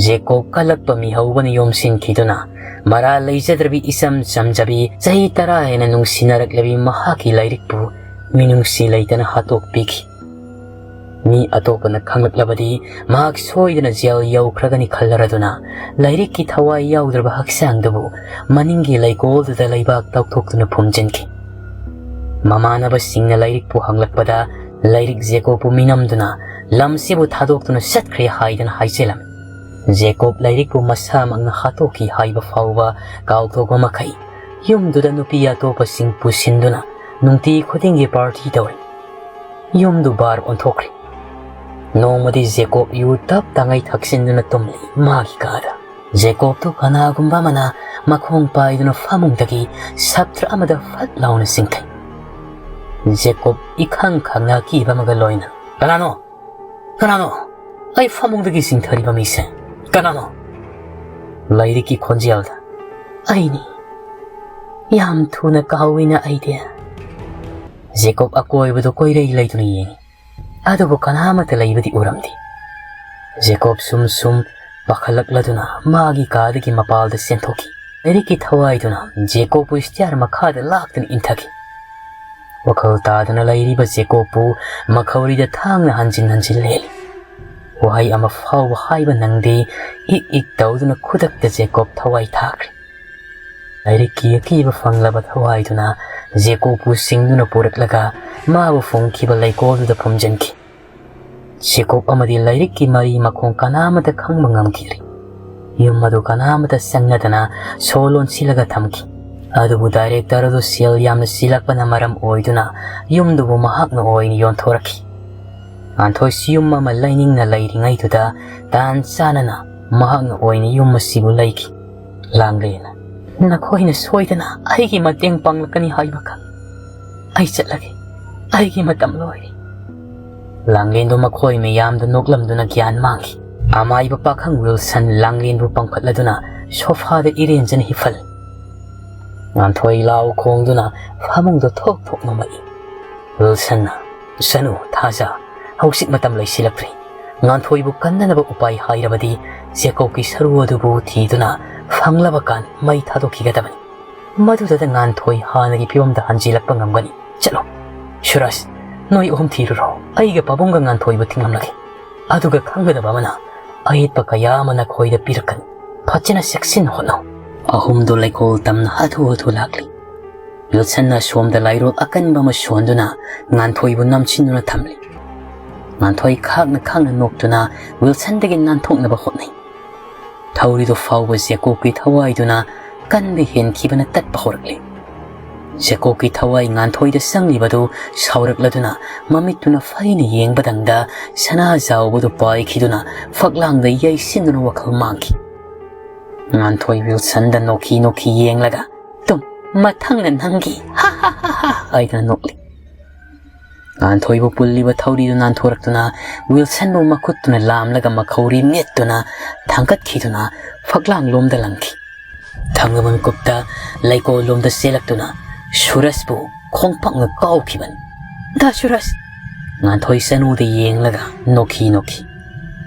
ꯖꯦꯀꯣꯕ ꯀꯜꯂꯛꯄ ꯃꯤꯍꯧꯕꯅ ꯌꯣꯝꯁꯤꯟꯈꯤꯗꯨꯅ ꯃꯔꯥꯜ ꯂꯩꯖꯗ꯭ꯔꯕꯤ ꯏꯆꯝ ꯆꯝꯖꯕꯤ ꯆꯍꯤ ꯇꯔꯥ ꯍꯦꯟꯅ ꯅꯨꯡꯁꯤꯅꯔꯛꯂꯕꯤ ꯃꯍꯥꯛꯀꯤ ꯂꯥꯏꯔꯤꯛꯄꯨ ꯃꯤꯅꯨꯡꯁꯤ ꯂꯩꯇꯅ ꯍꯥꯠꯇꯣꯛꯄꯤꯈꯤ꯫ ꯃꯤ ꯑꯇꯣꯞꯄꯅ ꯈꯪꯂꯛꯂꯕꯗꯤ ꯃꯍꯥꯛ ꯁꯣꯏꯗꯅ ꯖꯦꯜ ꯌꯧꯈ꯭ꯔꯒꯅꯤ ꯈꯜꯂꯔꯗꯨꯅ ꯂꯥꯏꯔꯤꯛꯀꯤ ꯊꯋꯥꯏ ꯌꯥꯎꯗ꯭ꯔꯕ ꯍꯛꯆꯥꯡꯗꯨꯕꯨ ꯃꯅꯤꯡꯒꯤ ꯂꯩꯀꯣꯜꯗꯨꯗ ꯂꯩꯕꯥꯛ ꯇꯧꯊꯣꯛꯇꯨꯅ ꯐꯨꯝꯖꯤꯟꯈꯤ꯫ ꯃꯃꯥꯟꯅꯕꯁꯤꯡꯅ ꯂꯥꯏꯔꯤꯛꯄꯨ ꯍꯪꯂꯛꯄꯗ ꯂꯥꯏꯔꯤꯛ ꯖꯦꯀꯣꯕꯄꯨ ꯃꯤꯅꯝꯗꯨꯅ ꯂꯝꯁꯤꯕꯨ ꯊꯥꯗꯣꯛꯇꯨꯅ ꯆꯠꯈ꯭ꯔꯦ ꯍꯥꯏꯗꯅ ꯍꯥꯏꯖꯤꯜꯂꯝꯃꯤ꯫ ꯖꯦꯀꯣꯕ ꯂꯥꯏꯔꯤꯛꯄꯨ ꯃꯁꯥꯃꯛꯅ ꯍꯥꯠꯇꯣꯛꯈꯤ ꯍꯥꯏꯕ ꯐꯥꯎꯕ ꯀꯥꯎꯊꯣꯛꯄ ꯃꯈꯩ ꯌꯨꯝꯗꯨꯗ ꯅꯨꯄꯤ ꯑꯇꯣꯞꯄꯁꯤꯡ ꯄꯨꯁꯤꯟꯗꯨꯅ ꯅꯨꯡꯇꯤ ꯈꯨꯗꯤꯡꯒꯤ ꯄꯥꯔꯇꯤ ꯇꯧꯔꯤ꯫ ꯌꯨꯝꯗꯨ ꯕꯥꯔ ꯑꯣꯟꯊꯣꯛꯈ꯭ꯔꯦ꯫ ꯅꯣꯡꯃꯗꯤ ꯖꯦꯀꯣꯕ ꯌꯨ ꯇꯞ ꯇꯥꯉꯩ ꯊꯛꯆꯤꯟꯗꯨꯅ ꯇꯨꯝꯂꯤ ꯃꯥꯒꯤ ꯀꯥꯗ꯫ ꯖꯦꯀꯣꯕꯇꯨ ꯀꯅꯥꯒꯨꯝꯕ ꯑꯃꯅ ꯃꯈꯣꯡ ꯄꯥꯏꯗꯨꯅ ꯐꯃꯨꯡꯗꯒꯤ ꯁꯞꯇ꯭ꯔ ꯑꯃꯗ ꯐꯠ ꯂꯥꯎꯅ ꯆꯤꯡꯊꯩ꯫ ꯖꯦꯀꯣꯕ ꯏꯈꯪ ꯈꯪꯅ ꯑꯀꯤꯕ ꯑꯃꯒ ꯂꯣꯏꯅ, "ꯀꯅꯥꯅꯣ? ꯀꯅꯥꯅꯣ? ꯑꯩ ꯐꯃꯨꯡꯗꯒꯤ ꯆꯤꯡꯊꯔꯤꯕ ꯃꯤꯁꯦ ꯀꯅꯥꯅꯣ?" ꯂꯥꯏꯔꯤꯛꯀꯤ ꯈꯣꯟꯖꯦꯜꯗ, "ꯑꯩꯅꯤ꯫ ꯌꯥꯝ ꯊꯨꯅ ꯀꯥꯎꯏꯅ ꯑꯩꯗꯤ꯫" ꯖꯦꯀꯣꯕ ꯑꯀꯣꯏꯕꯗꯨ ꯀꯣꯏꯔꯩ ꯂꯩꯗꯨꯅ ꯌꯦꯡꯏ꯫ ꯑꯗꯨꯕꯨ ꯀꯅꯥꯃꯠꯇ ꯂꯩꯕꯗꯤ ꯎꯔꯝꯗꯦ꯫ ꯖꯦꯀꯣꯕ ꯁꯨꯝ ꯁꯨꯝ ꯄꯥꯈꯠꯂꯛꯂꯗꯨꯅ ꯃꯥꯒꯤ ꯀꯥꯗꯒꯤ ꯃꯄꯥꯜꯗ ꯆꯦꯟꯊꯣꯛꯈꯤ꯫ ꯂꯥꯏꯔꯤꯛꯀꯤ ꯊꯋꯥꯏꯗꯨꯅ ꯖꯦꯀꯣꯕꯄꯨ ꯁ꯭ꯇꯤꯌꯥꯔ ꯃꯈꯥꯗ ꯂꯥꯛꯇꯨꯅ ꯏꯟꯊꯈꯤ꯫ ꯋꯥꯈꯜ ꯇꯥꯗꯅ ꯂꯩꯔꯤꯕ ꯖꯦꯀꯣꯕꯄꯨ ꯃꯈꯧꯔꯤꯗ ꯊꯥꯡꯅ ꯍꯟꯖꯤꯟ ꯍꯟꯖꯤꯟ ꯂꯦꯜꯂꯤ꯫ ꯋꯥꯍꯩ ꯑꯃ ꯐꯥꯎꯕ ꯍꯥꯏꯕ ꯅꯪꯗꯦ, ꯏꯛ ꯏꯛ ꯇꯧꯗꯨꯅ ꯈꯨꯗꯛꯇ ꯖꯦꯀꯣꯕ ꯊꯋꯥꯏ ꯊꯥꯈ꯭ꯔꯦ꯫ ꯂꯥꯏꯔꯤꯛꯀꯤ ꯑꯀꯤꯕ ꯐꯪꯂꯕ ꯊꯋꯥꯏꯗꯨꯅ ꯖꯦꯀꯣꯕꯄꯨ ꯆꯤꯡꯗꯨꯅ ꯄꯨꯔꯛꯂꯒ ꯃꯥꯕꯨ ꯐꯨꯝꯈꯤꯕ ꯂꯩꯀꯣꯜꯗꯨꯗ ꯐꯨꯝꯖꯤꯟꯈꯤ꯫ ꯖꯦꯀꯣꯕ ꯑꯃꯗꯤ ꯂꯥꯏꯔꯤꯛꯀꯤ ꯃꯔꯤ ꯃꯈꯣꯡ ꯀꯅꯥꯃꯠꯇ ꯈꯪꯕ ꯉꯝꯈꯤꯗ꯭ꯔꯤ꯫ ꯌꯨꯝ ꯑꯗꯨ ꯀꯅꯥꯃꯠꯇ ꯆꯪꯅꯗꯅ ꯁꯣ ꯂꯣꯟꯁꯤꯜꯂꯒ ꯊꯝꯈꯤ꯫ ꯑꯗꯨꯕꯨ ꯗꯥꯏꯔꯦꯛꯇꯔ ꯑꯗꯨ ꯁꯦꯜ ꯌꯥꯝꯅ ꯆꯤꯜꯂꯛꯄꯅ ꯃꯔꯝ ꯑꯣꯏꯗꯨꯅ ꯌꯨꯝꯗꯨꯕꯨ ꯃꯍꯥꯛꯅ ꯑꯣꯏꯅ ꯌꯣꯟꯊꯣꯔꯛꯈꯤ꯫ ꯉꯥꯟꯊꯣꯏꯁꯨ ꯌꯨꯝ ꯑꯃ ꯂꯩꯅꯤꯡꯅ ꯂꯩꯔꯤꯉꯩꯗꯨꯗ ꯇꯥꯟ ꯆꯥꯅꯅ ꯃꯍꯥꯛꯅ ꯑꯣꯏꯅ ꯌꯨꯝ ꯑꯁꯤꯕꯨ ꯂꯩꯈꯤ꯫ ꯂꯥꯡꯂꯦꯟ, "ꯅꯈꯣꯏꯅ ꯁꯣꯏꯗꯅ ꯑꯩꯒꯤ ꯃꯇꯦꯡ ꯄꯥꯡꯂꯛꯀꯅꯤ ꯍꯥꯏꯕ ꯈꯪ꯫ ꯑꯩ ꯆꯠꯂꯒꯦ꯫ ꯑꯩꯒꯤ ꯃꯇꯝ ꯂꯣꯏꯔꯦ꯫" ꯂꯥꯡꯂꯦꯟꯗꯨ ꯃꯈꯣꯏ ꯃꯌꯥꯝꯗ ꯅꯣꯛꯂꯝꯗꯨꯅ ꯒ꯭ꯌꯥꯟ ꯃꯥꯡꯈꯤ꯫ ꯑꯃꯥꯏꯕ ꯄꯥꯈꯪ ꯋꯤꯜꯁꯟ ꯂꯥꯡꯂꯦꯟꯕꯨ ꯄꯥꯡꯈꯠꯂꯗꯨꯅ ꯁꯣꯐꯥꯗ ꯏꯔꯦꯟꯖꯅ ꯍꯤꯞꯍꯜꯂꯤ꯫ ꯉꯥꯟꯊꯣꯏ ꯂꯥꯎ ꯈꯣꯡꯗꯨꯅ ꯐꯃꯨꯡꯗ ꯊꯣꯛ ꯊꯣꯛ ꯅꯣꯝꯂꯛꯏ꯫ ꯋꯤꯜꯁꯟꯅ, "ꯆꯠꯅꯨ, ꯊꯥꯖ, ꯍꯧꯖꯤꯛ ꯃꯇꯝ ꯂꯩꯁꯤꯜꯂꯛꯇ꯭ꯔꯦ꯫ ꯉꯥꯟꯊꯣꯏꯕꯨ ꯀꯟꯅꯅꯕ ꯎꯄꯥꯏ ꯍꯥꯏꯔꯕꯗꯤ ꯖꯦꯀꯣꯕꯀꯤ ꯁꯔꯨ ꯑꯗꯨꯕꯨ ꯊꯤꯗꯨꯅ ꯐꯪꯂꯕ ꯀꯥꯟ ꯃꯩ ꯊꯥꯗꯣꯛꯈꯤꯒꯗꯕꯅꯤ꯫ ꯃꯗꯨꯗꯇ ꯉꯥꯟꯊꯣꯏ ꯍꯥꯟꯅꯒꯤ ꯐꯤꯕꯝꯗ ꯍꯟꯖꯤꯜꯂꯛꯄ ꯉꯝꯒꯅꯤ꯫ ꯆꯠꯂꯣ꯫ ꯁꯨꯔꯖ, ꯅꯣꯏ ꯑꯍꯨꯝ ꯊꯤꯔꯨꯔꯣ꯫ ꯑꯩꯒ ꯄꯥꯕꯨꯡꯒ ꯉꯥꯟꯊꯣꯏꯕ ꯊꯤꯡꯂꯝꯂꯒꯦ꯫ ꯑꯗꯨꯒ ꯈꯪꯒꯗꯕ ꯑꯃꯅ, ꯑꯌꯦꯠꯄ ꯀꯌꯥ ꯑꯃ ꯅꯈꯣꯏꯗ ꯄꯤꯔꯛꯀꯅꯤ꯫ ꯐꯖꯅ ꯆꯦꯛꯁꯤꯟꯅ ꯍꯣꯠꯅꯧ꯫" ꯑꯍꯨꯝꯗꯣ ꯂꯩꯀꯣꯜ ꯇꯝꯅ ꯍꯥꯊꯨ ꯍꯥꯊꯨ ꯂꯥꯛꯂꯤ꯫ ꯋꯤꯜꯁꯟꯅ ꯁꯣꯝꯗ ꯂꯥꯏꯔꯣꯜ ꯑꯀꯟꯕ ꯑꯃ ꯁꯣꯟꯗꯨꯅ ꯉꯥꯟꯊꯣꯏꯕꯨ ꯅꯝꯁꯤꯟꯗꯨꯅ ꯊꯝꯂꯤ꯫ ꯉꯥꯟꯊꯣꯏ ꯈꯥꯡꯅ ꯈꯥꯡꯅ ꯅꯣꯛꯇꯨꯅ ꯋꯤꯜꯁꯟꯗꯒꯤ ꯅꯥꯟꯊꯣꯛꯅꯕ ꯍꯣꯠꯅꯩ꯫ ꯊꯧꯔꯤꯗꯨ ꯐꯥꯎꯕ ꯖꯦꯀꯣꯕꯀꯤ ꯊꯋꯥꯏꯗꯨꯅ ꯀꯟꯕ ꯍꯦꯟꯈꯤꯕꯅ ꯇꯠꯄ ꯍꯧꯔꯛꯂꯤ꯫ ꯖꯦꯀꯣꯕꯀꯤ ꯊꯋꯥꯏ ꯉꯥꯟꯊꯣꯏꯗ ꯆꯪꯂꯤꯕꯗꯨ ꯁꯥꯎꯔꯛꯂꯗꯨꯅ ꯃꯃꯤꯠꯇꯨꯅ ꯐꯩꯅ ꯌꯦꯡꯕꯗꯪꯗ ꯁꯅꯥ ꯖꯥꯎꯕꯗꯨ ꯄꯥꯏꯈꯤꯗꯨꯅ ꯐꯛꯂꯥꯡꯗ ꯌꯩꯁꯤꯟꯗꯨꯅ ꯋꯥꯈꯜ ꯃꯥꯡꯈꯤ꯫ ꯉꯥꯟꯊꯣꯏ ꯋꯤꯜꯁꯟꯗ ꯅꯣꯛꯈꯤ ꯅꯣꯛꯈꯤ ꯌꯦꯡꯂꯒ, "ꯇꯨꯝ, ꯃꯊꯪꯅ ꯅꯪꯒꯤ, ꯍꯥ ꯍꯥ ꯍꯥ ꯍꯥ" ꯍꯥꯏꯗꯨꯅ ꯅꯣꯛꯂꯤ꯫ ꯉꯥꯟꯊꯣꯏꯕꯨ ꯄꯨꯜꯂꯤꯕ ꯊꯧꯔꯤꯗꯨ ꯅꯥꯟꯊꯣꯔꯛꯇꯨꯅ ꯋꯤꯜꯁꯟꯕꯨ ꯃꯈꯨꯠꯇꯨꯅ ꯂꯥꯝꯂꯒ ꯃꯈꯧꯔꯤ ꯃꯦꯠꯇꯨꯅ ꯊꯥꯡꯒꯠꯈꯤꯗꯨꯅ ꯐꯛꯂꯥꯡꯂꯣꯝꯗ ꯂꯪꯈꯤ꯫ ꯊꯪꯅꯕ ꯃꯤꯀꯨꯞꯇ ꯂꯩꯀꯣꯜꯂꯣꯝꯗ ꯆꯦꯜꯂꯛꯇꯨꯅ ꯁꯨꯔꯖꯄꯨ ꯈꯣꯡꯄꯥꯛꯅ ꯀꯥꯎꯈꯤꯕꯅꯤ꯫ "ꯗꯥ ꯁꯨꯔꯖ!" ꯉꯥꯟꯊꯣꯏ ꯆꯅꯨꯗ ꯌꯦꯡꯂꯒ ꯅꯣꯛꯈꯤ ꯅꯣꯛꯈꯤ꯫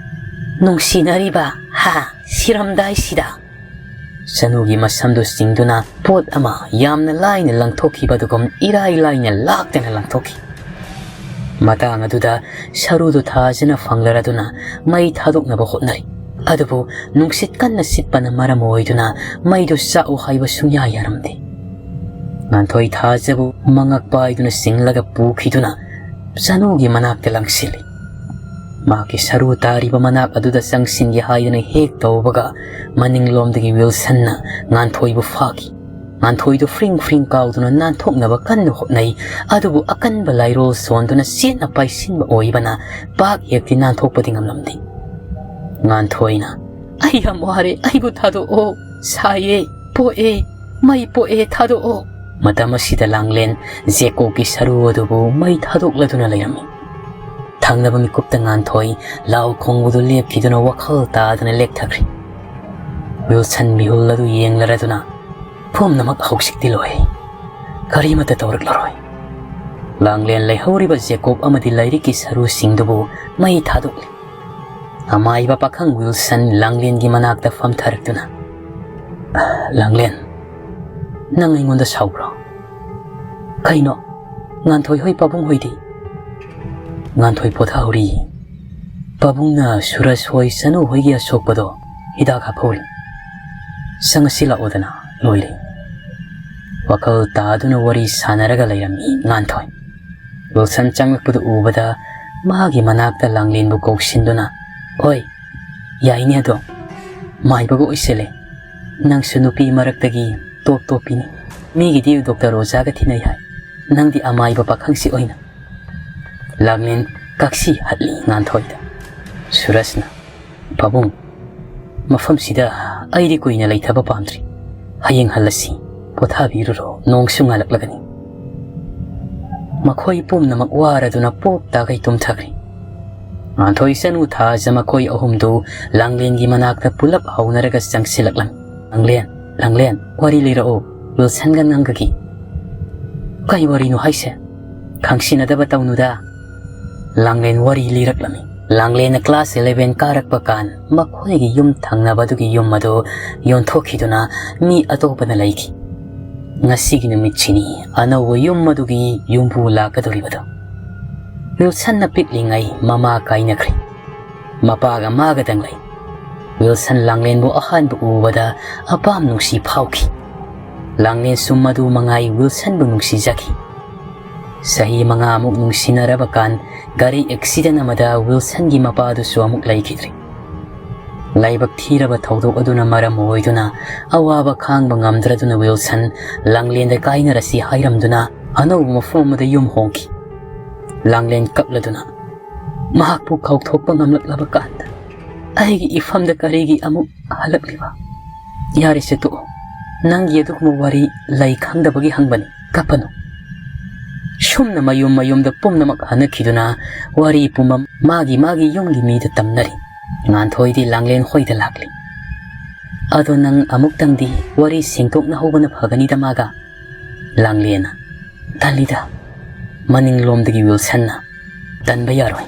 "ꯅꯨꯡꯁꯤꯅꯔꯤꯕ, ꯍꯥ, ꯁꯤꯔꯝꯗꯥꯏꯁꯤꯗ!" ꯆꯅꯨꯒꯤ ꯃꯁꯝꯗꯨ ꯆꯤꯡꯗꯨꯅ ꯄꯣꯠ ꯑꯃ ꯌꯥꯝꯅ ꯂꯥꯏꯅ ꯂꯪꯊꯣꯛꯈꯤꯕ ꯑꯗꯨꯒꯨꯝ ꯏꯔꯥꯏ ꯂꯥꯏꯅ ꯂꯥꯛꯇꯅ ꯂꯪꯊꯣꯛꯈꯤ꯫ ꯃꯇꯥꯡ ꯑꯗꯨꯗ ꯁꯔꯨꯗꯨ ꯊꯥꯖꯅ ꯐꯪꯂꯔꯗꯨꯅ ꯃꯩ ꯊꯥꯗꯣꯛꯅꯕ ꯍꯣꯠꯅꯔꯤ꯫ ꯑꯗꯨꯕꯨ ꯅꯨꯡꯁꯤꯠ ꯀꯟꯅ ꯁꯤꯠꯄꯅ ꯃꯔꯝ ꯑꯣꯏꯗꯨꯅ ꯃꯩꯗꯨ ꯆꯥꯛꯎ ꯍꯥꯏꯕ ꯁꯨꯡꯌꯥ ꯌꯥꯔꯝꯗꯦ꯫ ꯉꯥꯟꯊꯣꯏ ꯊꯥꯖꯕꯨ ꯃꯉꯛ ꯄꯥꯏꯗꯨꯅ ꯆꯤꯡꯂꯒ ꯄꯨꯈꯤꯗꯨꯅ ꯆꯅꯨꯒꯤ ꯃꯅꯥꯛꯇ ꯂꯪꯁꯤꯜꯂꯤ꯫ ꯃꯍꯥꯛꯀꯤ ꯁꯔꯨ ꯇꯥꯔꯤꯕ ꯃꯅꯥꯛ ꯑꯗꯨꯗ ꯆꯪꯁꯤꯟꯒꯦ ꯍꯥꯏꯗꯨꯅ ꯍꯦꯛ ꯇꯧꯕꯒ, ꯃꯅꯤꯡꯂꯣꯝꯗꯒꯤ ꯋꯤꯜꯁꯟꯅ ꯉꯥꯟꯊꯣꯏꯕꯨ ꯐꯥꯈꯤ꯫ ꯉꯥꯟꯊꯣꯏꯗꯨ ꯐ꯭ꯔꯤꯡ ꯐ꯭ꯔꯤꯡ ꯀꯥꯎꯗꯨꯅ ꯅꯥꯟꯊꯣꯛꯅꯕ ꯀꯟꯅ ꯍꯣꯠꯅꯩ, ꯑꯗꯨꯕꯨ ꯑꯀꯟꯕ ꯂꯥꯏꯔꯣꯜ ꯁꯣꯟꯗꯨꯅ ꯆꯦꯠꯅ ꯄꯥꯏꯁꯤꯟꯕ ꯑꯣꯏꯕꯅ ꯄꯥꯛ ꯍꯦꯛꯇꯤ ꯅꯥꯟꯊꯣꯛꯄꯗꯤ ꯉꯝꯂꯝꯗꯦ꯫ ꯉꯥꯟꯊꯣꯏꯅ, "ꯑꯩ ꯌꯥꯝ ꯋꯥꯔꯦ, ꯑꯩꯕꯨ ꯊꯥꯗꯣꯛꯑꯣ, ꯁꯥꯏꯌꯦ, ꯄꯣꯛꯑꯦ, ꯃꯩ ꯄꯣꯛꯑꯦ, ꯊꯥꯗꯣꯛꯑꯣ!" ꯃꯇꯝ ꯑꯁꯤꯗ ꯂꯥꯡꯂꯦꯟ ꯖꯦꯀꯣꯕꯀꯤ ꯁꯔꯨ ꯑꯗꯨꯕꯨ ꯃꯩ ꯊꯥꯗꯣꯛꯂꯗꯨꯅ ꯂꯩꯔꯝꯃꯤ꯫ ꯊꯪꯅꯕ ꯃꯤꯀꯨꯞꯇ ꯉꯥꯟꯊꯣꯏ ꯂꯥꯎ ꯈꯣꯡꯕꯗꯨ ꯂꯦꯞꯈꯤꯗꯨꯅ ꯋꯥꯈꯜ ꯇꯥꯗꯅ ꯂꯦꯛꯊꯈ꯭ꯔꯤ꯫ ꯋꯤꯜꯁꯟ ꯃꯤꯍꯨꯜ ꯑꯗꯨ ꯌꯦꯡꯂꯔꯗꯨꯅ, "ꯄꯨꯝꯅꯃꯛ ꯍꯧꯖꯤꯛꯇꯤ ꯂꯣꯏ꯫ ꯀꯔꯤꯃꯠꯇ ꯇꯧꯔꯛꯂꯔꯣꯏ꯫" ꯂꯥꯡꯂꯦꯟ ꯂꯩꯍꯧꯔꯤꯕ ꯖꯦꯀꯣꯕ ꯑꯃꯗꯤ ꯂꯥꯏꯔꯤꯛꯀꯤ ꯁꯔꯨꯁꯤꯡꯗꯨꯕꯨ ꯃꯩ ꯊꯥꯗꯣꯛꯂꯤ꯫ ꯑꯃꯥꯏꯕ ꯄꯥꯈꯪ ꯋꯤꯜꯁꯟ ꯂꯥꯡꯂꯦꯟꯒꯤ ꯃꯅꯥꯛꯇ ꯐꯝꯊꯔꯛꯇꯨꯅ, "ꯂꯥꯡꯂꯦꯟ, ꯅꯪ ꯑꯩꯉꯣꯟꯗ ꯁꯥꯎꯕ꯭ꯔꯣ?" "ꯀꯩꯅꯣ? ꯉꯥꯟꯊꯣꯏ ꯍꯣꯏ ꯄꯥꯕꯨꯡ ꯍꯣꯏꯗꯤ?" ꯉꯥꯟꯊꯣꯏ ꯄꯣꯊꯥꯍꯧꯔꯤ꯫ ꯄꯥꯕꯨꯡꯅ ꯁꯨꯔꯖ ꯍꯣꯏ ꯆꯅꯨ ꯍꯣꯏꯒꯤ ꯑꯁꯣꯛꯄꯗꯣ ꯍꯤꯗꯥꯛ ꯍꯥꯞꯍꯧꯔꯤ꯫ "ꯆꯪꯉꯁꯤ ꯂꯥꯛꯑꯣꯗꯅ, ꯂꯣꯏꯔꯦ꯫" ꯋꯥꯈꯜ ꯇꯥꯗꯨꯅ ꯋꯥꯔꯤ ꯁꯥꯟꯅꯔꯒ ꯂꯩꯔꯝꯃꯤ ꯉꯥꯟꯊꯣꯏ꯫ ꯋꯤꯜꯁꯟ ꯆꯪꯂꯛꯄꯗꯨ ꯎꯕꯗ ꯃꯥꯒꯤ ꯃꯅꯥꯛꯇ ꯂꯥꯡꯂꯦꯟꯕꯨ ꯀꯧꯁꯤꯟꯗꯨꯅ, "ꯍꯣꯏ, ꯌꯥꯏꯅꯦ ꯑꯗꯣ꯫ ꯃꯥꯏꯕꯒ ꯑꯣꯏꯁꯜꯂꯦ꯫ ꯅꯪꯁꯨ ꯅꯨꯄꯤ ꯃꯔꯛꯇꯒꯤ ꯇꯣꯞ ꯇꯣꯞꯄꯤꯅꯤ꯫ ꯃꯤꯒꯤꯗꯤ ꯗꯣꯛꯇꯔ ꯑꯣꯖꯥꯒ ꯊꯤꯟꯅꯩ ꯍꯥꯏ, ꯅꯪꯗꯤ ꯑꯃꯥꯏꯕ ꯄꯥꯈꯪꯁꯤ ꯑꯣꯏꯅ꯫" ꯂꯥꯡꯂꯦꯟ ꯀꯛꯁꯤ ꯍꯠꯂꯤ ꯉꯥꯟꯊꯣꯏꯗ꯫ ꯁꯨꯔꯖꯅ, "ꯄꯥꯕꯨꯡ, ꯃꯐꯝꯁꯤꯗ ꯑꯩꯗꯤ ꯀꯨꯏꯅ ꯂꯩꯊꯕ ꯄꯥꯝꯗ꯭ꯔꯤ꯫ ꯍꯌꯦꯡ ꯍꯜꯂꯁꯤ꯫ ꯄꯣꯊꯥꯕꯤꯔꯨꯔꯣ, ꯅꯣꯡꯁꯨ ꯉꯥꯜꯂꯛꯂꯒꯅꯤ꯫" ꯃꯈꯣꯏ ꯄꯨꯝꯅꯃꯛ ꯋꯥꯔꯗꯨꯅ ꯄꯣꯞ ꯇꯥꯈꯩ ꯇꯨꯝꯊꯈ꯭ꯔꯦ꯫ ꯉꯥꯟꯊꯣꯏ ꯆꯅꯨ ꯊꯥꯖ ꯃꯈꯣꯏ ꯑꯍꯨꯝꯗꯨ ꯂꯥꯡꯂꯦꯟꯒꯤ ꯃꯅꯥꯛꯇ ꯄꯨꯂꯞ ꯍꯧꯅꯔꯒ ꯆꯪꯁꯤꯜꯂꯛꯂꯝꯃꯤ꯫ "ꯂꯥꯡꯂꯦꯟ, ꯂꯥꯡꯂꯦꯟ, ꯋꯥꯔꯤ ꯂꯤꯔꯛꯑꯣ, ꯋꯤꯜꯁꯟꯒ ꯅꯪꯒꯒꯤ꯫" "ꯀꯩ ꯋꯥꯔꯤꯅꯣ ꯍꯥꯏꯁꯦ? ꯈꯪꯁꯤꯟꯅꯗꯕ ꯇꯧꯅꯨꯗ꯫" ꯂꯥꯡꯂꯦꯟ ꯋꯥꯔꯤ ꯂꯤꯔꯛꯂꯝꯃꯤ꯫ ꯂꯥꯡꯂꯦꯟꯅ class eleven ꯀꯥꯔꯛꯄ ꯀꯥꯟ ꯃꯈꯣꯏꯒꯤ ꯌꯨꯝ ꯊꯪꯅꯕꯗꯨꯒꯤ ꯌꯨꯝ ꯑꯗꯨ ꯌꯣꯟꯊꯣꯛꯈꯤꯗꯨꯅ ꯃꯤ ꯑꯇꯣꯞꯄꯅ ꯂꯩꯈꯤ꯫ ꯉꯁꯤꯒꯤ ꯅꯨꯃꯤꯠꯁꯤꯅꯤ ꯑꯅꯧꯕ ꯌꯨꯝ ꯑꯗꯨꯒꯤ ꯌꯨꯝꯕꯨ ꯂꯥꯛꯀꯗꯧꯔꯤꯕꯗꯣ꯫ ꯋꯤꯜꯁꯟꯅ ꯄꯤꯛꯂꯤꯉꯩ ꯃꯃꯥ ꯀꯥꯏꯅꯈ꯭ꯔꯦ꯫ ꯃꯄꯥꯒ ꯃꯥꯒꯗꯪ ꯂꯩ꯫ ꯋꯤꯜꯁꯟ ꯂꯥꯡꯂꯦꯟꯕꯨ ꯑꯍꯥꯟꯕ ꯎꯕꯗ ꯑꯄꯥꯝ ꯅꯨꯡꯁꯤ ꯐꯥꯎꯈꯤ꯫ ꯂꯥꯡꯂꯦꯟꯁꯨ ꯃꯗꯨ ꯃꯉꯥꯏ ꯋꯤꯜꯁꯟꯕꯨ ꯅꯨꯡꯁꯤꯖꯈꯤ꯫ ꯆꯍꯤ ꯃꯉꯥꯃꯨꯛ ꯅꯨꯡꯁꯤꯅꯔꯕ ꯀꯥꯟ ꯒꯥꯔꯤ accident ꯑꯃꯗ ꯋꯤꯜꯁꯟꯒꯤ ꯃꯄꯥꯗꯨꯁꯨ ꯑꯃꯨꯛ ꯂꯩꯈꯤꯗ꯭ꯔꯦ꯫ ꯂꯥꯏꯕꯛ ꯊꯤꯔꯕ ꯊꯧꯗꯣꯛ ꯑꯗꯨꯅ ꯃꯔꯝ ꯑꯣꯏꯗꯨꯅ ꯑꯋꯥꯕ ꯈꯥꯡꯕ ꯉꯝꯗ꯭ꯔꯗꯨꯅ ꯋꯤꯜꯁꯟ ꯂꯥꯡꯂꯦꯟꯗ ꯀꯥꯏꯅꯔꯁꯤ ꯍꯥꯏꯔꯝꯗꯨꯅ ꯑꯅꯧꯕ ꯃꯐꯝ ꯑꯃꯗ ꯌꯨꯝ ꯍꯣꯡꯈꯤ꯫ ꯂꯥꯡꯂꯦꯟ ꯀꯞꯂꯗꯨꯅ, "ꯃꯍꯥꯛꯄꯨ ꯀꯥꯎꯊꯣꯛꯄ ꯉꯝꯂꯛꯂꯕ ꯀꯥꯟꯗ ꯑꯩꯒꯤ ꯏꯐꯝꯗ ꯀꯔꯤꯒꯤ ꯑꯃꯨꯛ ꯍꯜꯂꯛꯂꯤꯕ?" "ꯌꯥꯔꯦꯁꯦ, ꯇꯣꯛꯑꯣ꯫ ꯅꯪꯒꯤ ꯑꯗꯨꯒꯨꯝꯕ ꯋꯥꯔꯤ ꯂꯩ ꯈꯪꯗꯕꯒꯤ ꯍꯪꯕꯅꯤ, ꯀꯞꯄꯅꯨ꯫" ꯁꯨꯝꯅ ꯃꯌꯨꯝ ꯃꯌꯨꯝꯗ ꯄꯨꯝꯅꯃꯛ ꯍꯟꯅꯈꯤꯗꯨꯅ ꯋꯥꯔꯤ ꯄꯨꯝꯕ ꯃꯥꯒꯤ ꯃꯥꯒꯤ ꯌꯨꯝꯒꯤ ꯃꯤꯗ ꯇꯝꯅꯔꯤ꯫ ꯉꯥꯟꯊꯣꯏꯗꯤ ꯂꯥꯡꯂꯦꯟ ꯍꯣꯏꯗ ꯂꯥꯛꯂꯤ꯫ "ꯑꯗꯣ ꯅꯪ ꯑꯃꯨꯛꯇꯪꯗꯤ ꯋꯥꯔꯤ ꯁꯦꯡꯗꯣꯛꯅ ꯍꯧꯕꯅ ꯐꯒꯅꯤꯗ ꯃꯥꯒ꯫" ꯂꯥꯡꯂꯦꯟꯅ, "ꯇꯜꯂꯤꯗ꯫" ꯃꯅꯤꯡꯂꯣꯝꯗꯒꯤ ꯋꯤꯜꯁꯟꯅ, "ꯇꯟꯕ ꯌꯥꯔꯣꯏ꯫"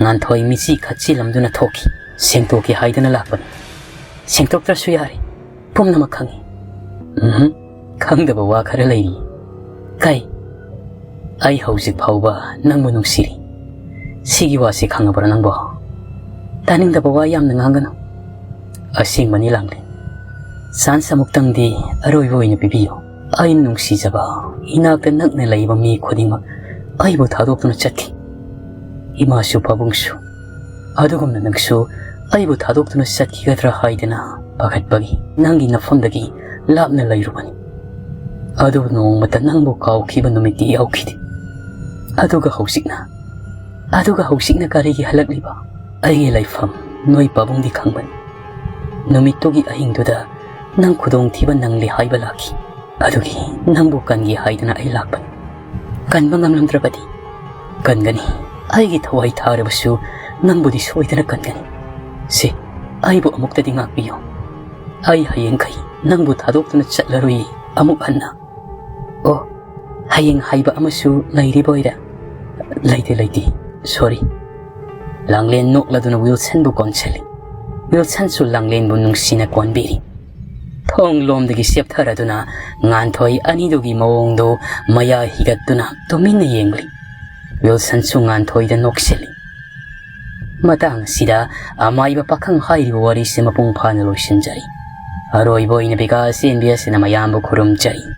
ꯉꯥꯟꯊꯣꯏ ꯃꯤꯠꯁꯤ ꯈꯠꯆꯤꯜꯂꯝꯗꯨꯅ ꯊꯣꯛꯈꯤ꯫ "ꯁꯦꯡꯗꯣꯛꯀꯦ ꯍꯥꯏꯗꯅ ꯂꯥꯛꯄꯅꯤ꯫ ꯁꯦꯡꯗꯣꯛꯇ꯭ꯔꯁꯨ ꯌꯥꯔꯦ꯫ ꯄꯨꯝꯅꯃꯛ ꯈꯪꯉꯤ꯫" "ꯎꯝꯍꯨꯝ, ꯈꯪꯗꯕ ꯋꯥ ꯈꯔ ꯂꯩꯔꯤ꯫" "ꯀꯩ?" "ꯑꯩ ꯍꯧꯖꯤꯛ ꯐꯥꯎꯕ ꯅꯪꯕꯨ ꯅꯨꯡꯁꯤꯔꯤ꯫ ꯁꯤꯒꯤ ꯋꯥꯁꯤ ꯈꯪꯉꯕ꯭ꯔꯥ ꯅꯪꯕꯣ? ꯇꯥꯅꯤꯡꯗꯕ ꯋꯥ ꯌꯥꯝꯅ ꯉꯥꯡꯒꯅꯨ꯫ ꯑꯁꯦꯡꯕꯅꯤ ꯂꯥꯡꯂꯦꯟ꯫ ꯆꯥꯟꯁ ꯑꯃꯨꯛꯇꯪꯗꯤ ꯑꯔꯣꯏꯕ ꯑꯣꯏꯅ ꯄꯤꯕꯤꯌꯨ꯫ ꯑꯩꯅ ꯅꯨꯡꯁꯤꯖꯕ, ꯏꯅꯥꯛꯇ ꯅꯛꯅ ꯂꯩꯕ ꯃꯤ ꯈꯨꯗꯤꯡꯃꯛ ꯑꯩꯕꯨ ꯊꯥꯗꯣꯛꯇꯨꯅ ꯆꯠꯈꯤ꯫ ꯏꯃꯥꯁꯨ ꯄꯥꯕꯨꯡꯁꯨ꯫ ꯑꯗꯨꯒꯨꯝꯅ ꯅꯪꯁꯨ ꯑꯩꯕꯨ ꯊꯥꯗꯣꯛꯇꯨꯅ ꯆꯠꯈꯤꯒꯗ꯭ꯔꯥ ꯍꯥꯏꯗꯅ ꯄꯥꯈꯠꯄꯒꯤ ꯅꯪꯒꯤ ꯅꯐꯝꯗꯒꯤ ꯂꯥꯞꯅ ꯂꯩꯔꯨꯕꯅꯤ꯫ ꯑꯗꯨꯕꯨ ꯅꯣꯡꯃꯇ ꯅꯪꯕꯨ ꯀꯥꯎꯈꯤꯕ ꯅꯨꯃꯤꯠꯇꯤ ꯌꯥꯎꯈꯤꯗꯦ꯫ ꯑꯗꯨꯒ ꯍꯧꯖꯤꯛꯅ, ꯑꯗꯨꯒ ꯍꯧꯖꯤꯛꯅ ꯀꯔꯤꯒꯤ ꯍꯜꯂꯛꯂꯤꯕ? ꯑꯩꯒꯤ ꯂꯩꯐꯝ ꯅꯣꯏ ꯄꯥꯕꯨꯡꯗꯤ ꯈꯪꯕꯅꯤ꯫ ꯅꯨꯃꯤꯠꯇꯨꯒꯤ ꯑꯍꯤꯡꯗꯨꯗ ꯅꯪ ꯈꯨꯗꯣꯡꯊꯤꯕ ꯅꯪꯂꯦ ꯍꯥꯏꯕ ꯂꯥꯛꯈꯤ꯫ ꯑꯗꯨꯒꯤ ꯅꯪꯕꯨ ꯀꯟꯒꯦ ꯍꯥꯏꯗꯅ ꯑꯩ ꯂꯥꯛꯄꯅꯤ꯫ ꯀꯟꯕ ꯉꯝꯂꯝꯗ꯭ꯔꯕꯗꯤ? ꯀꯟꯒꯅꯤ꯫ ꯑꯩꯒꯤ ꯊꯋꯥꯏ ꯊꯥꯔꯕꯁꯨ ꯅꯪꯕꯨꯗꯤ ꯁꯣꯏꯗꯅ ꯀꯟꯒꯅꯤ꯫ ꯁꯦ, ꯑꯩꯕꯨ ꯑꯃꯨꯛꯇꯗꯤ ꯉꯥꯛꯄꯤꯌꯨ꯫ ꯑꯩ ꯍꯌꯦꯡꯈꯩ ꯅꯪꯕꯨ ꯊꯥꯗꯣꯛꯇꯨꯅ ꯆꯠꯂꯔꯣꯏꯌꯦ ꯑꯃꯨꯛ ꯍꯟꯅ꯫ ꯑꯣ, ꯍꯌꯦꯡ ꯍꯥꯏꯕ ꯑꯃꯁꯨ ꯂꯩꯔꯤꯕ ꯑꯣꯏꯔꯦ? ꯂꯩꯇꯦ, ꯂꯩꯇꯦ꯫ ꯁꯣꯔꯤ꯫ ꯂꯥꯡꯂꯦꯟ ꯅꯣꯛꯂꯗꯨꯅ ꯋꯤꯜꯁꯟꯕꯨ ꯀꯣꯟꯁꯤꯜꯂꯤ꯫ ꯋꯤꯜꯁꯟꯁꯨ ꯂꯥꯡꯂꯦꯟꯕꯨ ꯅꯨꯡꯁꯤꯅ ꯀꯣꯟꯕꯤꯔꯤ꯫ ꯊꯣꯡ ꯂꯣꯝꯗꯒꯤ ꯆꯦꯞꯊꯔꯗꯨꯅ ꯉꯥꯟꯊꯣꯏ ꯑꯅꯤꯗꯨꯒꯤ ꯃꯑꯣꯡꯗꯨ ꯃꯌꯥ ꯍꯤꯒꯠꯇꯨꯅ ꯇꯨꯃꯤꯟꯅ ꯌꯦꯡꯂꯤ꯫ ꯋꯤꯜꯁꯟꯁꯨ ꯉꯥꯟꯊꯣꯏꯗ ꯅꯣꯛꯁꯤꯜꯂꯤ꯫ ꯃꯇꯥꯡ ꯑꯁꯤꯗ ꯑꯃꯥꯏꯕ ꯄꯥꯈꯪ ꯍꯥꯏꯔꯤꯕ ꯋꯥꯔꯤꯁꯤ ꯃꯄꯨꯡ ꯐꯥꯅ ꯂꯣꯏꯁꯤꯟꯖꯔꯤ꯫ ꯑꯔꯣꯏꯕ ꯑꯣꯏꯅ ꯕꯤꯀꯥꯁ ꯑꯦꯟ ꯕꯤ ꯑꯦꯁꯅ ꯃꯌꯥꯝꯕꯨ ꯈꯨꯔꯨꯝꯖꯔꯤ꯫